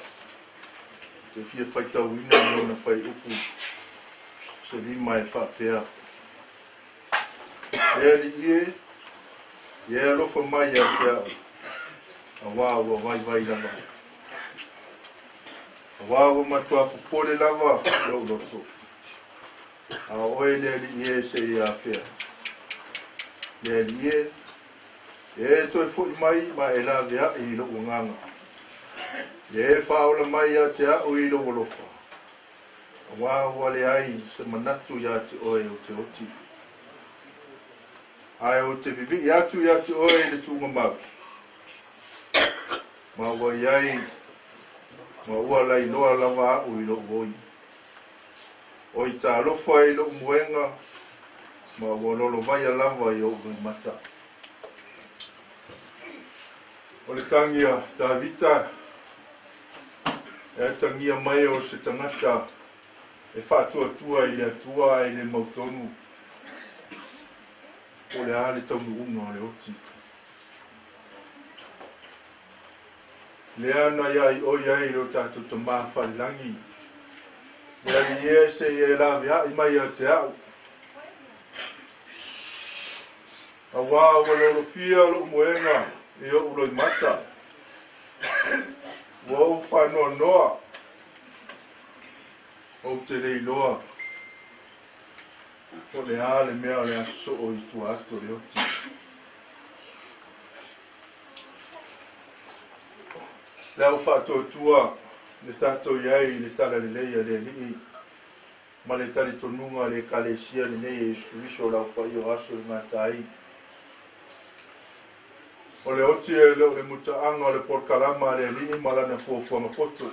te fia faitauina i lona fuaiupu se 5 e faapea. E Alii e, ia e alofa mai ia te a'u, auā ua vaivai lava. Auā ua matuā popole lava lou loto. A o oe le Alii e seia afea. Le Alii e, ia e toe fo'i mai ma e lavea'i i lou agaga. Ia e faaola mai ia te a'u i lou alofa. Auā ua leai se manatu iā te oe ou te oti. Ae ou te vivii atu iā te oe i le tuugamau. Ma ua iai ma ua lailoa lava a'u i lou oi. Oi talofa i lou moega ma ua lolovaia lava i ou loimata. O le tagi a Tavita e atagia mai o se tagata e faatuatua i le Atua ae le mautonu po o le a le taunuuga o le oti. Lea na ia i oi ai lo tatou Tamā falelagi. Le Alii e seia e lavea'i mai ia te a'u. Auā ua lolofia lo'u moega i o'u loimata. Ua ou faanoanoa, ou te le iloa po o le a le mea o le a sosoo i tua atu o le oti. Le au faatuatua le tatou i ai i le talalelei a le Alii ma le talitonuga a le Ekalesia lenei e Iesu Keriso o le aupaia o aso e gata ai. O le oti e le o le mutaaga o le polokalama a le Alii ma lana fuafuaga poto.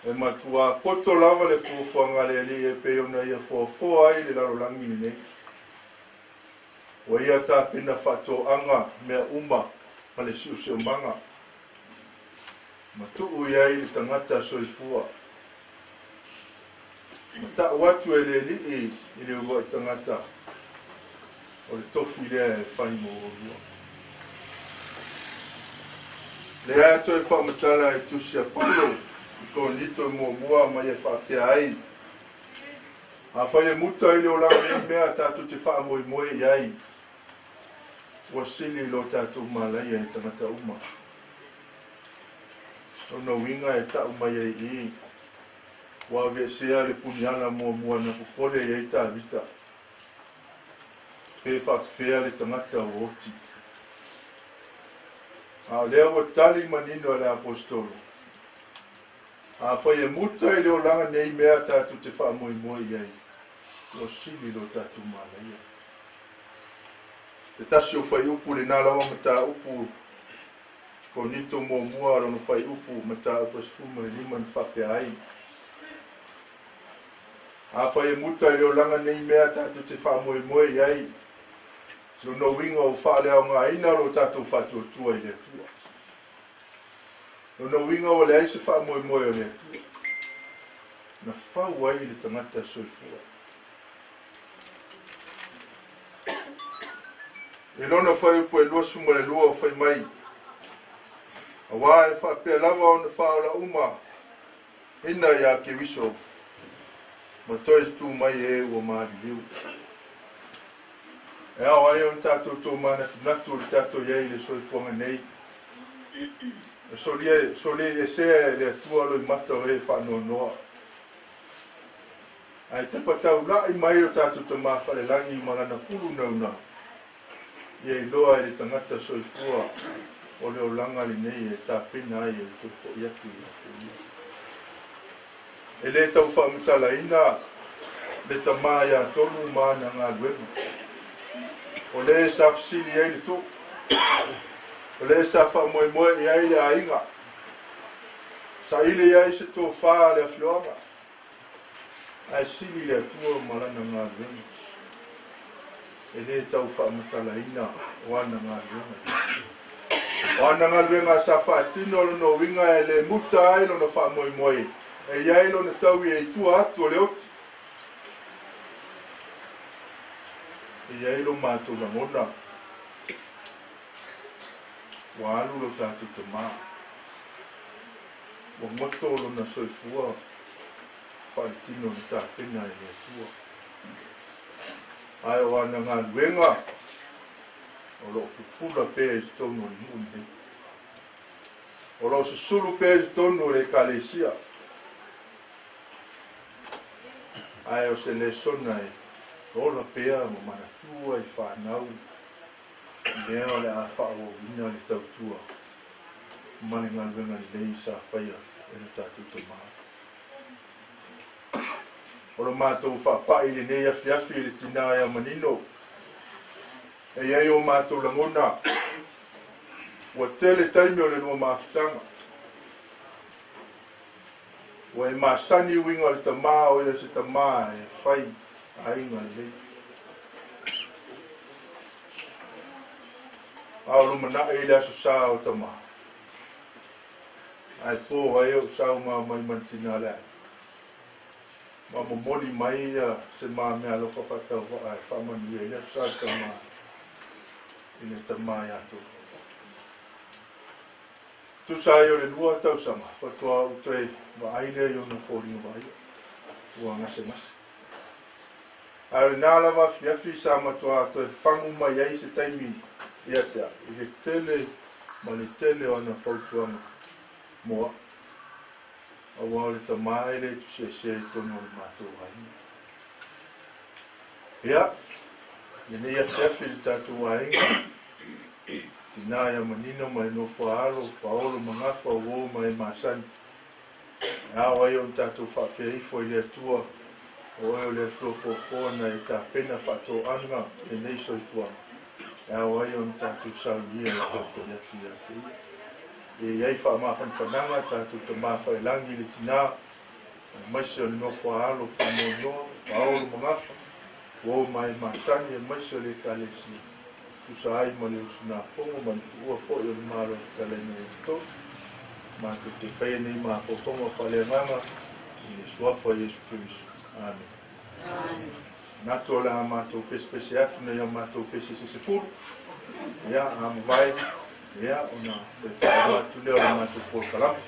E matuā poto lava le fuafuaga a le Alii e pei ona ia foafoa ai le lalolagi lenei. Ua ia tapena faatoaga mea uma ma le siosiomaga. Ma tuu i ai le tagata soifua. Ma ta'u atu e le Alii i le ulua'i tagata, o le tofi lea e fai mo oulua. Lea toe faamatala e tusi a Paulo i Korinito e muamua ma ia faapea ai. Afai e muta i le olaga nei mea tatou te faamoemoe i ai, ua sili lo tatou malaia i tagata uma. Lona uiga e ta'u mai ai i ua aveesea le puniaga muamua na popole ai ai Tavita pe faafefea le tagata ua oti. A o lea ua tali manino e le Aposetolo, Afai e muta i le olaga nei mea tatou te faamoemoe i ai, ua sili lo tatou manaia. Se tasi o fuaiupu lenā lava mataupu Korinito muamua lona fuaiupu mataupu e 15 na faapea ai, Afai e muta i le olaga nei mea tatou te faamoemoe i ai, lona uiga ua faaleaogaina lo tatou faatuatua i le Atua. Lona uiga ua leai se faamoemoe o le Atua na fau ai le tagata soifua. I lona fuaiupu e 22 o fai mai, Auā e faapea lava ona faaola uma ina iā Keriso ma toe tutū mai e ua maliliu. E ao ai ona tatou tomanatunatu o le tatou i ai i le soifuaga nei, e soliesea e le Atua loimata o e faanoanoa. Ae tepa taula'i mai lo tatou Tamā Falelagi ma lana pulu nauna, ia iloa e le tagata soifua o le olaga lenei e tapena ai e le toe fo'i atu ia te ia. E lē tau faamatalaina le tamā iā tolu ma ana galuega. O lē sa fesili ai le too, o lē sa faamoemoe i ai le aiga, saili ai se tofā a le afioaga, Ae sili le Atua ma lana galuega. E lē tau faamatalaina o ana galuega. O ana galuega sa faatino lona uiga e lē muta ai lona faamoemoe e i ai lona taui e i tua atu o le oti. E i ai lo matou lagona ua alu lo tatou tamā. Ua goto lona soifua faaletino na tapena e le Atua. Ae o ana galuega o lo o pupula pea i totonu o le nuu lenei. O lo o susulu pea i totonu o le Ekalesia. Ae o se lesona e ola pea ma manatua i fanau mea o le a faaauauina le tautua ma le galuega lelei sa faia e lo tatou tamā. O lo matou faapa'i i lenei afiafi i le tinā ia manino, e i ai o matou lagona ua tele taimi o le lua mafutaga. Ua e masani uiga o le tamā o ia se tamā e fai aiga lelei. A o lumanaʻi i le aso sa o tamā. Ae pō ai oʻu sauga mai ma le tinā le aiga. Ma momoli mai ia se ma meaalofa faatauvaa e faamanuia i le aso sa o tamā i le tamā iā Tolu. Tusa ai o le 2 tausaga faatoa ou toe vaai lea i ona foliga vaaia ua gasegase. Ae o lenā lava afiafi sa matuā toe fagu mai ai se taimi ia te au i le tele ma le tele o ana fautuaga mo a'u, auā o le tamā e le tuseesea i totonu o le matou aiga. Ia, lenei afiafi i le tatou aiga, tinā ia manino ma e nofo a alo, paolo ma gafa, uō ma e masani. E ao ai ona tatou faapea ifo i le Atua, o Oe o le Atua foafoa na e tapena faatoaga lenei soifuaga, e ao ai ona tatou saunia e toe foi atu ia te Ia. Ia i ai faamafanafanaga tatou Tamā Whaelangi i le tinā, aemaise o le nofo a alo faamoenoa, paolo ma gafa, uo ma e masani aemaise o le Ekalesia, tusa ai ma le usugafono ma le tuua foi o le Malo fetalaiga ia totonu. Matou te faia nei mafaufauga faaleagaga i le suafa o Iesu Keriso. Amene. Manatu o le a matou pesepese atu nei a matou pese se 10. Ia, a mavae, ia, ona toe faaauau atu lea o le matou polokalame.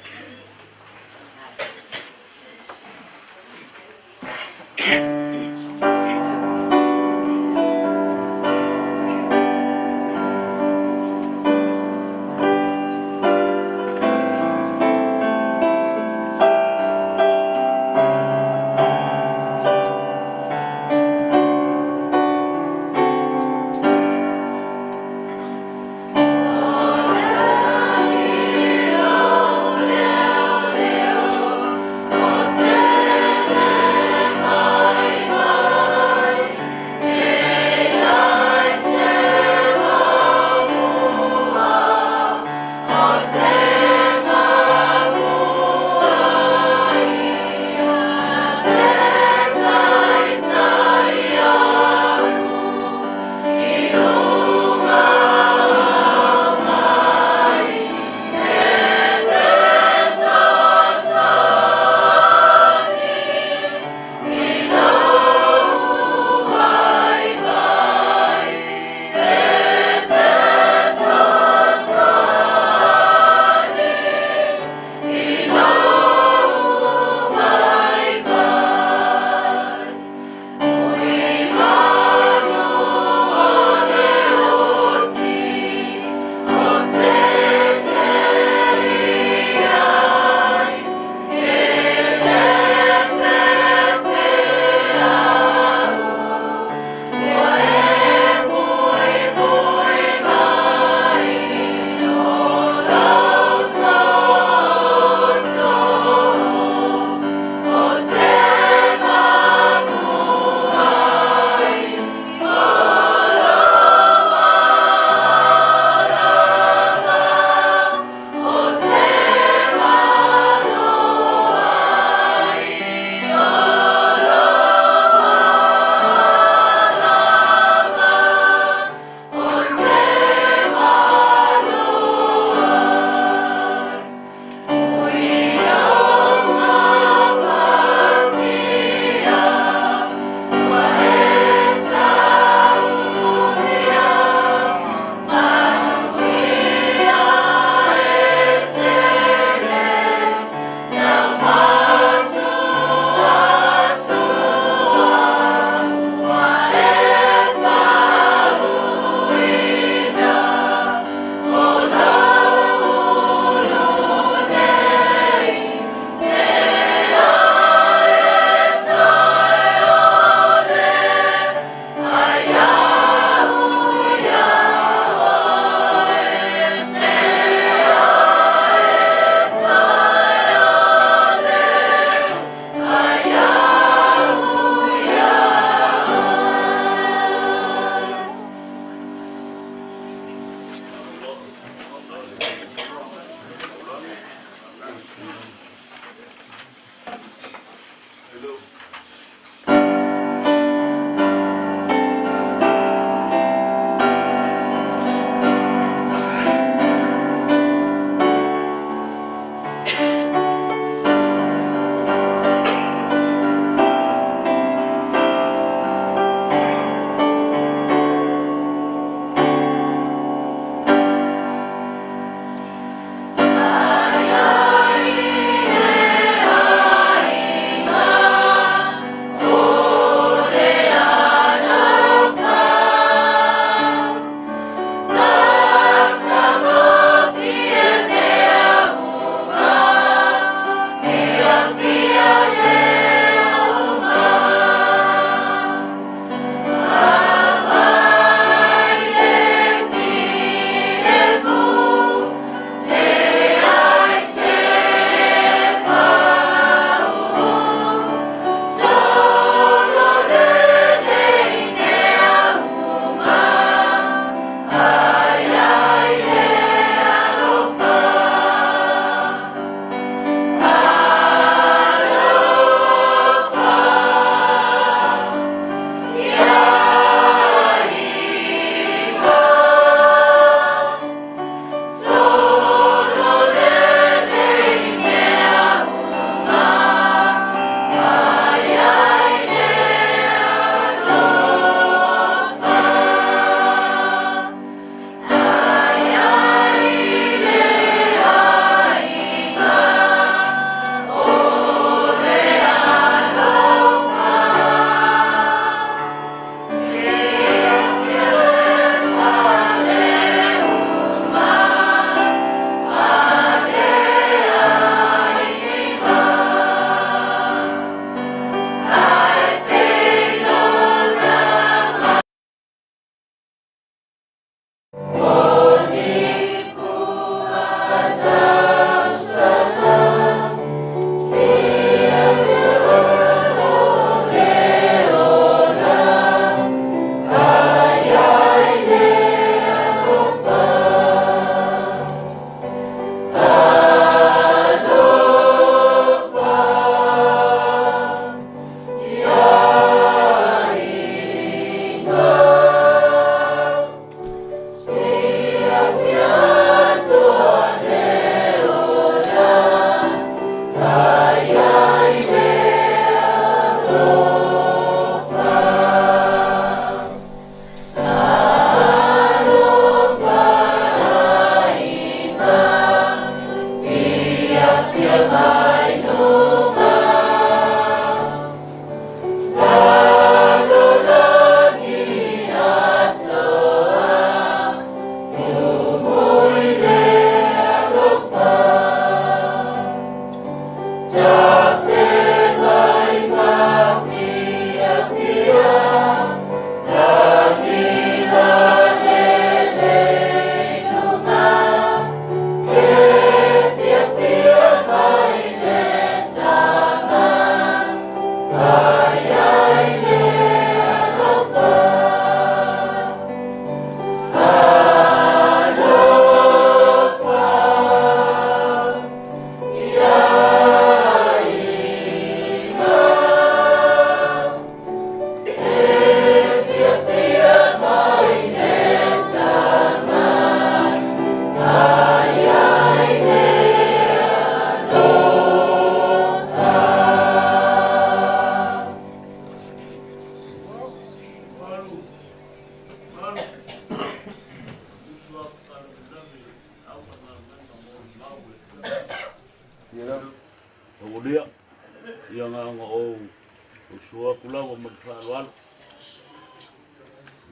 faaaloalo.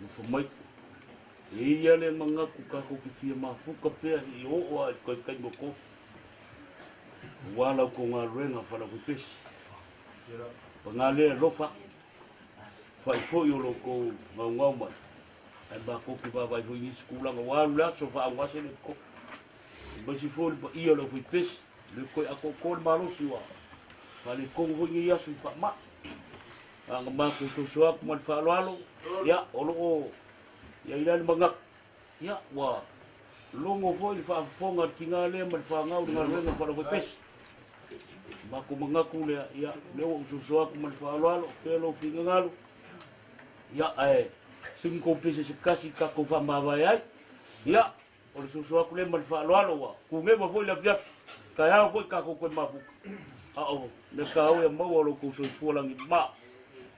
Nofo mai. E i ai le manatu tatou te fia mafuta pea i oo lava i le toe taimi o kofi. Aua la outou galuega faalaufaipesi. Paga lea alofa, fai foi o lo outou gaugau mai, ae matou te vaavaai foi i nisi tulaga ua alu le aso faaugase le kofi. Aemaise foi le paia o le aufaipesi, le toe atoatoa le malosi ua faaletonu foi nei aso i faamai. A na matou soso atu ma le faaaloalo, ia, o lo o i ai la le manatu, ia, ua logo foi le faafofoga a le tina lea ma le fanau i le galuega faalaufaipesi. Matou manatu lea, ia, lea ua ou soso atu ma le faaaloalo, fea lou finagalo, ia, ae sigi tou pese se tasi tatou faamavae ai, ia, O le soso atu lea ma le faaaloalo ua kugeva foi le afiafi, taeao foi tatou toe mafuta. A o mea taua ia maua o lo outou soifua lagi mama.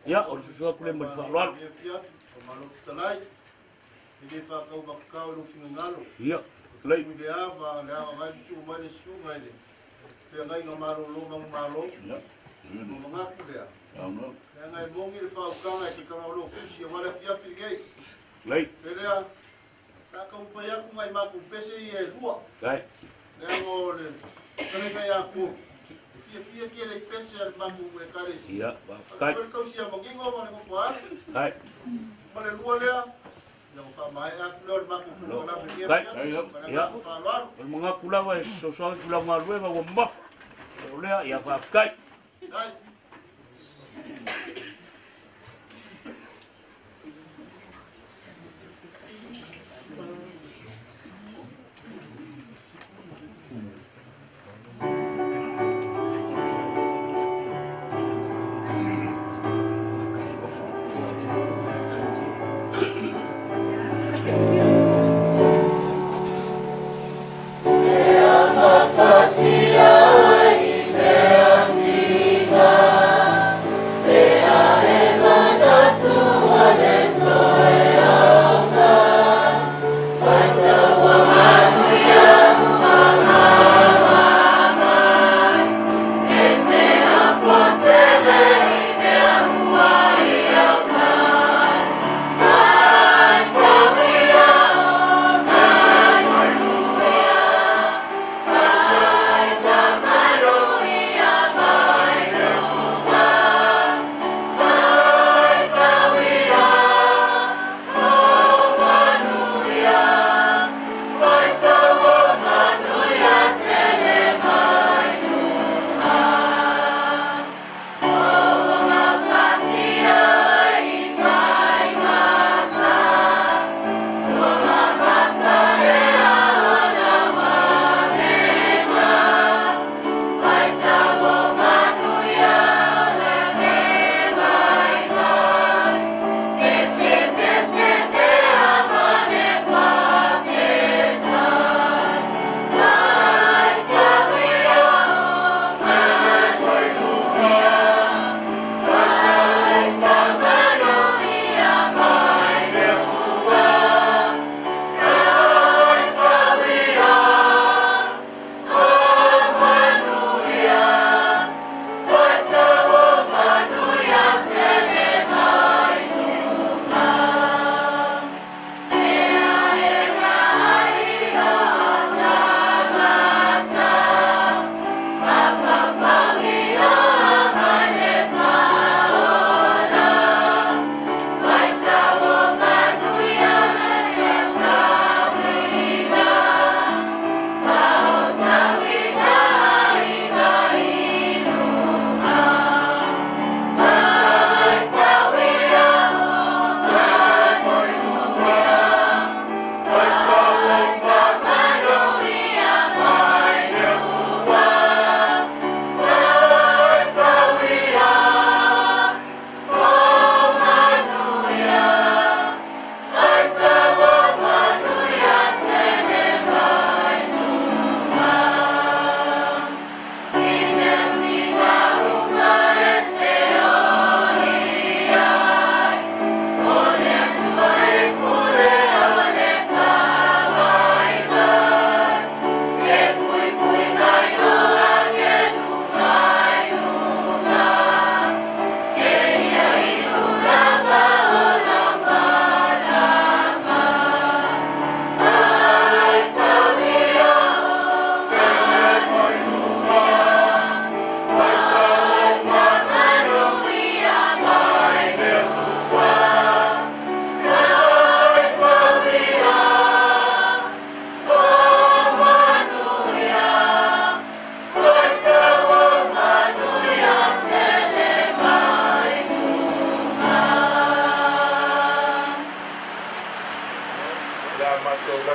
Ia, o le soso atu lea ma le faaaloalo. Malo fetalai, e le faataumatatao i lou finagalo. Ia, lei. Ui le ava, le ava vai susu mai le susuga i le feagaiga malolo manumalo. Ua manatu lea. Leaga e moni le faautaga e te tagaloa tusi aua le afiafi lenei. Lei. Pelea, Sa taumafai atu nai matou pese ia e lua. Leaga o le fetalaiga ia Tolu, e fiafia tele i pese a le matou Ekalesia. Ia, faafetai. Foi le tausia manino ma le nofo atu. Ai. Ma le lua lea, ia ua faamaea atu lea o le matou polokalame ia. Ia. Faaaloalo. O le manatu lava e fesoasoani atu lau galuega ua mamafa. O lea, ia faafetai. Ai.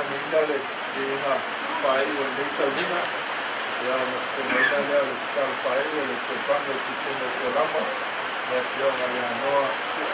Faamaeaina le viiga faaiu o lenei tauniga, ia ona totogaina lea o le tatalo faaiu o le Soifano o Kisene o Tualama, le Afioga ia Noa Sua.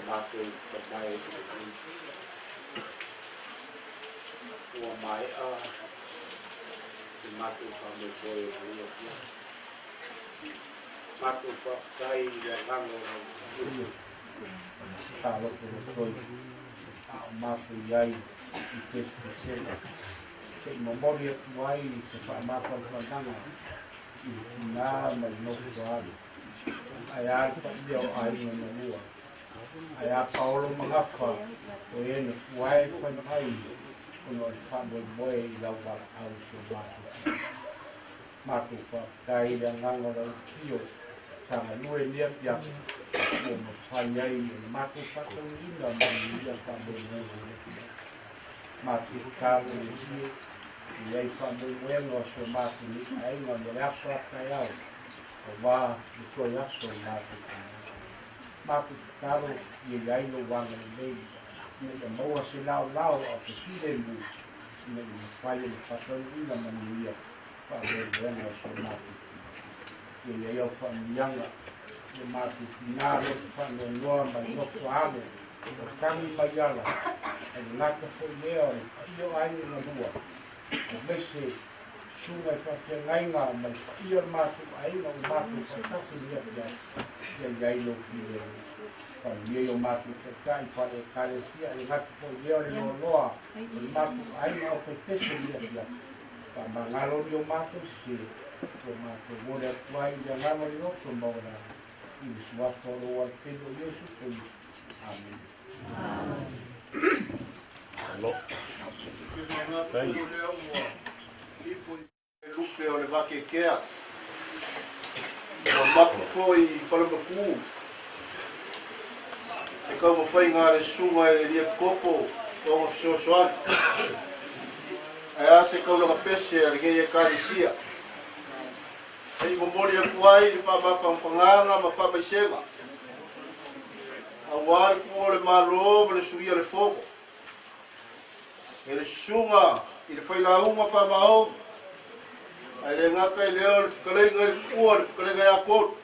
Matou mai ua maea le matou faamoemoe o lenei afiafi. Matou faafetai i le agaga o lau. a o matou i ai i Pesepesega se'i momoli atu ai se faamafanafanaga i le tinā ma le nofo alu. Ae a le paia o aiga na lua, ae a paolo ma gafa o e na fuae fai mai ona o le faamoemoe i lau valaau i si o matou aiga. Matou faafetai i le agaga o lau afio sa galue i lea afiafi ua mafai ai ona matou faataunuuina manuia faamoemoega o le afiafi. Matou tatalo i le Atua e i ai faamoemoega o si o matou nei aiga mo le aso a taeao aua le toe aso o matou taeao. Matou tatalo ia i ai lou agalelei ina ia maua se laolao a o se filemu ina ia mafai ona faataunuuina manuia faamoemoega o si o matou itumalo. Ia i ai au faamanuiaga i o matou tinā loto faanoanoa ma le nofo alo o tagi mai ala, ae le gata foi lea o le paia o aiga na lua, aemaise susuga i faafeagaiga ma le paia o le matou aiga ua matou faatasi i lenei afiafi, ia i ai lou filemu. Faamanuia i o matou taitai faale-Ekalesia, ae le gata foi lea o le loaloa o le matou aiga aufaipese i lenei afiafi. Faamagalo ni o matou sese, ua matou vole atu ai i le agaga o le loto maualalo, i le suafa o lou Alo pele o Iesu Keriso. Amene. Lupe o le vakekea ua mapu foi i Falemapū e taumafaiga a le susuga i le Epikopo o ona fesoasoani. Ae a se taulaga pese a lenei Ekalesia se'i momoli atu ai le faamafanafanaga ma faamaisega auā le tuua o le Malo ma le suia o le Fono e le susuga i le failauga faamaomu, ae le gata i lea o le fetalaiga i le tuua le fetalaiga ia Tolu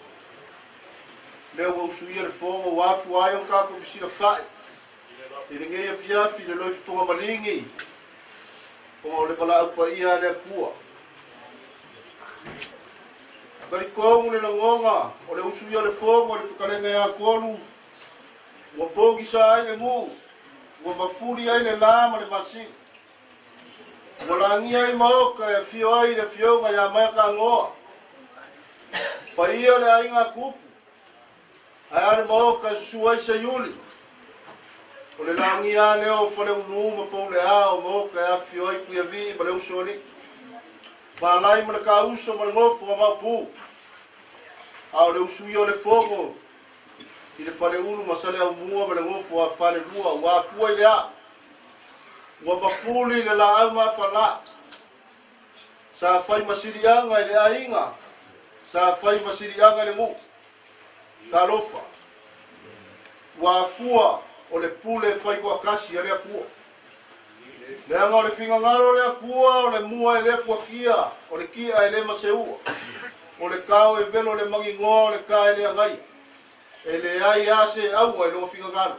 lea ua usuia le Fono ua afua ai ona tatou fesilafa'i i lenei afiafi le loifofoga maligi ona o le valaau paia a le Atua. Talitonu le lagona o le usuia o le Fono i le fetalaiga ia Tolu ua pogisa ai le nuu, ua mafuli ai le lā ma le masina, ua lagia ai maoka e afio ai le afioga ia Maiakagoa, paia le aiga a Tupu, ae a le maoka e susu ai Seiuli, o le lagia a lea o Faleulu ma Pouleā o maoka e afio ai Tuiavii ma le Usoalii, Malai ma le Kauso ma le Nofo a Maopu, a o le usuia o le Fono i le Faleulu ma Saleaumua ma le Nofo a Falelua ua afua i le a ua mafuli le laau mafalā sa fai masiliaga i le aiga sa fai masiliaga i le nuu. Talofa ua afua o le pule fai toatasi a le Atua. Leaga o le finagalo o le Atua o le mua e le fuatia, o le ti'a e le maseua, o le kao e velo le magigoa, o le ka e le agaia. E leai a se aua i lona finagalo.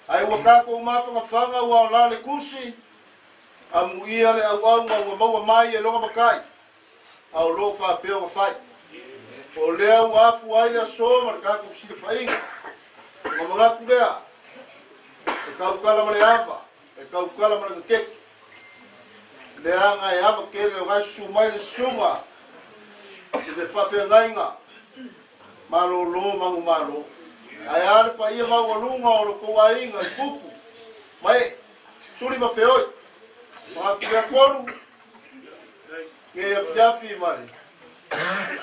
Ae ua tatou mafanafana ua ola le tusi, amuia le auauna ua maua mai e lona matai, a o loo faapea ona fai. O lea ua afua ai le aso ma le tatou fesilafaiga. Ona manatu lea, e tautala ma le ava, e tautala ma le gakeke. Leaga e ava tele o gae susu mai le susuga i le faafeagaiga malōlō manumalo. Ae a le paia maualuga o lo tou aiga i tupu ma ee, suli ma feoi, manatu lea tolu, nei afiafi ma le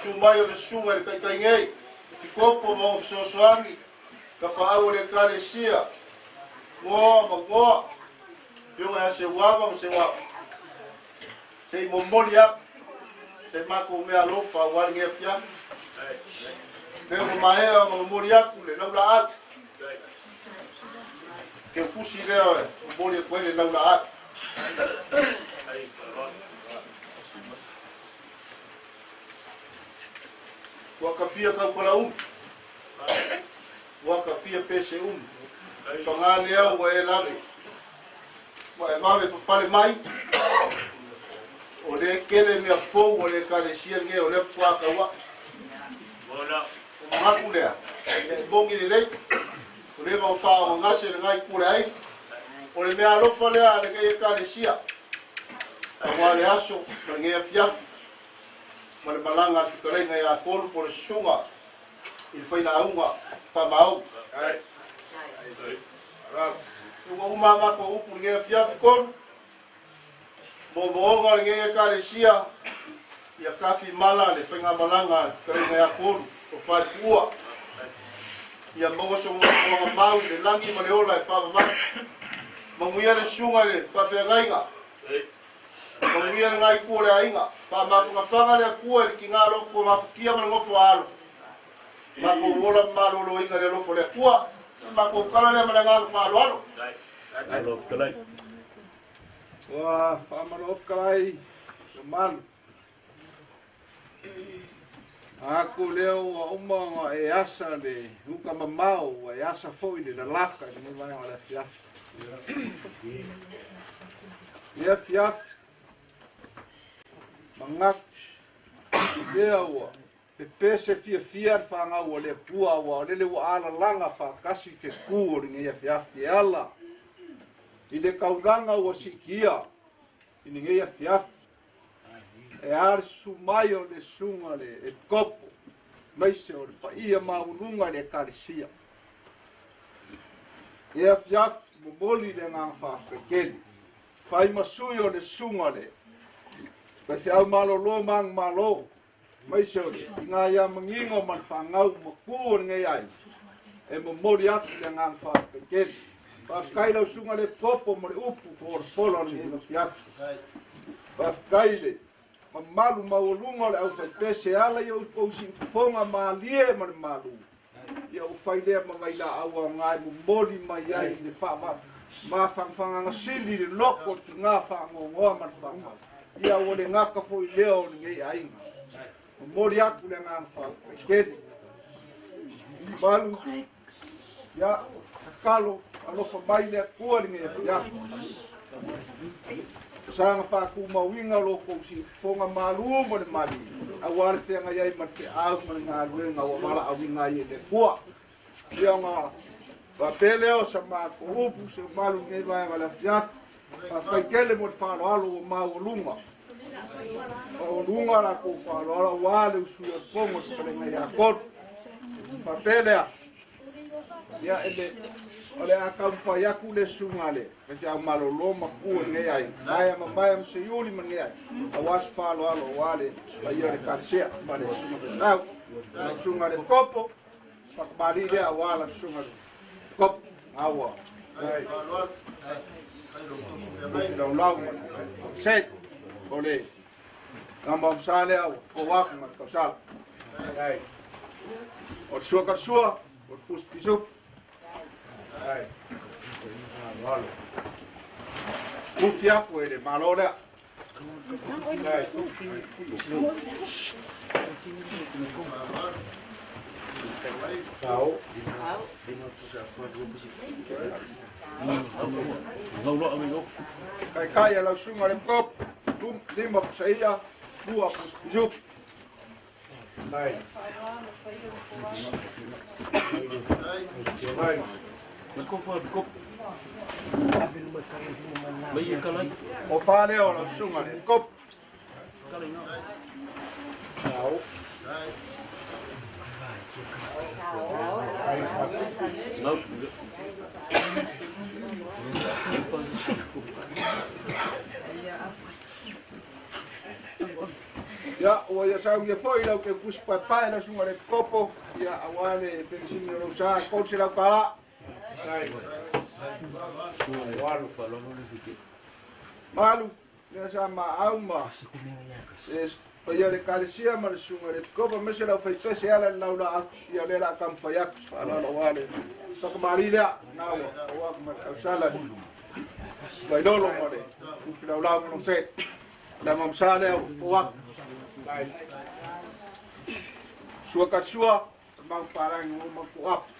susu mai o le susuga i le taitai nei, Epikopo ma ona fesoasoani, tapaau o le Ekalesia, goa ma goa, afioga ia Seuava ma Seuava, se'i momoli atu se matou mea alofa auā lenei afiafi. Lea ua maea ona momoli atu le laulaau, teutusi lea momoli atu ai le laulaau. Ua kafia taukala umi, ua kafia pese umi, pagā lea ua e lave, ua e vave papale mai, o lea tele mea fou o le Ekalesia lenei o lea faatoa taua'i. O manatu lea, ia e mogi lelei, ua leva ona faaogagase lena itu o le aiga. O le mea alofa lea a lenei Ekalesia, auā le aso ma lenei afiafi, ma le malaga a le fetalaiga ia Kolu po o le susuga i le failauga faamaoni. Ua uma a matou upu i lenei afiafi Kolu, moomooga o lenei Ekalesia, ia tafi mala le faigamalaga a le fetalaiga ia Kolu o Faepuua, ia maua so nofoaga mau i le lagi ma le ola e faavavau. Manuia le susuga i le faafeagaiga, manuia le gaitu o le aiga, faamafagafaga le Atua i le tiga loto mafatia ma le nofo a alo. Matou ola ma maloloina i le alofa o le Atua, matou tala lea ma le agaga faaaloalo. Malo fetalai. Ua faamalo fetalai mamalu. Aku lea ua uma ona e asa le uka mamao, ua e asa foi le lalaka i lenei vaega o le afiafi. Le afiafi, manatu, lea ua pepese fiafia le fagau o le Atua, ua o lele ua alalaga faatasi fetu o lenei afiafi e ala i le taulaga ua siitia i lenei afiafi. E a le susu mai o le susuga le Epikopo, maise o le paia maualuga i le Ekalesia. E afiafi momoli le agaga faafetai fai ma sui o le susuga le faifeau malolo ma agumalo, maise o le tiga ia manino ma le fagau mapu o lenei ai, e momoli atu le agaga faafetai. Faafetai lau susuga le Epikopo ma le upu folafolo o lenei afiafi. Faafetai le mamalu maualuga o le aufaipese ala i outou siufofoga malie ma le malu. Ia ua fai lea ma vailaau aoga e momoli mai ai i le mafanafanaga sili le loko o le tiga faanoanoa ma le fagau. Ia ua le gata foi lea o lenei aiga. Momoli atu le agaga faafetai tele. Malu, ia, tatalo, alofa mai le Atua lenei afiafi. Saga faatumauina o lo tou siufofoga malu ma le malie, auā le feagai ai ma le feau ma le galuega ua valaauina ai e le Atua. Ia ona faapea lea o sa matou upu se mamalu i lenei vaega o le afiafi. Faafetai tele mo le faaaloalo ua maualuga. Maualuga latou faaaloalo auā le usuia o le fono o le fetalaiga ia Kolu. Faapea lea, ia ele o le a taumafai atu le susuga le faifeau malolo ma ku o lenei aiga, maea ma maea ma seiuli ma lenei aiga, auā se faaaloalo auā le paia o le Ekalesia ma le susuga feau. Lau susuga le Kopo, fakamali lea auā la susuga le Kopo. Aua. Laulau ma le o le gama sa lea ua fou atu ma le tausala. O le sua ka sua, o le pusi pisupu. Ufi atu e le malo lea. Kai kai a lau susuga le Kopo, 5 pusaia, 2 pusi pisupu. O wha lea o lau susuga le Kopo. Ia, ua ia saugia foi lau ke kusi paepae lau susuga le Kopo, ia auā le penisini o lou sa, 300 tala. Malu, lea sa maau ma e paia le Ekalesia ma le susuga le Epikopo, aemaise lau faipese ala le laulaau, ia lea la a taumafai atu se faaaloalo auā le fakamali lea, na ua oo atu ma le tausala le Vailolo ma le ufi laulau ma lose. Le mamsa lea ua fou atu. Sua ka sua, mau parangi o maku apu.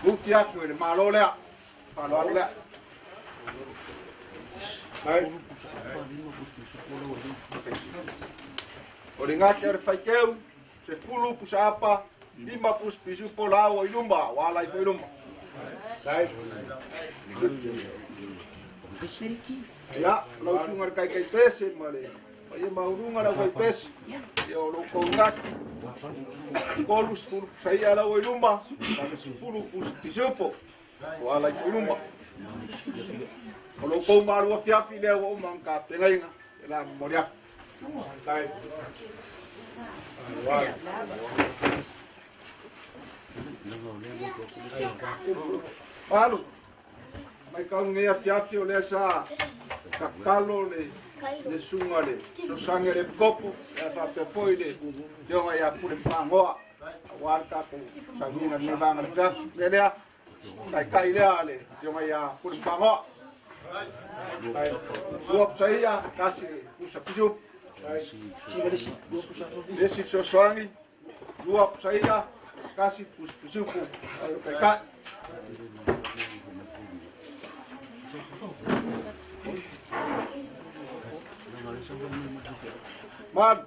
Ufi atu e le malo lea, faaaloalo lea. O le gake o le faikeu, 10 pusa apa, 5 pusa pisupo lau i luma, ua ala ifo i luma. Ia, lau susuga i le kaikaipese ma le paia maualuga le aufaipese, ia o lo outou gatu. 30 pusa i'a lau i luma, ma le 10 pusa pisupo ua ala ifo i luma. O lo outou malu afiafi lea ua uma ona tapenaina, e le a momoli atu. Alu, mai kau nei afiafi o lea sa tatalo le susuga le Sosagi le Epikopo, ia faapea foi le afioga ia Pule Fagoa, aua le tatou sauniga i lenei vaega o le afiafi. Le lea, taitai lea le afioga ia Pule Fagoa. Lua pusa ia, tasi le pusa pisupo. Le isi fesoasoani, 2 pusa ia, tasi pusa pisupo. Taitai. Malu,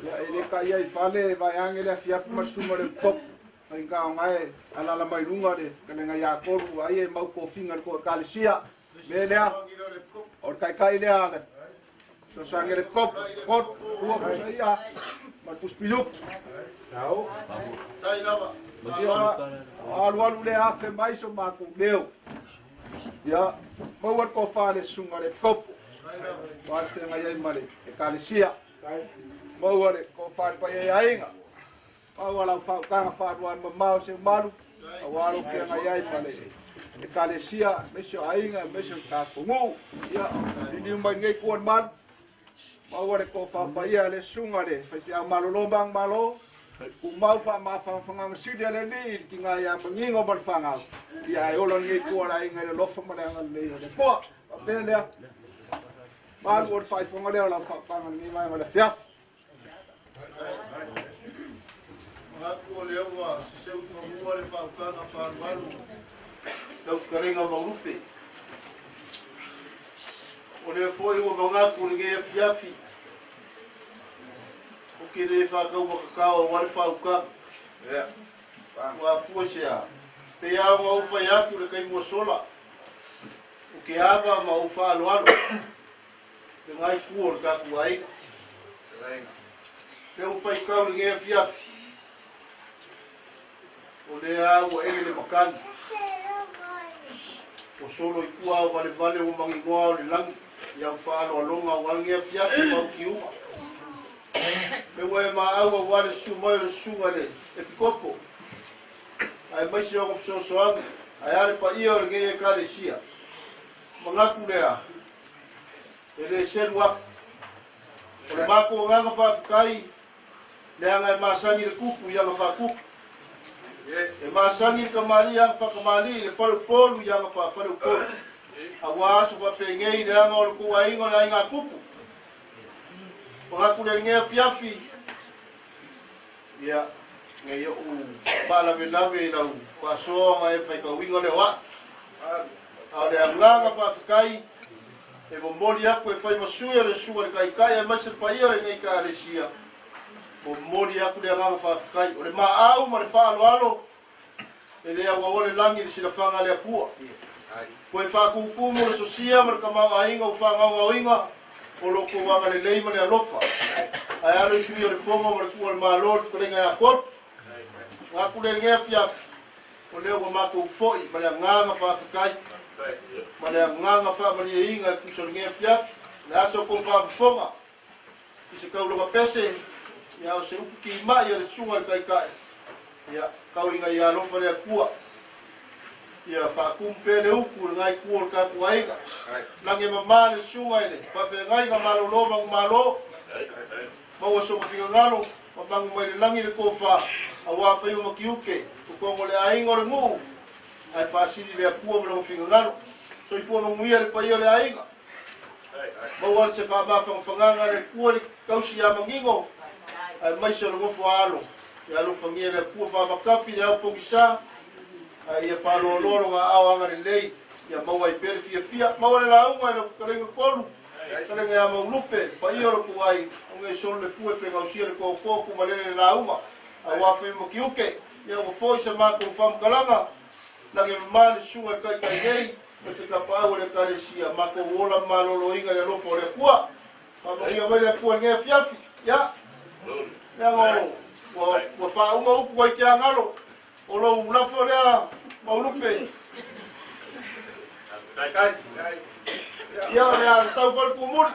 ia e le ka ia i fale vaeange le afiafi ma le susuga i le Epikopo. Faigata e alala mai luga le fetalaiga ia Kolu ai e mau tofiga i le ekalesia. Le lea, o le taitai lea le Sosagi le Epikopo, Kolu, 2 pusa ia ma le pusa pisupo. Ia, o alualu lea afe mai so matou leo. Ia, maua le tofa le susuga i le Epikopo. Ua le feagai ai ma le ekalesia. Maua le tofa i le paia i aiga. Maua lau faautaga faalualu mamao se umalu, aua lou feagai ai ma le ekalesia, aemaise o aiga, aemaise o le tatou nuu. Ia, liliu mai lenei itu o le malu, maua le tofa paia le susuga le faifeau malolo ma agamalo, tumau faamafanafanaga sili a le Alii i le tiga ia manino ma le fanau, ia ae ola lenei itu o le aiga i le alofa ma le agalelei o le Atua. Faapea lea, malu o le faaifoga lea o lau faautaga i lenei vaega o le afiafi. Manatu o lea ua seseu fanua le faautaga faalualu lau fetalaiga Maulupe. O lea foi ua manatu lenei afiafi o ke le faataumatatao aua le faautaga. Ua afua i se a? Pei lava ona ou fai atu i le taimi ua sola, o ke ava ma ou faaaloalo lena itu o le tatou aiga. Lea ua faitau i lenei afiafi, o lea ua ele le makani. Ua solo i tua ao valevale ua maninoa ao le lagi i au faaaloaloga aua lenei afiafi ma au kiuga. Me ua e maau aua le susu mai o le susuga i le Epikopo, aemaise ona fesoasoani, ae a le paia o lenei Ekalesia. Manatu lea, e le selu atu. O le matou agaga faafetai, leaga e masani le tupu i aga faatupu. E masani le kamali'i i aga faakamalii, le faleupolu i aga faafaleupolu. Aua aso faapenei leaga o le tou aiga o le aiga tupu. Manatu le lenei afiafi, ia, nei o'u faalavelave i lau faasoa ona e faitauina lea o a'u. A o le agaga faafetai e momoli atu e fai ma sui o le Susuga i le Taitai aemaise le paia o lenei Ekalesia, momoli atu le agaga faafetai. O le maau ma le faaaloalo e le auaua le lagi i le silafaga a le Atua. Toe faatutumu le sosia ma le tamaoaiga o faagaogaoiga o lo outou agalelei ma le alofa. Ae alo i sui o le Fono ma le Tuu o le Malo le fetalaiga ia Kolu. Manatu le lenei afiafi, o lea ua matou foi ma le agaga faafetai ma le agaga faamalieina e tusa o lenei afiafi. O le aso o tou faafofoga i se taulaga pese, ia o se upu kimai a le Susuga i le Taitai, ia tau ina ia alofa le Atua, ia faatumu pea le upu i lena itu o le tatou aiga. Lagi e mama le Susuga i le Faafeagaiga malolo manumalo, maua sona finagalo, ma manu mai le lagi le tofa, aua faiva ma tiute, totonu o le aiga o le nuu, ae faasili le Atua ma lona finagalo. Soifua manuia le paia o le aiga. Maua le se faamafanafanaga a le Atua i le tausi ia manino, aemaise o le nofo a alo. Ia alofagia le Atua faamatafi le ao pogisa, ae ia faaloaloa lona aao agalelei, ia maua ai pea le fiafia. Maua le lauga i lau fetalaiga Kolu, fetalaiga ia Maulupe, paia o le tou aiga, o nei solo le fue pe gausia le tōtō, tumalele le lauga. Auā faiva ma tiute. Ia ua fo'i sa matou faamatalaga, lagi e mamā le susuga i le Taitai nei, ma se tapaau o le Ekalesia, matou ola ma maloloina i le alofa o le Atua. Faamanuia mai le Atua i lenei afiafi. Ia, leaga ua, ua faauma upu Vaiteagalo, o lou lafo lea Maulupe. Ia, o le a sau foi le tumuli.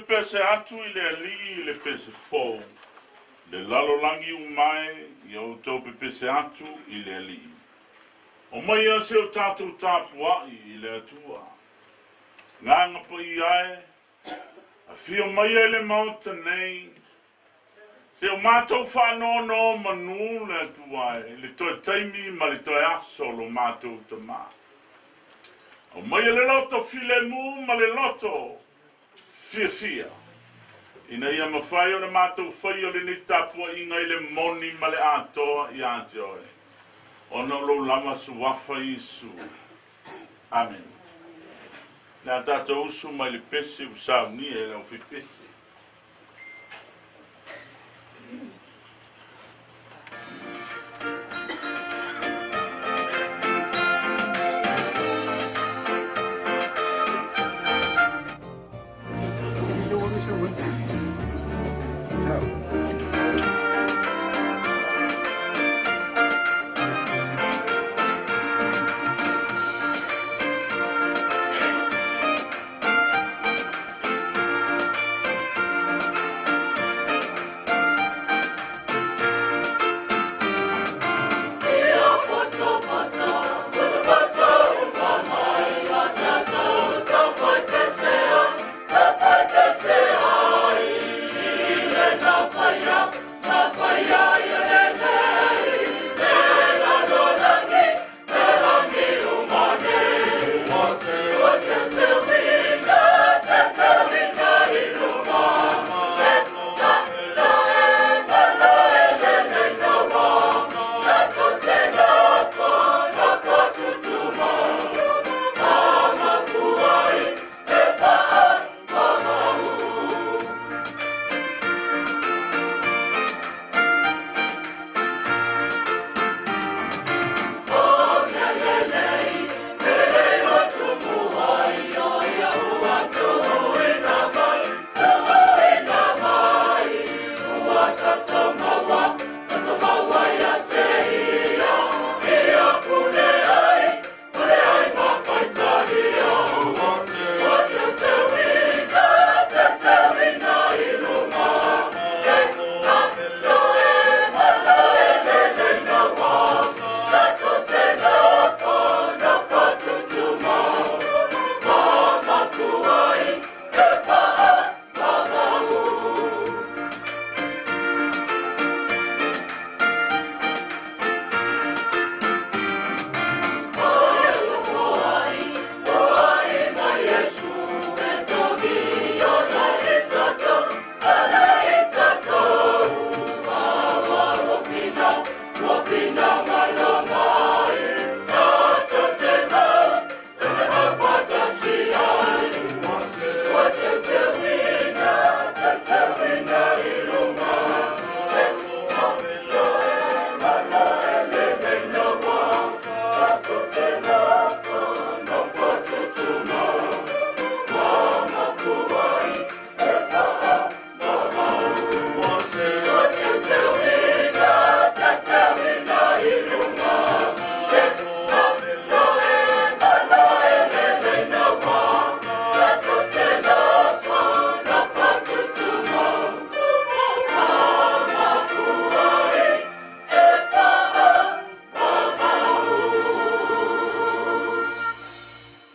pepese atu i le Alii i le pese fou, le lalolagi uma e, ia outou pepese atu i le Alii. Omaia se o tatou tapua'i i le Atua. Agaga Paia e, afio maia i le Maota nei, se o matou faanonomanu le Atua e, i le toe taimi ma le toe aso o lo matou tamā. Aumaia le loto filemu ma le loto fiafia, ina ia mafai ona matou faia lenei tapuaiga i le moni ma le atoa iā te Oe, ona o Lou lava Suafa Iesu. Amene. Le a tatou usu mai le pese ua saunia e le aufaipese.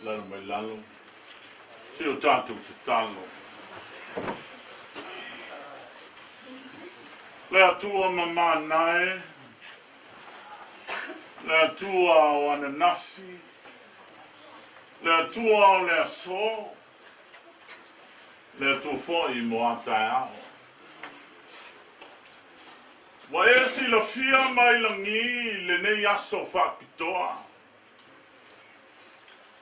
Lalo mai lalo, se o tatou tatalo. Le Atua mamana e, le Atua o ananafi, le Atua o le aso, le Atua foi mo a taeao. Ua e silafia mai lagi lenei aso faapitoa.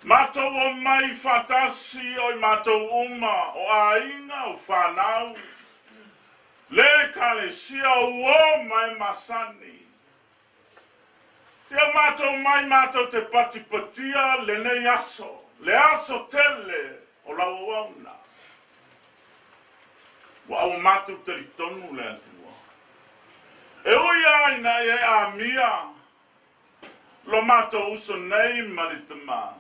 Matou omai faatasi o i matou uma o aiga o whanau, le ekalesia uo mai masani. Sia matou mai matou te patipatia lenei aso, le aso tele o lau auauna. Ua au matou talitonu le Atua. E ui a ina e amia lo matou uso nei ma le tamā.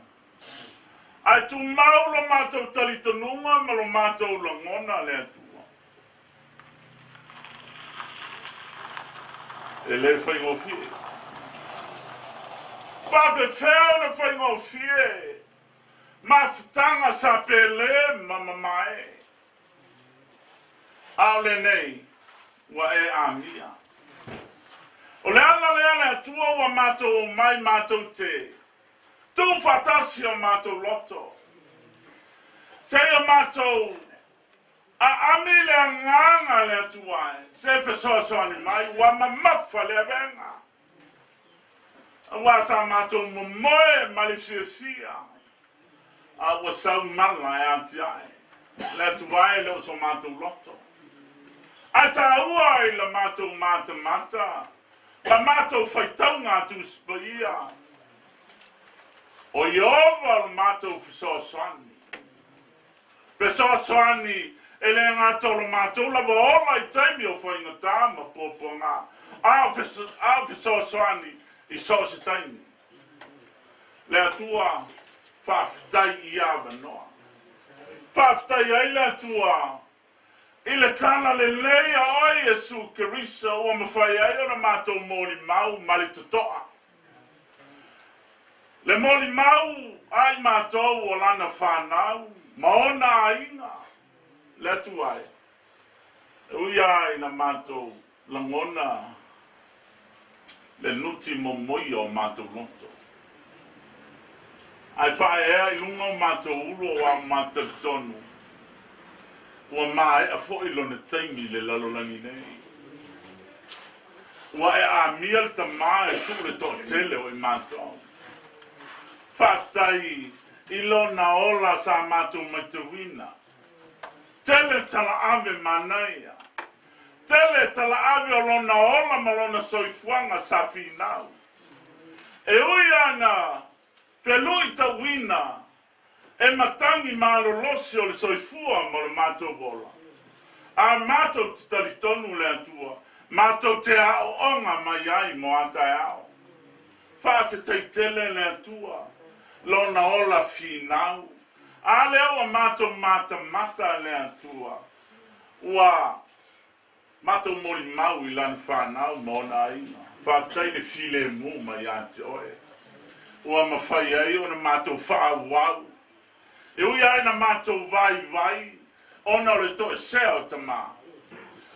Ae tumau lo matou talitonuga ma lo matou lagona le Atua. E le faigofie. Faafefea ona faigofie mafutaga sa pele ma mamae. A o lenei ua e amia. O le ala lea le Atua ua matou omai matou te tuufaatasi o matou loto. Seia matou aami le agaga le Atua e se fesoasoani mai ua mamafa le avega. Aua sa matou momoe ma le fiafia, a ua sau mala e atiae le Atua e le o so matou loto. Ae taua i la matou matamata ma matou faitauga a Tusi Paia, o Ieova lo matou fesoasoani. Fesoasoani e le gata o lo matou lava ola i taimi o faigata ma puapuaga, a o fesoasoani i so o se taimi. Le Atua, faafetai i avanoa. Faafetai ai le Atua i le tala lelei a oe Iesu Keriso ua mafai ai ona matou molimau ma le totoa. Le molimau a i matou o lana fanau ma ona aiga, le Atua e, e ui lava ina matou lagona le nuti momoia o matou loto, ae faaeaea i luga o matou ulu aua ua matou talitonu ua maea foi lona taimi i le lalolagi nei. Ua e amia le tama e tuu le toatele o i matou. Faafetai i lona ola sa matou maitauina. Tele talaave manaia. Tele talaave o lona ola ma lona soifuaga sa finau. E ui ana felui tauina e matagi malolosi o le soifua ma lo matou ola. A matou te talitonu le Atua, matou te aooga mai ai mo a taeao. Faafetai tele le Atua, lona ola finau. A lea ua matou matamata le Atua, ua matou molimau i lana fanau ma ona aiga. Faafetai le filemu mai ia te oe, ua mafai ai ona matou faaauau. E ui lava ina matou vaivai ona o le toesea o tama,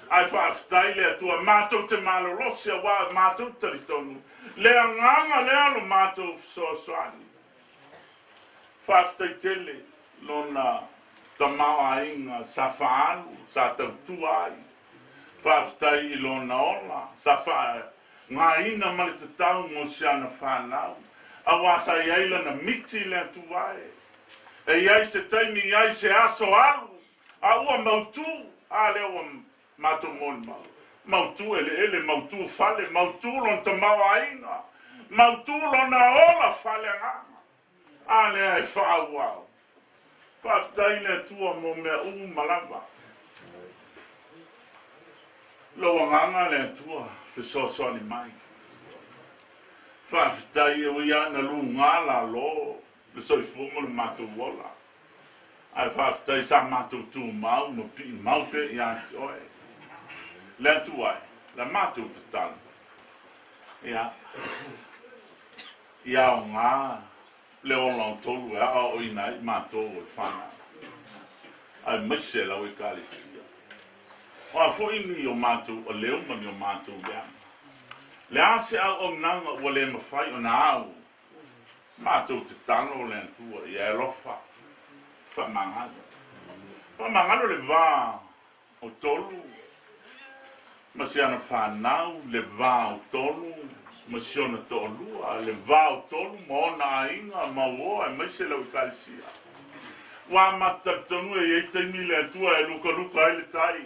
ae faafetai le Atua, matou te malolosi aua matou te talitonu le agaga lea lo matou fesoasoani. Faafetai tele lona tamaoaiga sa faaalu, sa tautua ai. Faafetai i lona ola sa faaaogaina ma le tatau mo si ana fanau, aua sa i ai lana miti i le Atua e. E i ai se taimi, i ai se aso alu, a ua mautu, a lea ua matou molimau, mautu eleele, mautu fale, mautu lona tamaoaiga, mautu lona ola faaleagaga. A lea e faaauau. Faafetai i le Atua mo mea uma lava. Lou agaga le Atua fesoasoani mai. Faafetai e ui lava ina luga lalo le soifua ma le matou ola. Ae faafetai sa matou tumau ma piimau pea ia te oe. Le Atua e, la matou tatalo, ia, ia aoga le ola o tolu e aoaoina ai matou o le fanau, aemaise lau Ekalesia. O a foi ni o matou aleu ma ni o matou leaga, le a se auaunaga ua le mafai ona au Matou tatalo le Atua ia e alofa faamagalo. Faamagalo le va o tolu ma si ana fanau, le va o tolu ma si ona toalua, le va o tolu ma ona aiga mauoa aemaise lau Ekalesia. Ua matou talitonu e i ai taimi le Atua e lukaluka ai le tai.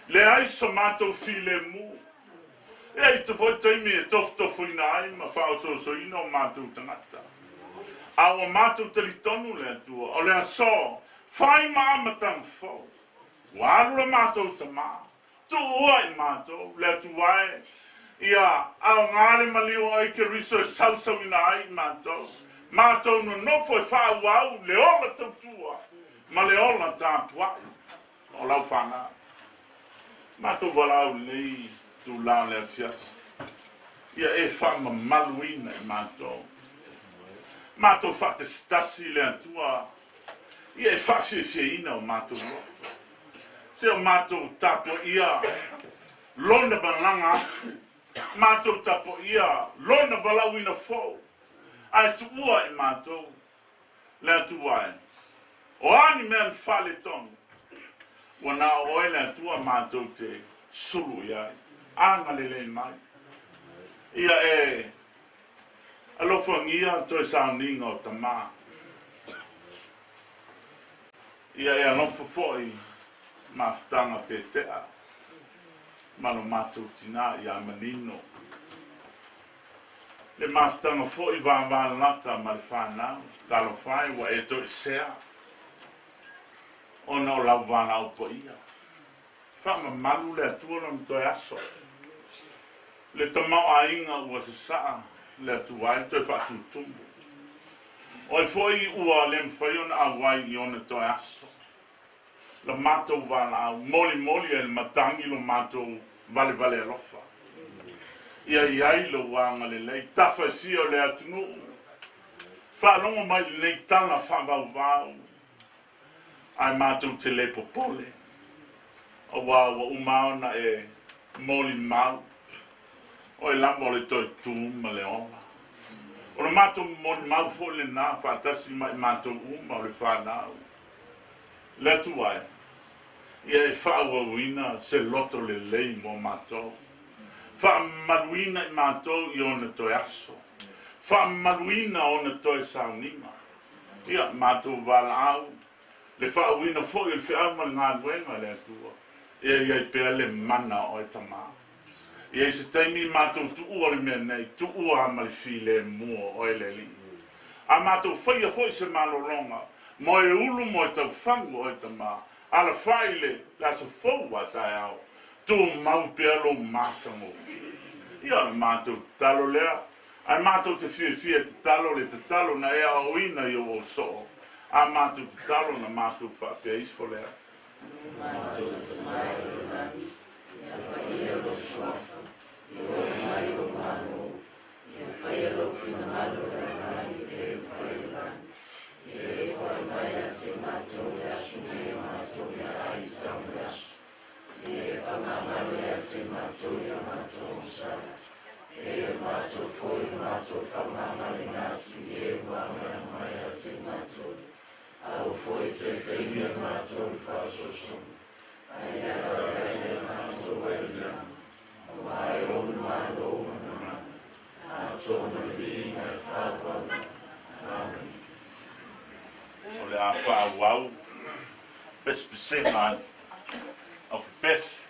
Leai so matou filemu. E ai te foi taimi e tofutofuina ai ma faaosoosoina o matou tagata. A ua matou talitonu le Atua, o le aso fai ma amataga fou. Ua alu le matou tama, tuua i matou le Atua e, ia aoga le maliu o ai Keriso e sausauina ai i matou. Matou nonofo e faaauau le ola tautua ma le ola tapuai o lau fanau. Matou valaau i lenei itula o le afiafi, ia e faamamaluina i matou. Matou faatasitasi i le Atua, ia e faafiafiaina o matou loto. Se o matou tapuaia Lona malaga atu, matou tapuaia Lona valaauina fou, ae tuua i matou le Atua e. O a ni mea na faaletonu, ua na o Oe le Atua matou te sulu i ai. Agalelei mai. Ia e alofagia toe sauniga o tama. Ia e alofa foi mafutaga tetea ma lo matou tina ia manino. Le mafutaga foi vavalalata ma le fanau, talofa e ua e toesea ona o lau valaau paia. Faamamalu le Atua lona toe aso. Le tamaoaiga ua sasaa le Atua e toe faatutumu. Oe foi ua le mafai ona auai i ona toe aso. La matou valaau, molimoli ai le matagi lo matou valevale alofa. Ia i ai lou agalelei, tafa e fia o le atunuu. Faalogo mai i lenei tala faavauvau, ae matou te le popole, aua ua uma ona e molimau, oe lava o le toe tu ma le ola. O le matou molimau foi lena faatasi ma i matou uma o le fanau. Le Atua e, ia e faaauauina se loto lelei mo matou. Faamamaluina i matou i ona toe aso. Faamamaluina ona toe sauniga. Ia, matou valaau, le faauuina foi o le feau ma le galuega a le Atua, ia i ai pea le mana o oe Tama. Ia i se taimi matou tuua le mea nei, tuua ma le filemu o oe le Alii. A matou faia foi se malologa, moe ulu moe taufagu oe Tama, alafai le le aso fou a taeao, tumau pea lou matagofie. Ia o le matou tatalo lea, ae matou te fiafia e tatalo le tatalo na e aoaoina i ou soo, a matou tatalo na matou faapea ifo lea. Matou Tama i le lagi, ia paia lou suafa, ia oo mai lou Malo, ia faia lou finagalo i le lagi e le mafai i le lagi. Ia e foai mai ia te matou le aso nei o matou meaai i tau ma le aso. Ia e faamagalo ia te matou i a matou agasala, e o matou foi o matou faamagaloina atu i e ua agaia mai ia te matou. Aua foi e taitaiina matou i le faaosoosoga, ae ia alalaia ia matou ai le leaga, aua e ou le Malo ma le mana, atoa ma le viiga e faavavau. Amene. O le a faaauau pesepesega ai au pepese.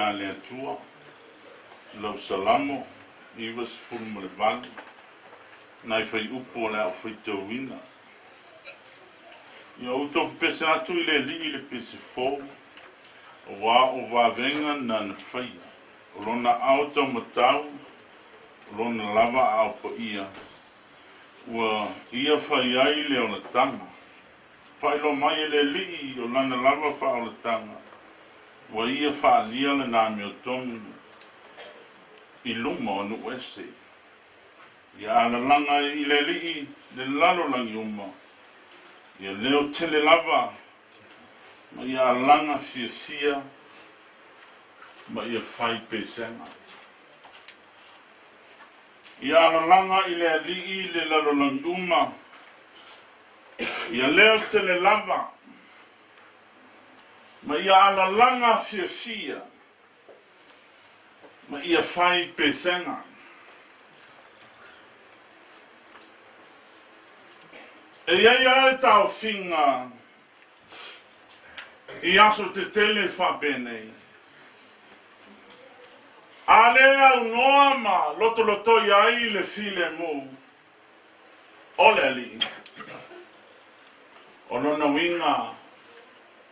a le Atua, lau Salamo 98, nai fuaiupu o le a ou faitauina. Ia outou pepese atu i le Alii le pese fou, aua o vavega na na faia, o lona ao taumatau, o lona lava aao paia, ua ia fai ai le olataga. Faailoa mai e le Alii o lana lava faaolataga, ua ia faaalia lana amiotonu i luma o nuu ese. Ia alalaga i le Alii le lalolagi uma, ia leo tele lava ma ia alaga fiafia ma ia fai pesega. Ia alalaga i le Alii le lalolagi uma, Ia leo tele lava ma ia alalaga fiafia ma ia fai pesega. E i ai lava le taofiga i aso tetele faapenei, a le aunoa ma lotolotoi ai le filemu o le Alii. O lona uiga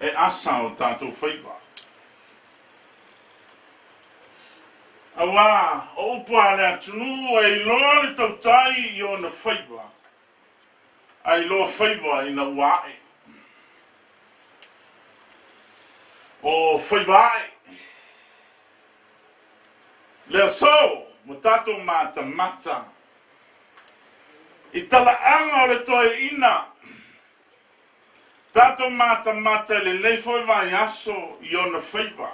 e asa o tatou faiva. Auā, o upu a le atunuu e iloa le tautai i ona faiva, a iloa faiva ina ua ae. O faiva ae. Le aso ua tatou matamata i talaaga o le toeaina, tatou matamata i lenei foi vaiaso i ona faiva.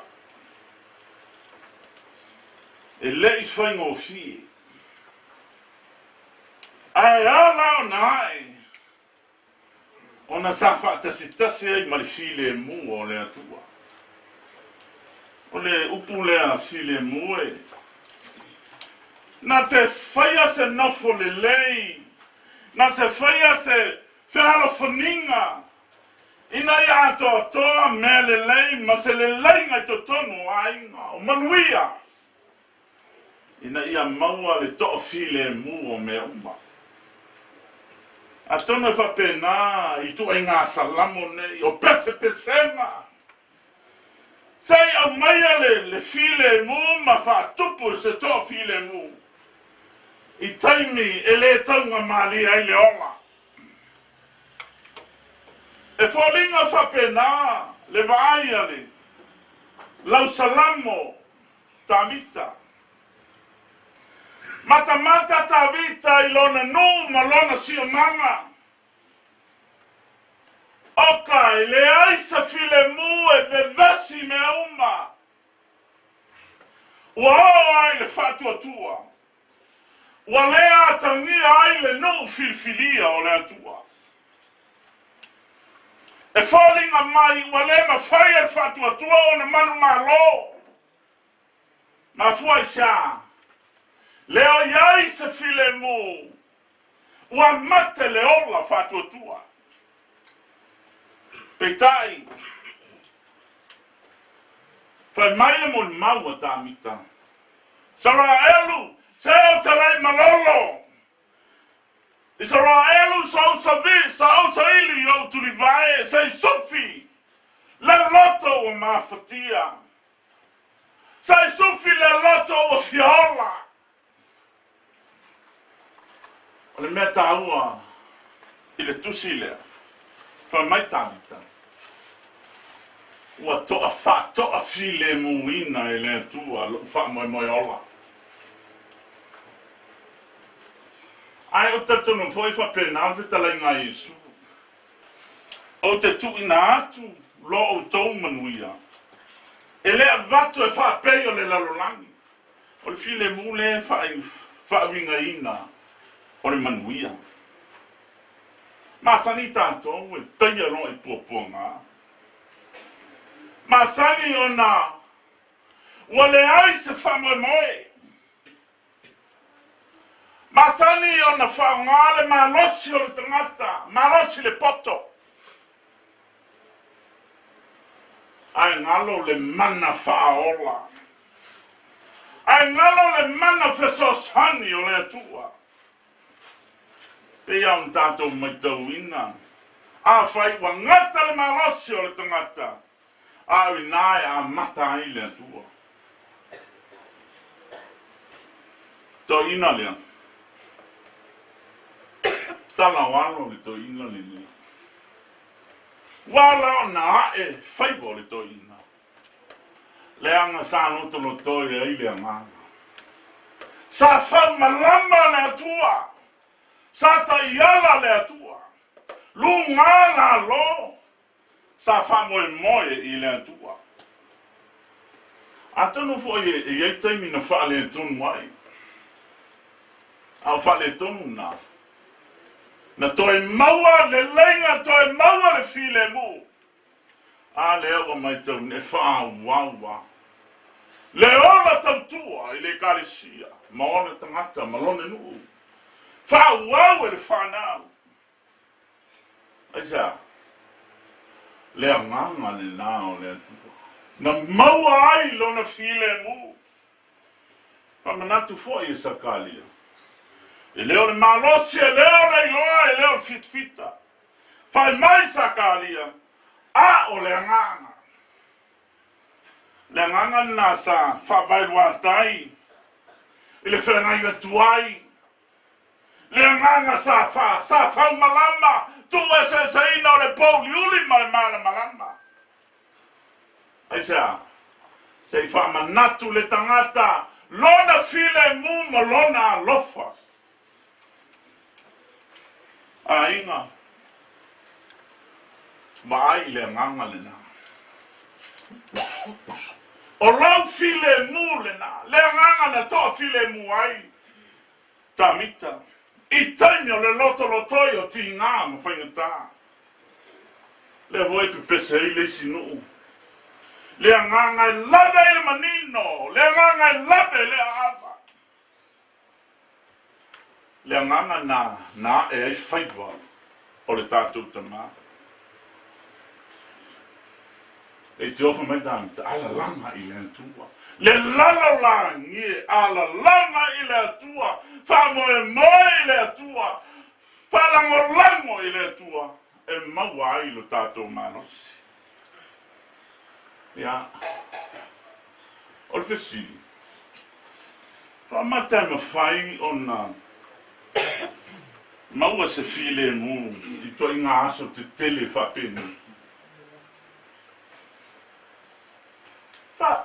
E le i faigofie. Ae a la ona ae ona sa faatasitasi ai ma le filemu o le Atua. O le upu lea filemu e na te faia se nofo lelei, na te faia se fealofaniga ina ia atoatoa mea lelei ma se leleiga i totonu o aiga, o manuia. ina ia maua le toafilemu o mea uma. Atonu e faapena ituaiga salamo nei o pesepesega, se i aumaia le filemu ma faatupu se toafilemu i taimi e le taugamalie ai le ola. E foliga faapena le vaai a le lausalamo Tavita. Matamata Tavita i lona nuu ma lona siomaga. Oka e leai se filemu e vevesi mea uma. Ua oo ai le faatuatua. Ua le atagia ai le nuu filifilia o le Atua. E foliga mai ua le mafai e le faatuatua ona manumalo. Mafua i se a? Le o i ai se filemu ua mate le ola faatuatua. Peitai, fai mai le molimau a Tamita, Isaraelu, se o talai malolo! Isaraelu sa ou savi, sa ou saili i ou tulivae, se i sufi le loto ua mafatia. Se i sufi le loto ua fia ola. O le mea taua i le tusi lea, fai mai Tavita, ua toa faatoafilemuina e le Atua lou faamoemoe ola. Ae ou te talitonu foi e faapena le fetalaiga a Iesu, Ou te tuuina atu lo outou manuia, e le avatu e faapei o le lalolagi. O le filemu lea e faauigaina o le manuia. Masani tatou e taia loa i puapuaga. Masani ona ua leai se faamoemoe. Masani ona faaaoga le malosi o le tagata, malosi le poto, ae galo le mana faaola. Ae galo le mana fesoasoani o le Atua. Pei lava ona tatou matauina, afai ua gata le malosi o le tagata, a o ina e amata ai le Atua. Toeaina lea, tala o alo le toeaina lenei. Ua ala ona ae faiva o le toeaina. Leaga sa lotolotoi ai le agaga. Sa faumalama le Atua, sa taiala le Atua, luga lalo, sa faamoemoe i le Atua. Atonu foi e i ai taimi na faaletonu ai, a o faaletonu na, na toe maua le leiga, toe maua le filemu. A lea ua matauina e faaauau lava le ola tautua i le Ekalesia ma ona tagata ma lona nuu. Faaauau e le fanau. Aisea? Le agaga lena o le Atua na maua ai lona filemu. Faamanatu foi e Sakaria, e le o le malosi, e le o le iloa, e le o le fitafita. Fai mai Sakaria, A o le agaga. Le agaga lena sa faavaeluatai i le feagaiga tuai, le agaga sa fa, sa faumalama, tuueseeseina o le pouliuli ma le malamalama. Aisea? Se i faamanatu le tagata lona filemu ma lona alofa. Aiga, vaai i le agaga lena. O lou filemu lena, le agaga na toafilemu ai Tamita i taimi o le lotolotoi o tiga ma faigata. Lea foi e pepese ai le isi nuu. Le agaga e lave i le manino, le agaga e lave i le aava. Le agaga na na ae ai faiva o le tatou tama. E te ofa mai tāngata, alalaga i le Atua. Le lalolagi, alalaga i le Atua, faamoemoe i le Atua, faalagolago i le Atua, e maua ai lo tatou malosi. Ia, o le fesili, faamata e mafai ona maua se filemu i ituaiga aso tetele faapenei?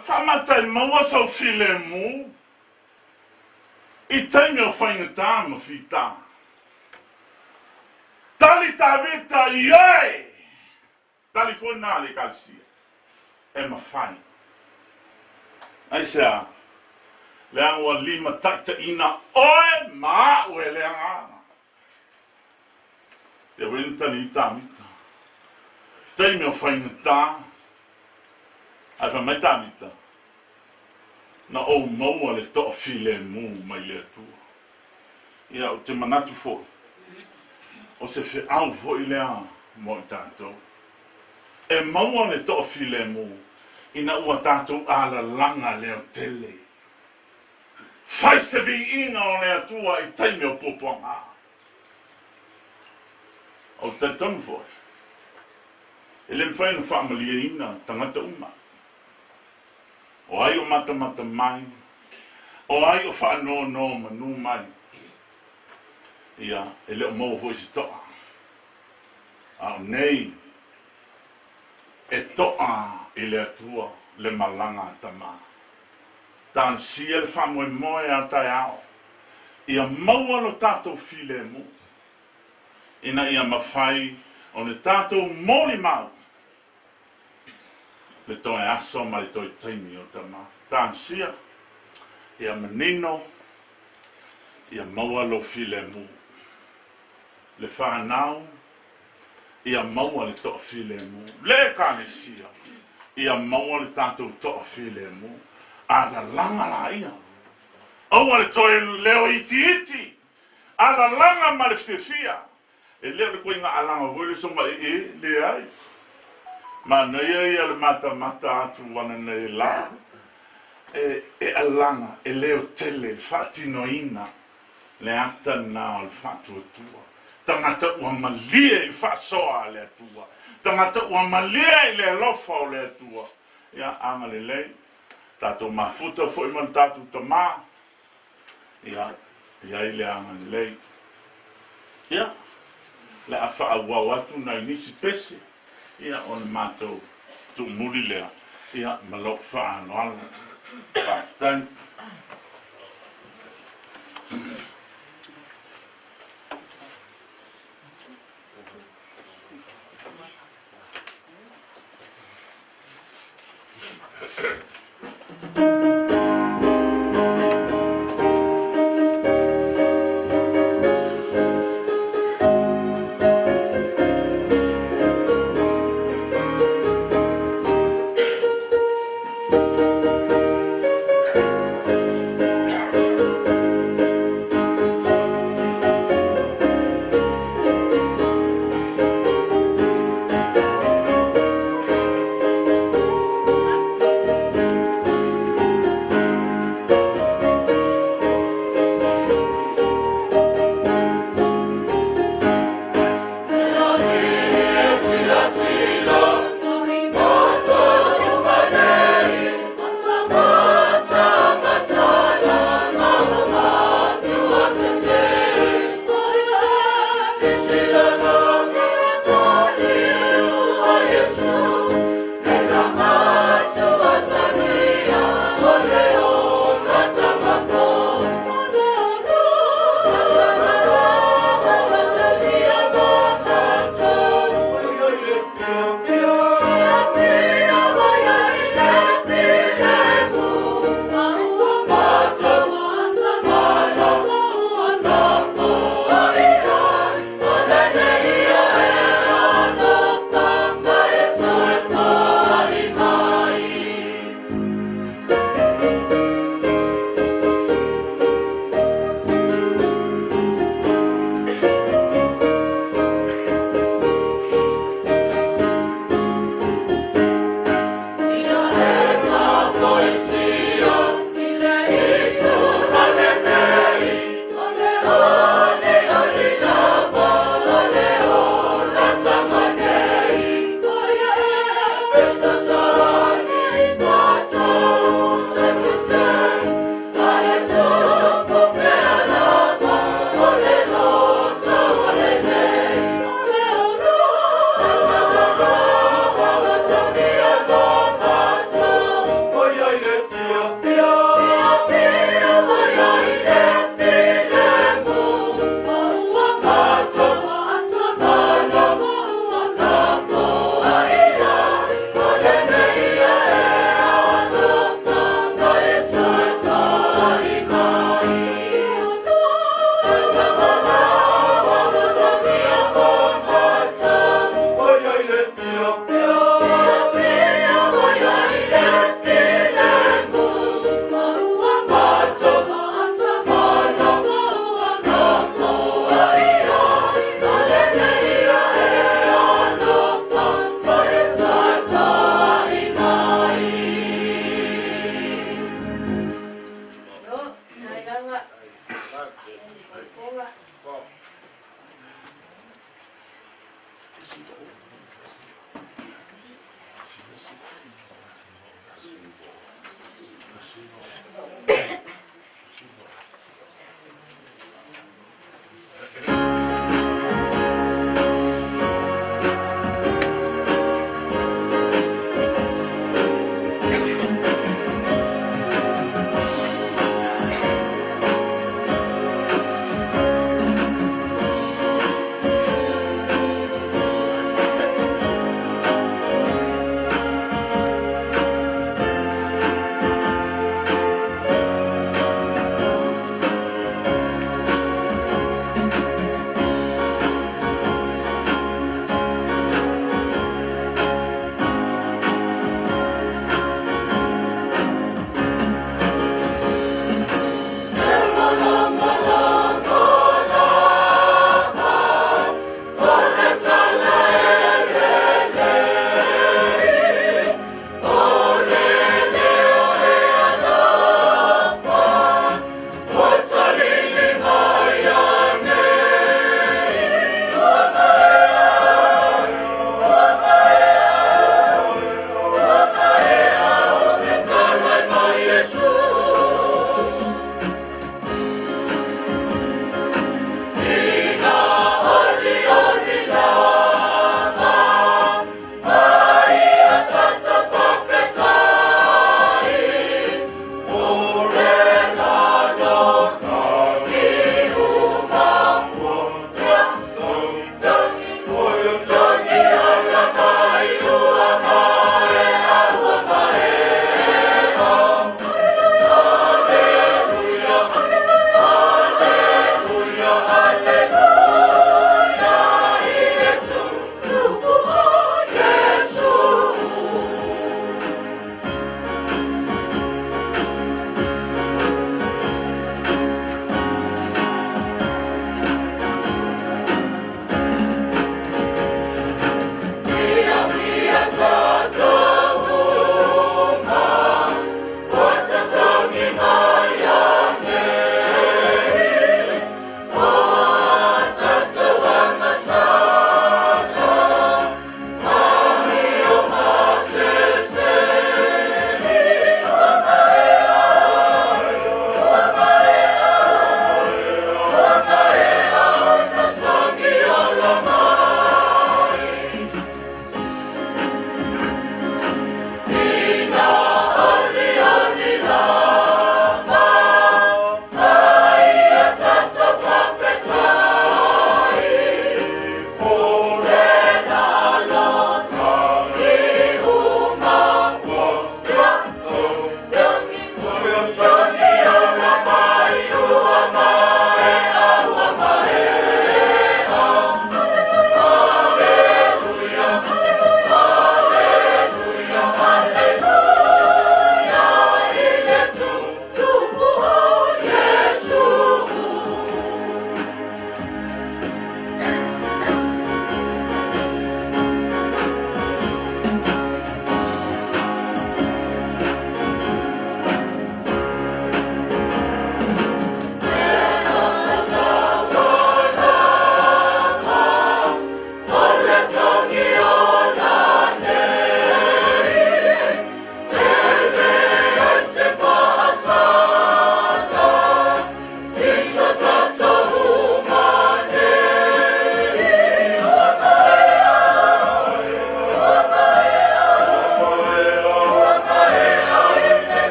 Faamata e maua sau filemu i taimi o faigata ma fita? Tali Tavita, Ioe! Tali foi na le Ekalesia, e mafai. Aisea? Leaga ua limataitaiina oe ma a'u e le Agaga. Te wai na tali i Tāmita. Taimi o faigata, ae fai mai Tāmita, Na ou maua le toafilemu mai le Atua. Ia, ou te manatu foi, o se feau foi lea mo i tatou. E maua le toafilemu ina ua tatou alalaga leotele. Fai se viiga o le Atua i taimi o puapuaga. Ou te talitonu foi, e le mafai ona faamalieina tagata uma. O ai o matamata mai, o ai o faanonomanu mai, ia, e le o maua foi se toa. A o nei, e toa i le Atua le malaga a tama. Talosia le faamoemoe a taeao ia maua lo tatou filemu, ina ia mafai ona tatou molimau le toe aso ma le toe taimi o tama. Talosia ia manino ia maua lou filemu. Le fanau ia maua le toafilemu. Le Ekalesia, ia maua le tatou toafilemu. Alalaga laia. Aua le toe leo itiiti. Alalaga ma le fiafia. E le o le koiga alaga foi le soga ee, leai. Manaia ia le matamata atu ananei la. e, e alaga e leotele i le faatinoina le ata lena o le faatuatua. Tagata ua malie i le faasoa a le Atua. Tagata ua malie i le alofa o le Atua. Ia, agalelei. Tatou mafuta foi ma le tatou Tama. Ia, i ai le agalelei. Ia, le a faaauau atu nai nisi pese, ia, o le matou tuumuli lea, ia, ma lou faaaloalo. Faafetai.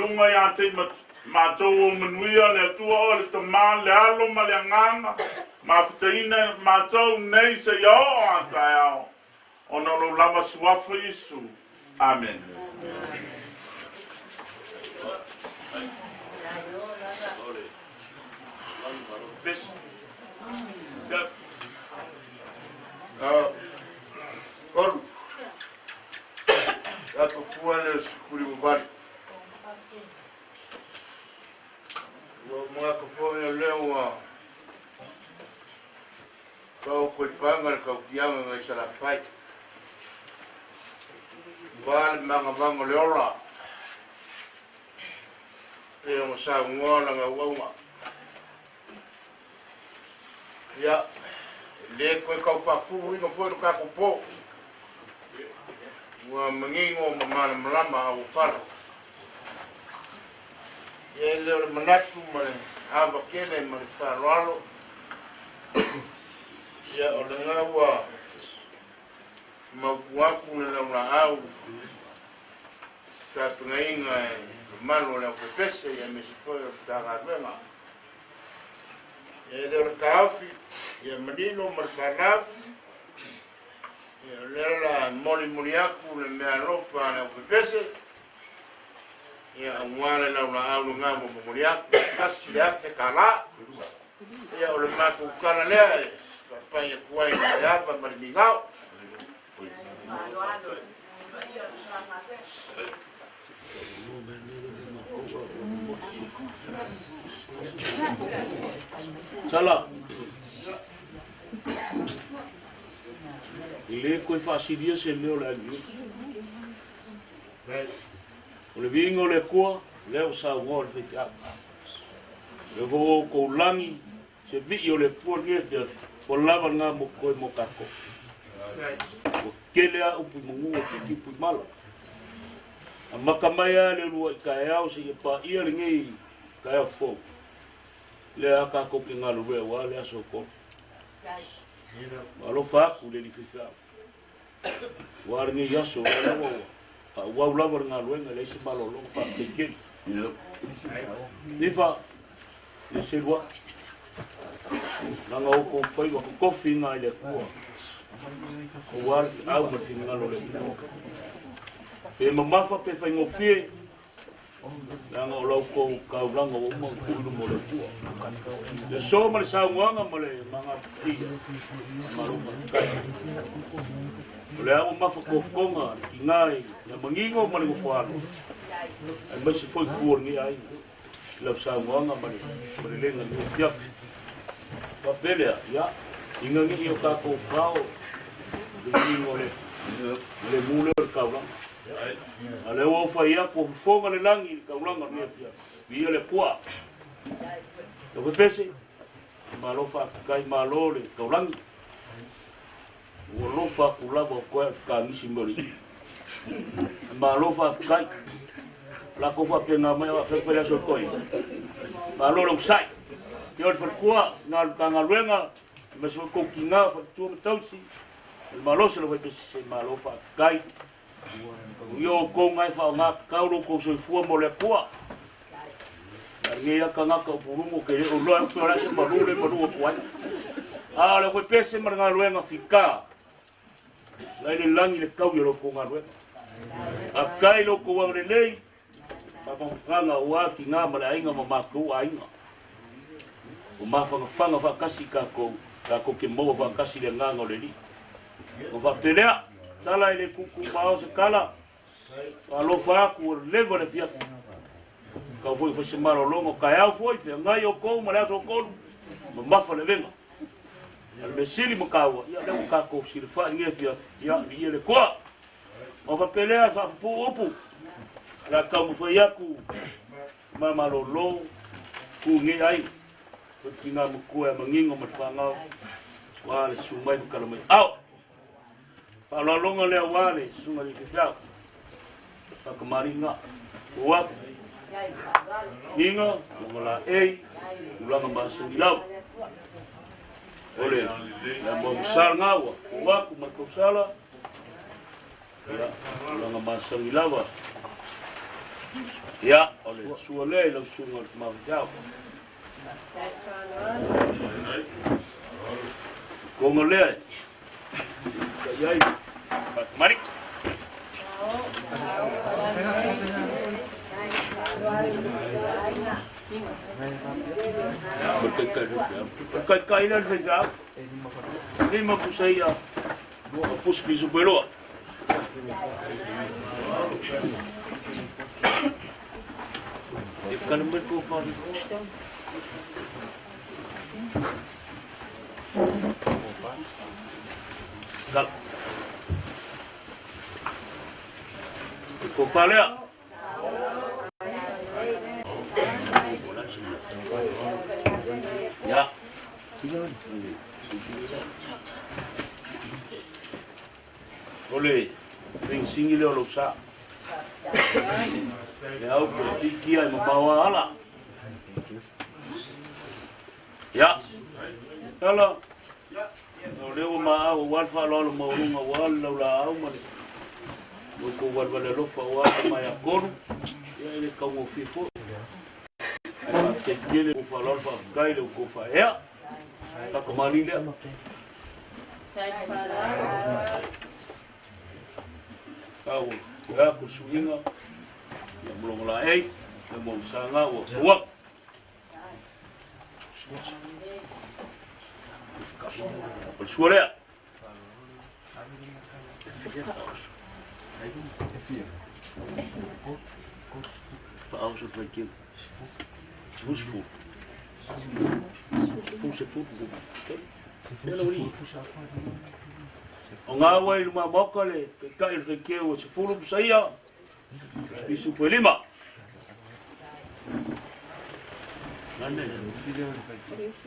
luga iā te i matou o manuia le Atua oe le Tama le Alo ma le Agaga, mafutaina matou nei seia oo a taeao, ona o lou lava suafa Iesu. Amene. Olu. Tatou fua lea o sikuli vavali. Ua manatu foi o lea ua taoto i paga le tautiaga nai Salafai. Ua le magavaga o le ola pei ona saunoa lana auauna. Ia, e le toe tau faafuluina foi lo tatou po. Ua manino ma malamalama a ua fala. Ia, e le o le manatu ma le ava tele ma le faaaloalo. Ia, o lena ua mautu atu le laulaau tapenaina e mamalu o le aufepese ia aemaise foi o le Matagaluega. E le o le taofi, ia manino ma le fanau. Ia o lea la molimoli atu le meaalofa a le aufepese. Ia aua le laulaau lena ua momoli atu, $1,000. Ia o le matou tala lea e faapai atu ai i le ava ma le migao. Sala. I le koe faasilia se mea o le aiga. O le viiga o le Atua, lea ua saunoa le faifeau. Le foi o outou lagi, se vii o le Atua lenei afiafi, ua lava lena mo koe mo tatou. Ua tele a upu i manu ua titi upu i mala. Amata mai lava le uluai taeao seia paia lenei taeao fou, lea a tatou te galulue aua le aso tolu. Alofa atu le alii faifeau. Ua lenei aso, lea lava ua faaauau lava le galuega, e leai se malologa, faafetai tele. Nifa, le selu atu. Leaga outou faiva totofi na i le Atua. Aua le feau ma le finagalo o le Atua. Pe mamafa pe faigofie, leaga o la outou taulaga ua uma ona tuu i luma o le Atua. Le aso ma le saunoaga ma le magapatia, malo faafetai. O le a ua mafatofoga le tiga ia manino ma le nofoalo, aemaise foi tua o lenei aiga i lau saunoaga ma le lega i lenei afiafi. Faapea lea, ia, ina ne i o tatou fao le manino o le lemu lea o le taulaga. A lea ua ou fai atu, ua fofoga le lagi i le taulaga o lenei afiafi. Viia le Atua. Lau Pepese, malo faafetai, malo le taulagi. Ua alofa atu lava o toe fekagisi mai o le ii. Malo faafetai. Latou faapena mai o afefe le aso toi. Malo le usai. Ia o le faletua, na le Matagaluega, aemaise foi tou tiga, faletua ma tausi, le malosi o le faipese, malo faafetai. Ia outou na e faaaoga tatau lo outou soifua mo le Atua. A lenei lava tagata o pulumu ou te le o iloa pe o le a se malu lea e malu atu ai. A o le faipese ma le galuega fita, la i le lagi le taui o lo outou galuega. Faafetai lo outou agalelei, faafofogafogana aua tina ma le aiga ma matou aiga. Ua mafanafana faatasi tatou, tatou te maua faatasi le agaga o le Alii. Ua faapea lea, tala e le tuutuumao se tala, faalofa atu ua leva le afiafi. Tau foi fai se malologa o taeao foi, feagai outou ma le aso tolu, mamafa le avega. A le mea sili ma taua, ia lea ua tatou silafai i lenei afiafi, ia viia le Atua. Ua faapea lea, faapupuu upu, o le a taumafai atu ma malolo tu nei ai, foi tina matua e manino ma le fanau, ua le susu mai ma tala mai ao. Faaaloaloga lea ua le susuga i le faifeau. Fakamaliga, ua atu. Inga, ua la ei, tulaga masani lava. O le mo masala ngā ua, ua atu ma le tausala, ia, tulaga masani lava. Ia, o le sua lea i lau susuga o le Tamafaiao. Konga lea e kai ai Fatumari. Kai kai le faifeau. 5 pusa ia. 2 pusa pisu peloa. E kala mai ko fa. Kala. Ko fa lea. Ya. O le feisingi lea o lou sa. Le au pe tikia e mamao ala. Ya. Tala. O lea ua maau ua le faaaloalo maualuga ua le laulaau ma le outou valevale alofa ua le mai a tolu. Ia e le taugofie foi. Ae faafetai tele ua faaaloalo faafetai le outou faaea. Fakamali lea. Au, ia ko suiga, ia molongo la ei, ia mo sanga ua ua. O le sua lea. Faao se whaikeu. Sfu. Fu se fu. O ngā wai luma moka le kai le whaikeu o se fulu pusaia. Pisu po lima.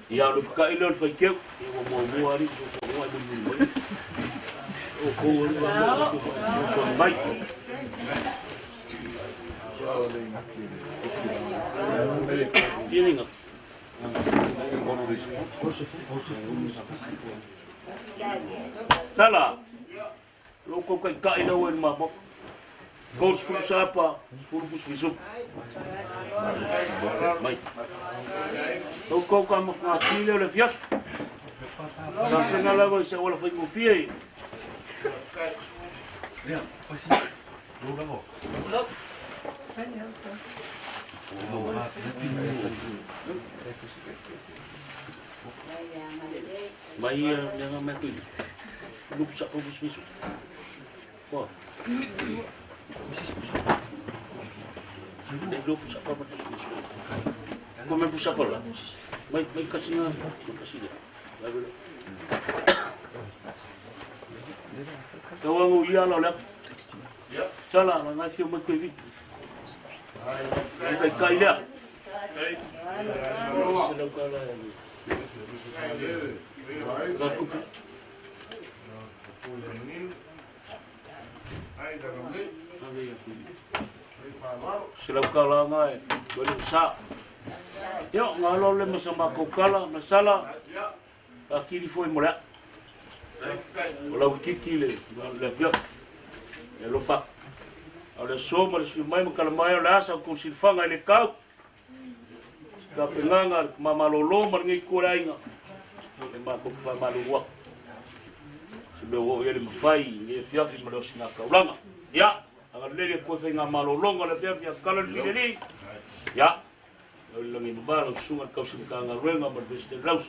Ia le whakai le whaikeu. Ia wa mua mua ari ko ko ai mu mai. O ko o ko mai. Tiringa. Tala. Loko kai kai lau e ma mo. Gold fulu sapa, fulu pus visu. Mai. Loko ka mo nga tile le fiat. Ka pena lava se wala fai mo fie. Lea, pasi. Lo lango. Mai mea nga mea tuili. Lupu sa pus visu. Ko. Lupu sa pus visu. Ko me pusa kola. Mai mai kasinga, kasinga. Tau angu ia la le. Sala la ngai fio mai koe vi. Kai kai lea. Se lau ka la. La kupu. Se lau ka la ngai, welu sa. Yo, ngā lo le masa ma kala, masala. Ka kiri foi mo lea. O lau kiki le le fia. E lofa. O le so ma le sui mai ma kala mai o le asa ko silfanga i le kau. Ka penganga ma malolo ma ngi ko la inga. E ma ko fa malua. Se me o ele mafai le fia fi ma le sina kaulanga. Ya, anga le ko fa nga malolonga le fia fia kala le le. Ya. O le ngi mabalo sunga kau sin ka nga ruenga ma beste raus.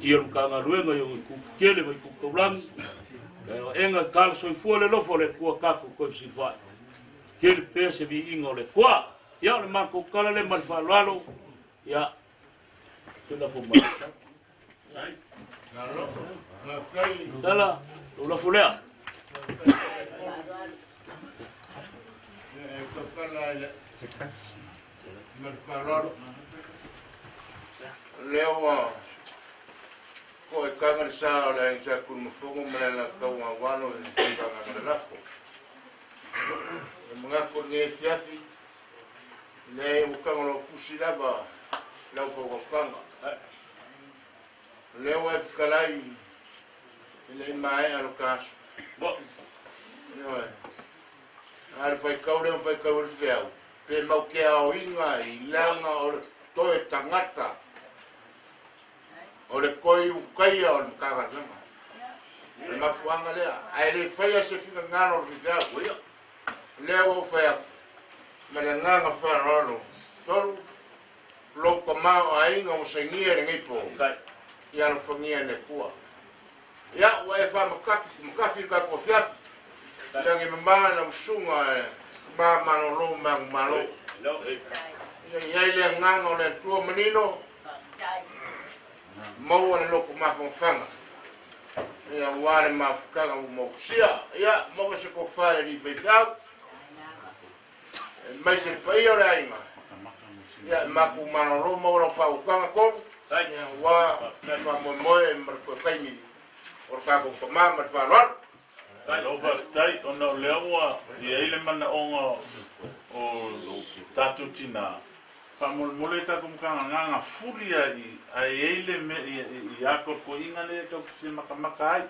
Ia ka nga ruenga yo ku kele mai ku kaulang. Enga kala soifua le lofo le kua kako koe silfai. Kele pea se vi inga o le kua. Ia o le mako kala le malfaloalo. Ia, te lafo mai. Tala, o lafo lea. Leo ko e kanga sa o le sa ku mo fongo ma la ka wa wano e kanga na lafo. E mga ko ne fiafi le o kanga lo kusi lava lau fo ko kanga. Leo e kalai le mai alo kaso. Bo. Leo e. Ar fai kau le fai kau le fiau. Pe mau te aoina i laga o le toe tagata o le toe utaia o le Matagaluega. O le mafuaaga lea, ae le faia se finagalo o le faifeau. O lea ua ou fai atu, ma le agaga faaaloalo, tolu, lou tamaoaiga ua sainia i lenei po, ia alofagia e le Atua. Ia, ua e faamataki, matafi le tatou afiafi, lagi mama lau susuga e ma malolo manumalo. Ia i ai le agaga o le Atua manino, maua le loto mafanafana. Ia aua le mafutaga ua motusia. Ia, maua se tofa i le alii faifeau, aemaise le paia o le aiga. Ia, e matou malolo maua lau faautaga tonu, ia aua le faamoemoe ma le toe taimi o le tatou tama ma le faaaloalo. Malo faafetai ona o lea ua i ai le manaoga o tatou tina faamolemole tatou Matagaluega fuli a i ae i ai le mea i atoatoiga lea tatou te fia matamata ai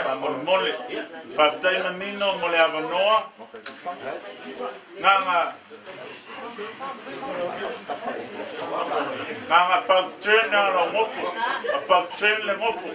faamolemole. Faafetai manino mo le avanoa. Gaga Gaga about turn now lau gofo. About turn le gofo.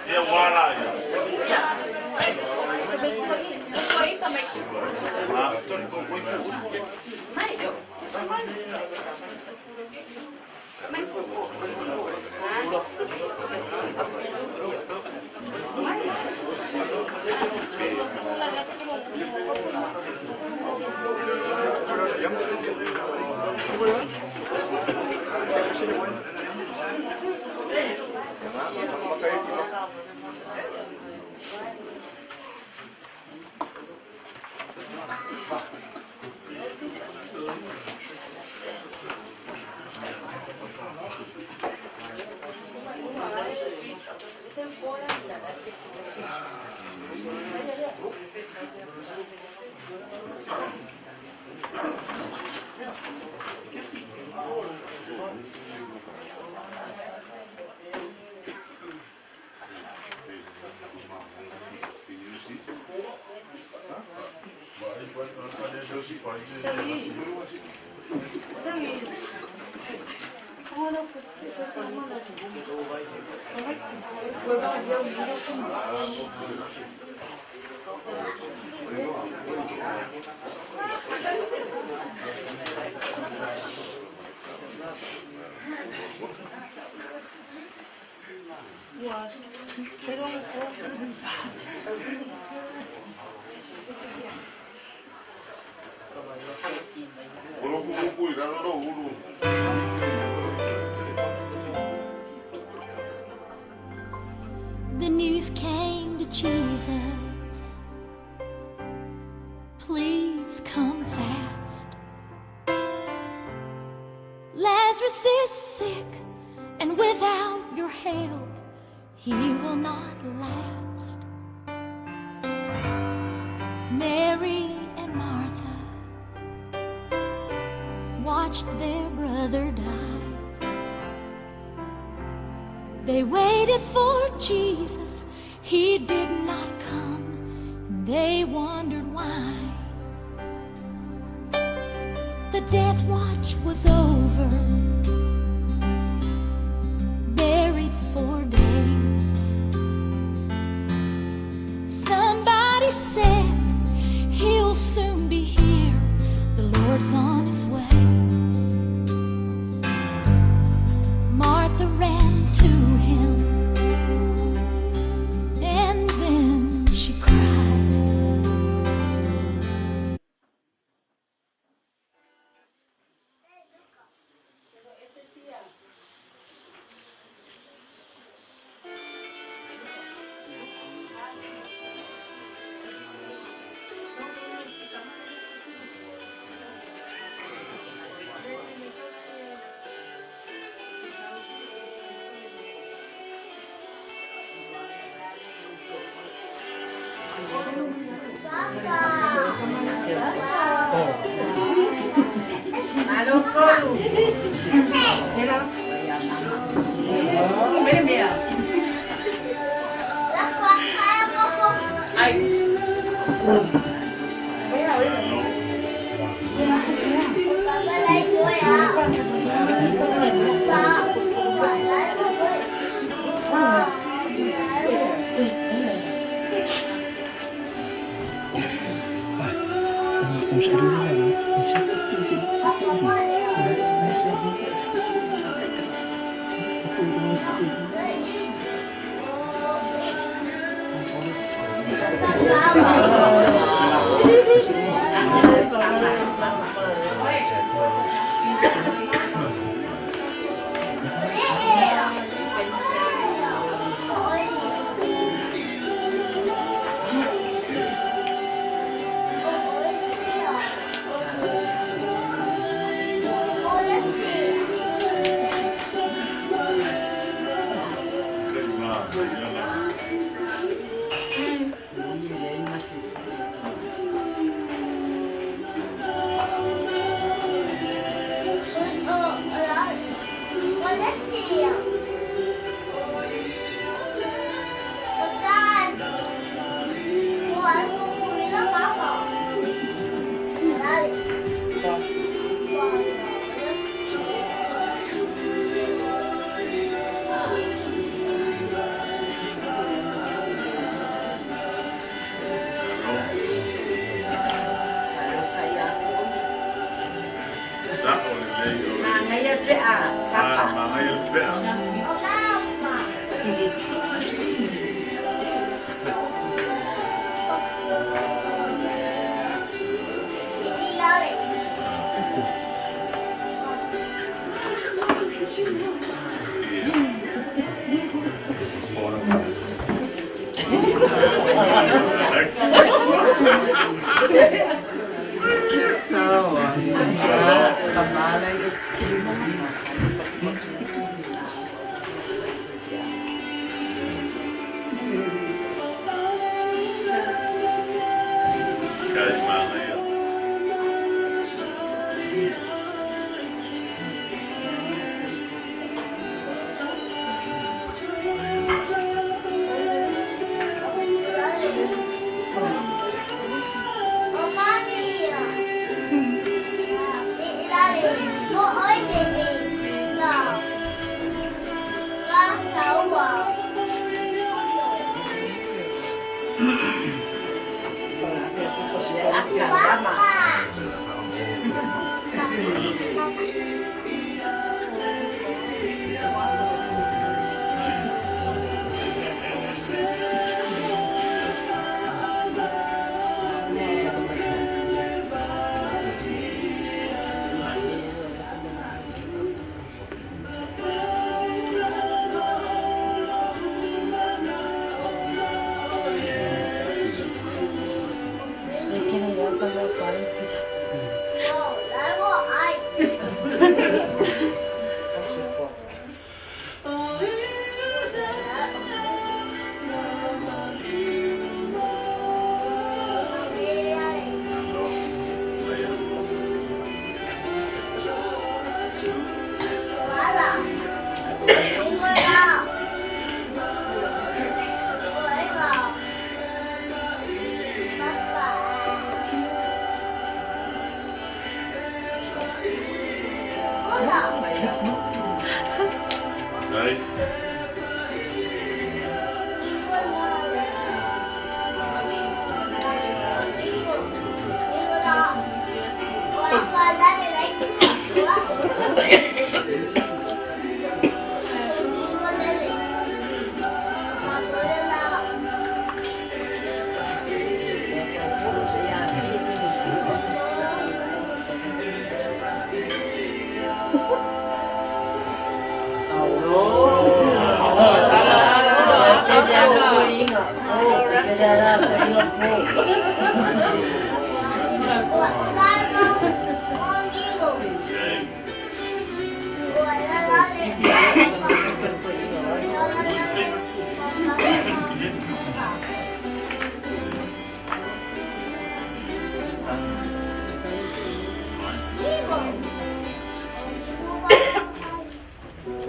Ia wala ia. The news came to Jesus. Please come fast. Lazarus is sick, and without your help, he will not last. Mary and Martha watched their brother die. They waited for Jesus, he did not come, and they wondered why. The death watch was over, buried for days. Somebody said he'll soon be here, the Lord's on his way. Martha ran to him, and then she cried.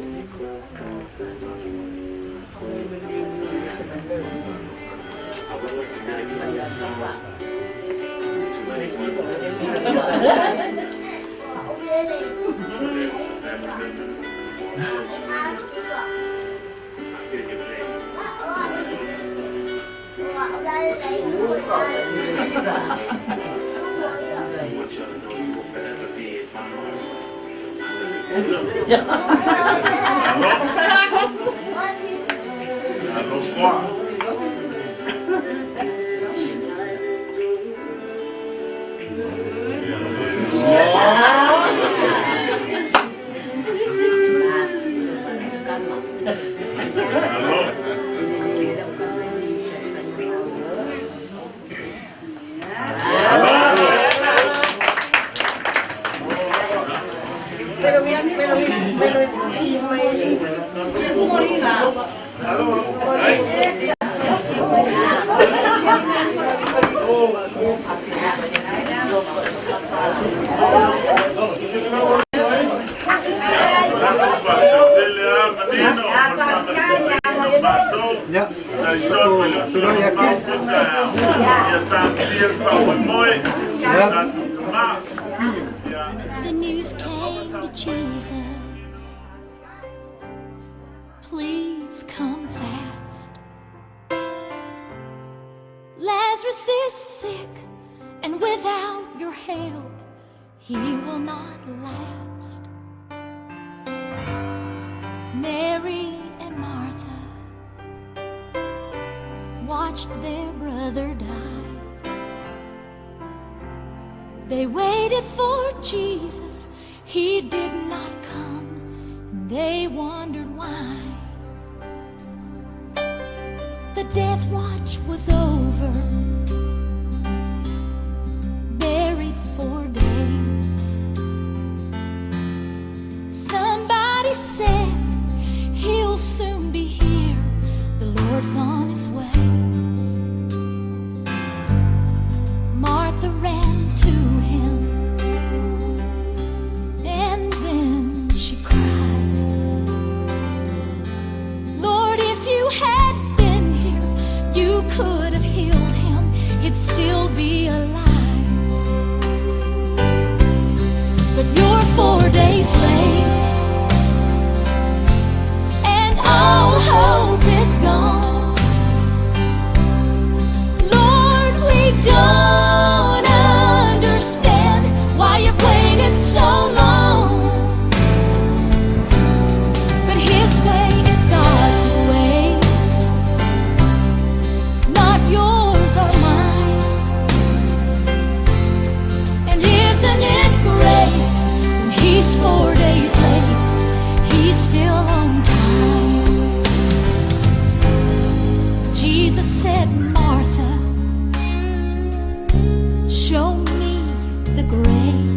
I would like to dedicate this song to anyone that's whether it was a family member or a close friend. I feel your pain. But to all of I want y'all to know you will forever be in my heart till my very end. Alo koa. The news came to Jesus. Please come fast. Lazarus is sick, and without your help, he will not last. Mary and Martha watched their brother die. They waited for Jesus, he did not come, and they wondered why. The death watch was over, buried for days. Somebody said he'll soon be here, the Lord's on his way. Martha ran to him, and then she cried, Lord, if you had been here, you could have healed him, he'd still be alive. But you're 4 days late, and all hope is gone. Lord, we don't understand why you've waited so long. But his way is God's way, not yours or mine. And isn't it great when he's 4 days late, he's still on time? Jesus said, Martha, show me the grave.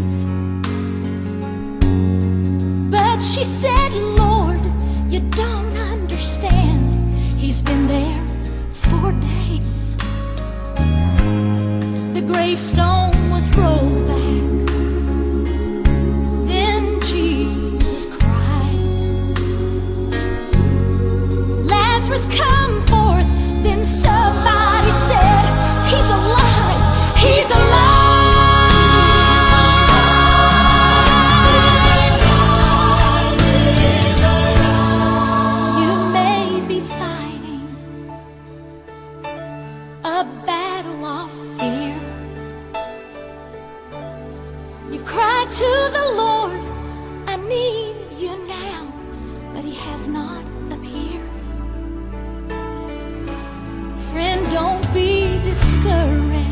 But she said, Lord, you don't understand. He's been there 4 days. The gravestone was rolled back. Then Jesus cried, Lazarus, come forth. Then somebody said, he's alive, he's alive. You may be fighting a battle of fear. You've cried to the Lord, I need you now, but he has not appeared. Friend, don't be discouraged.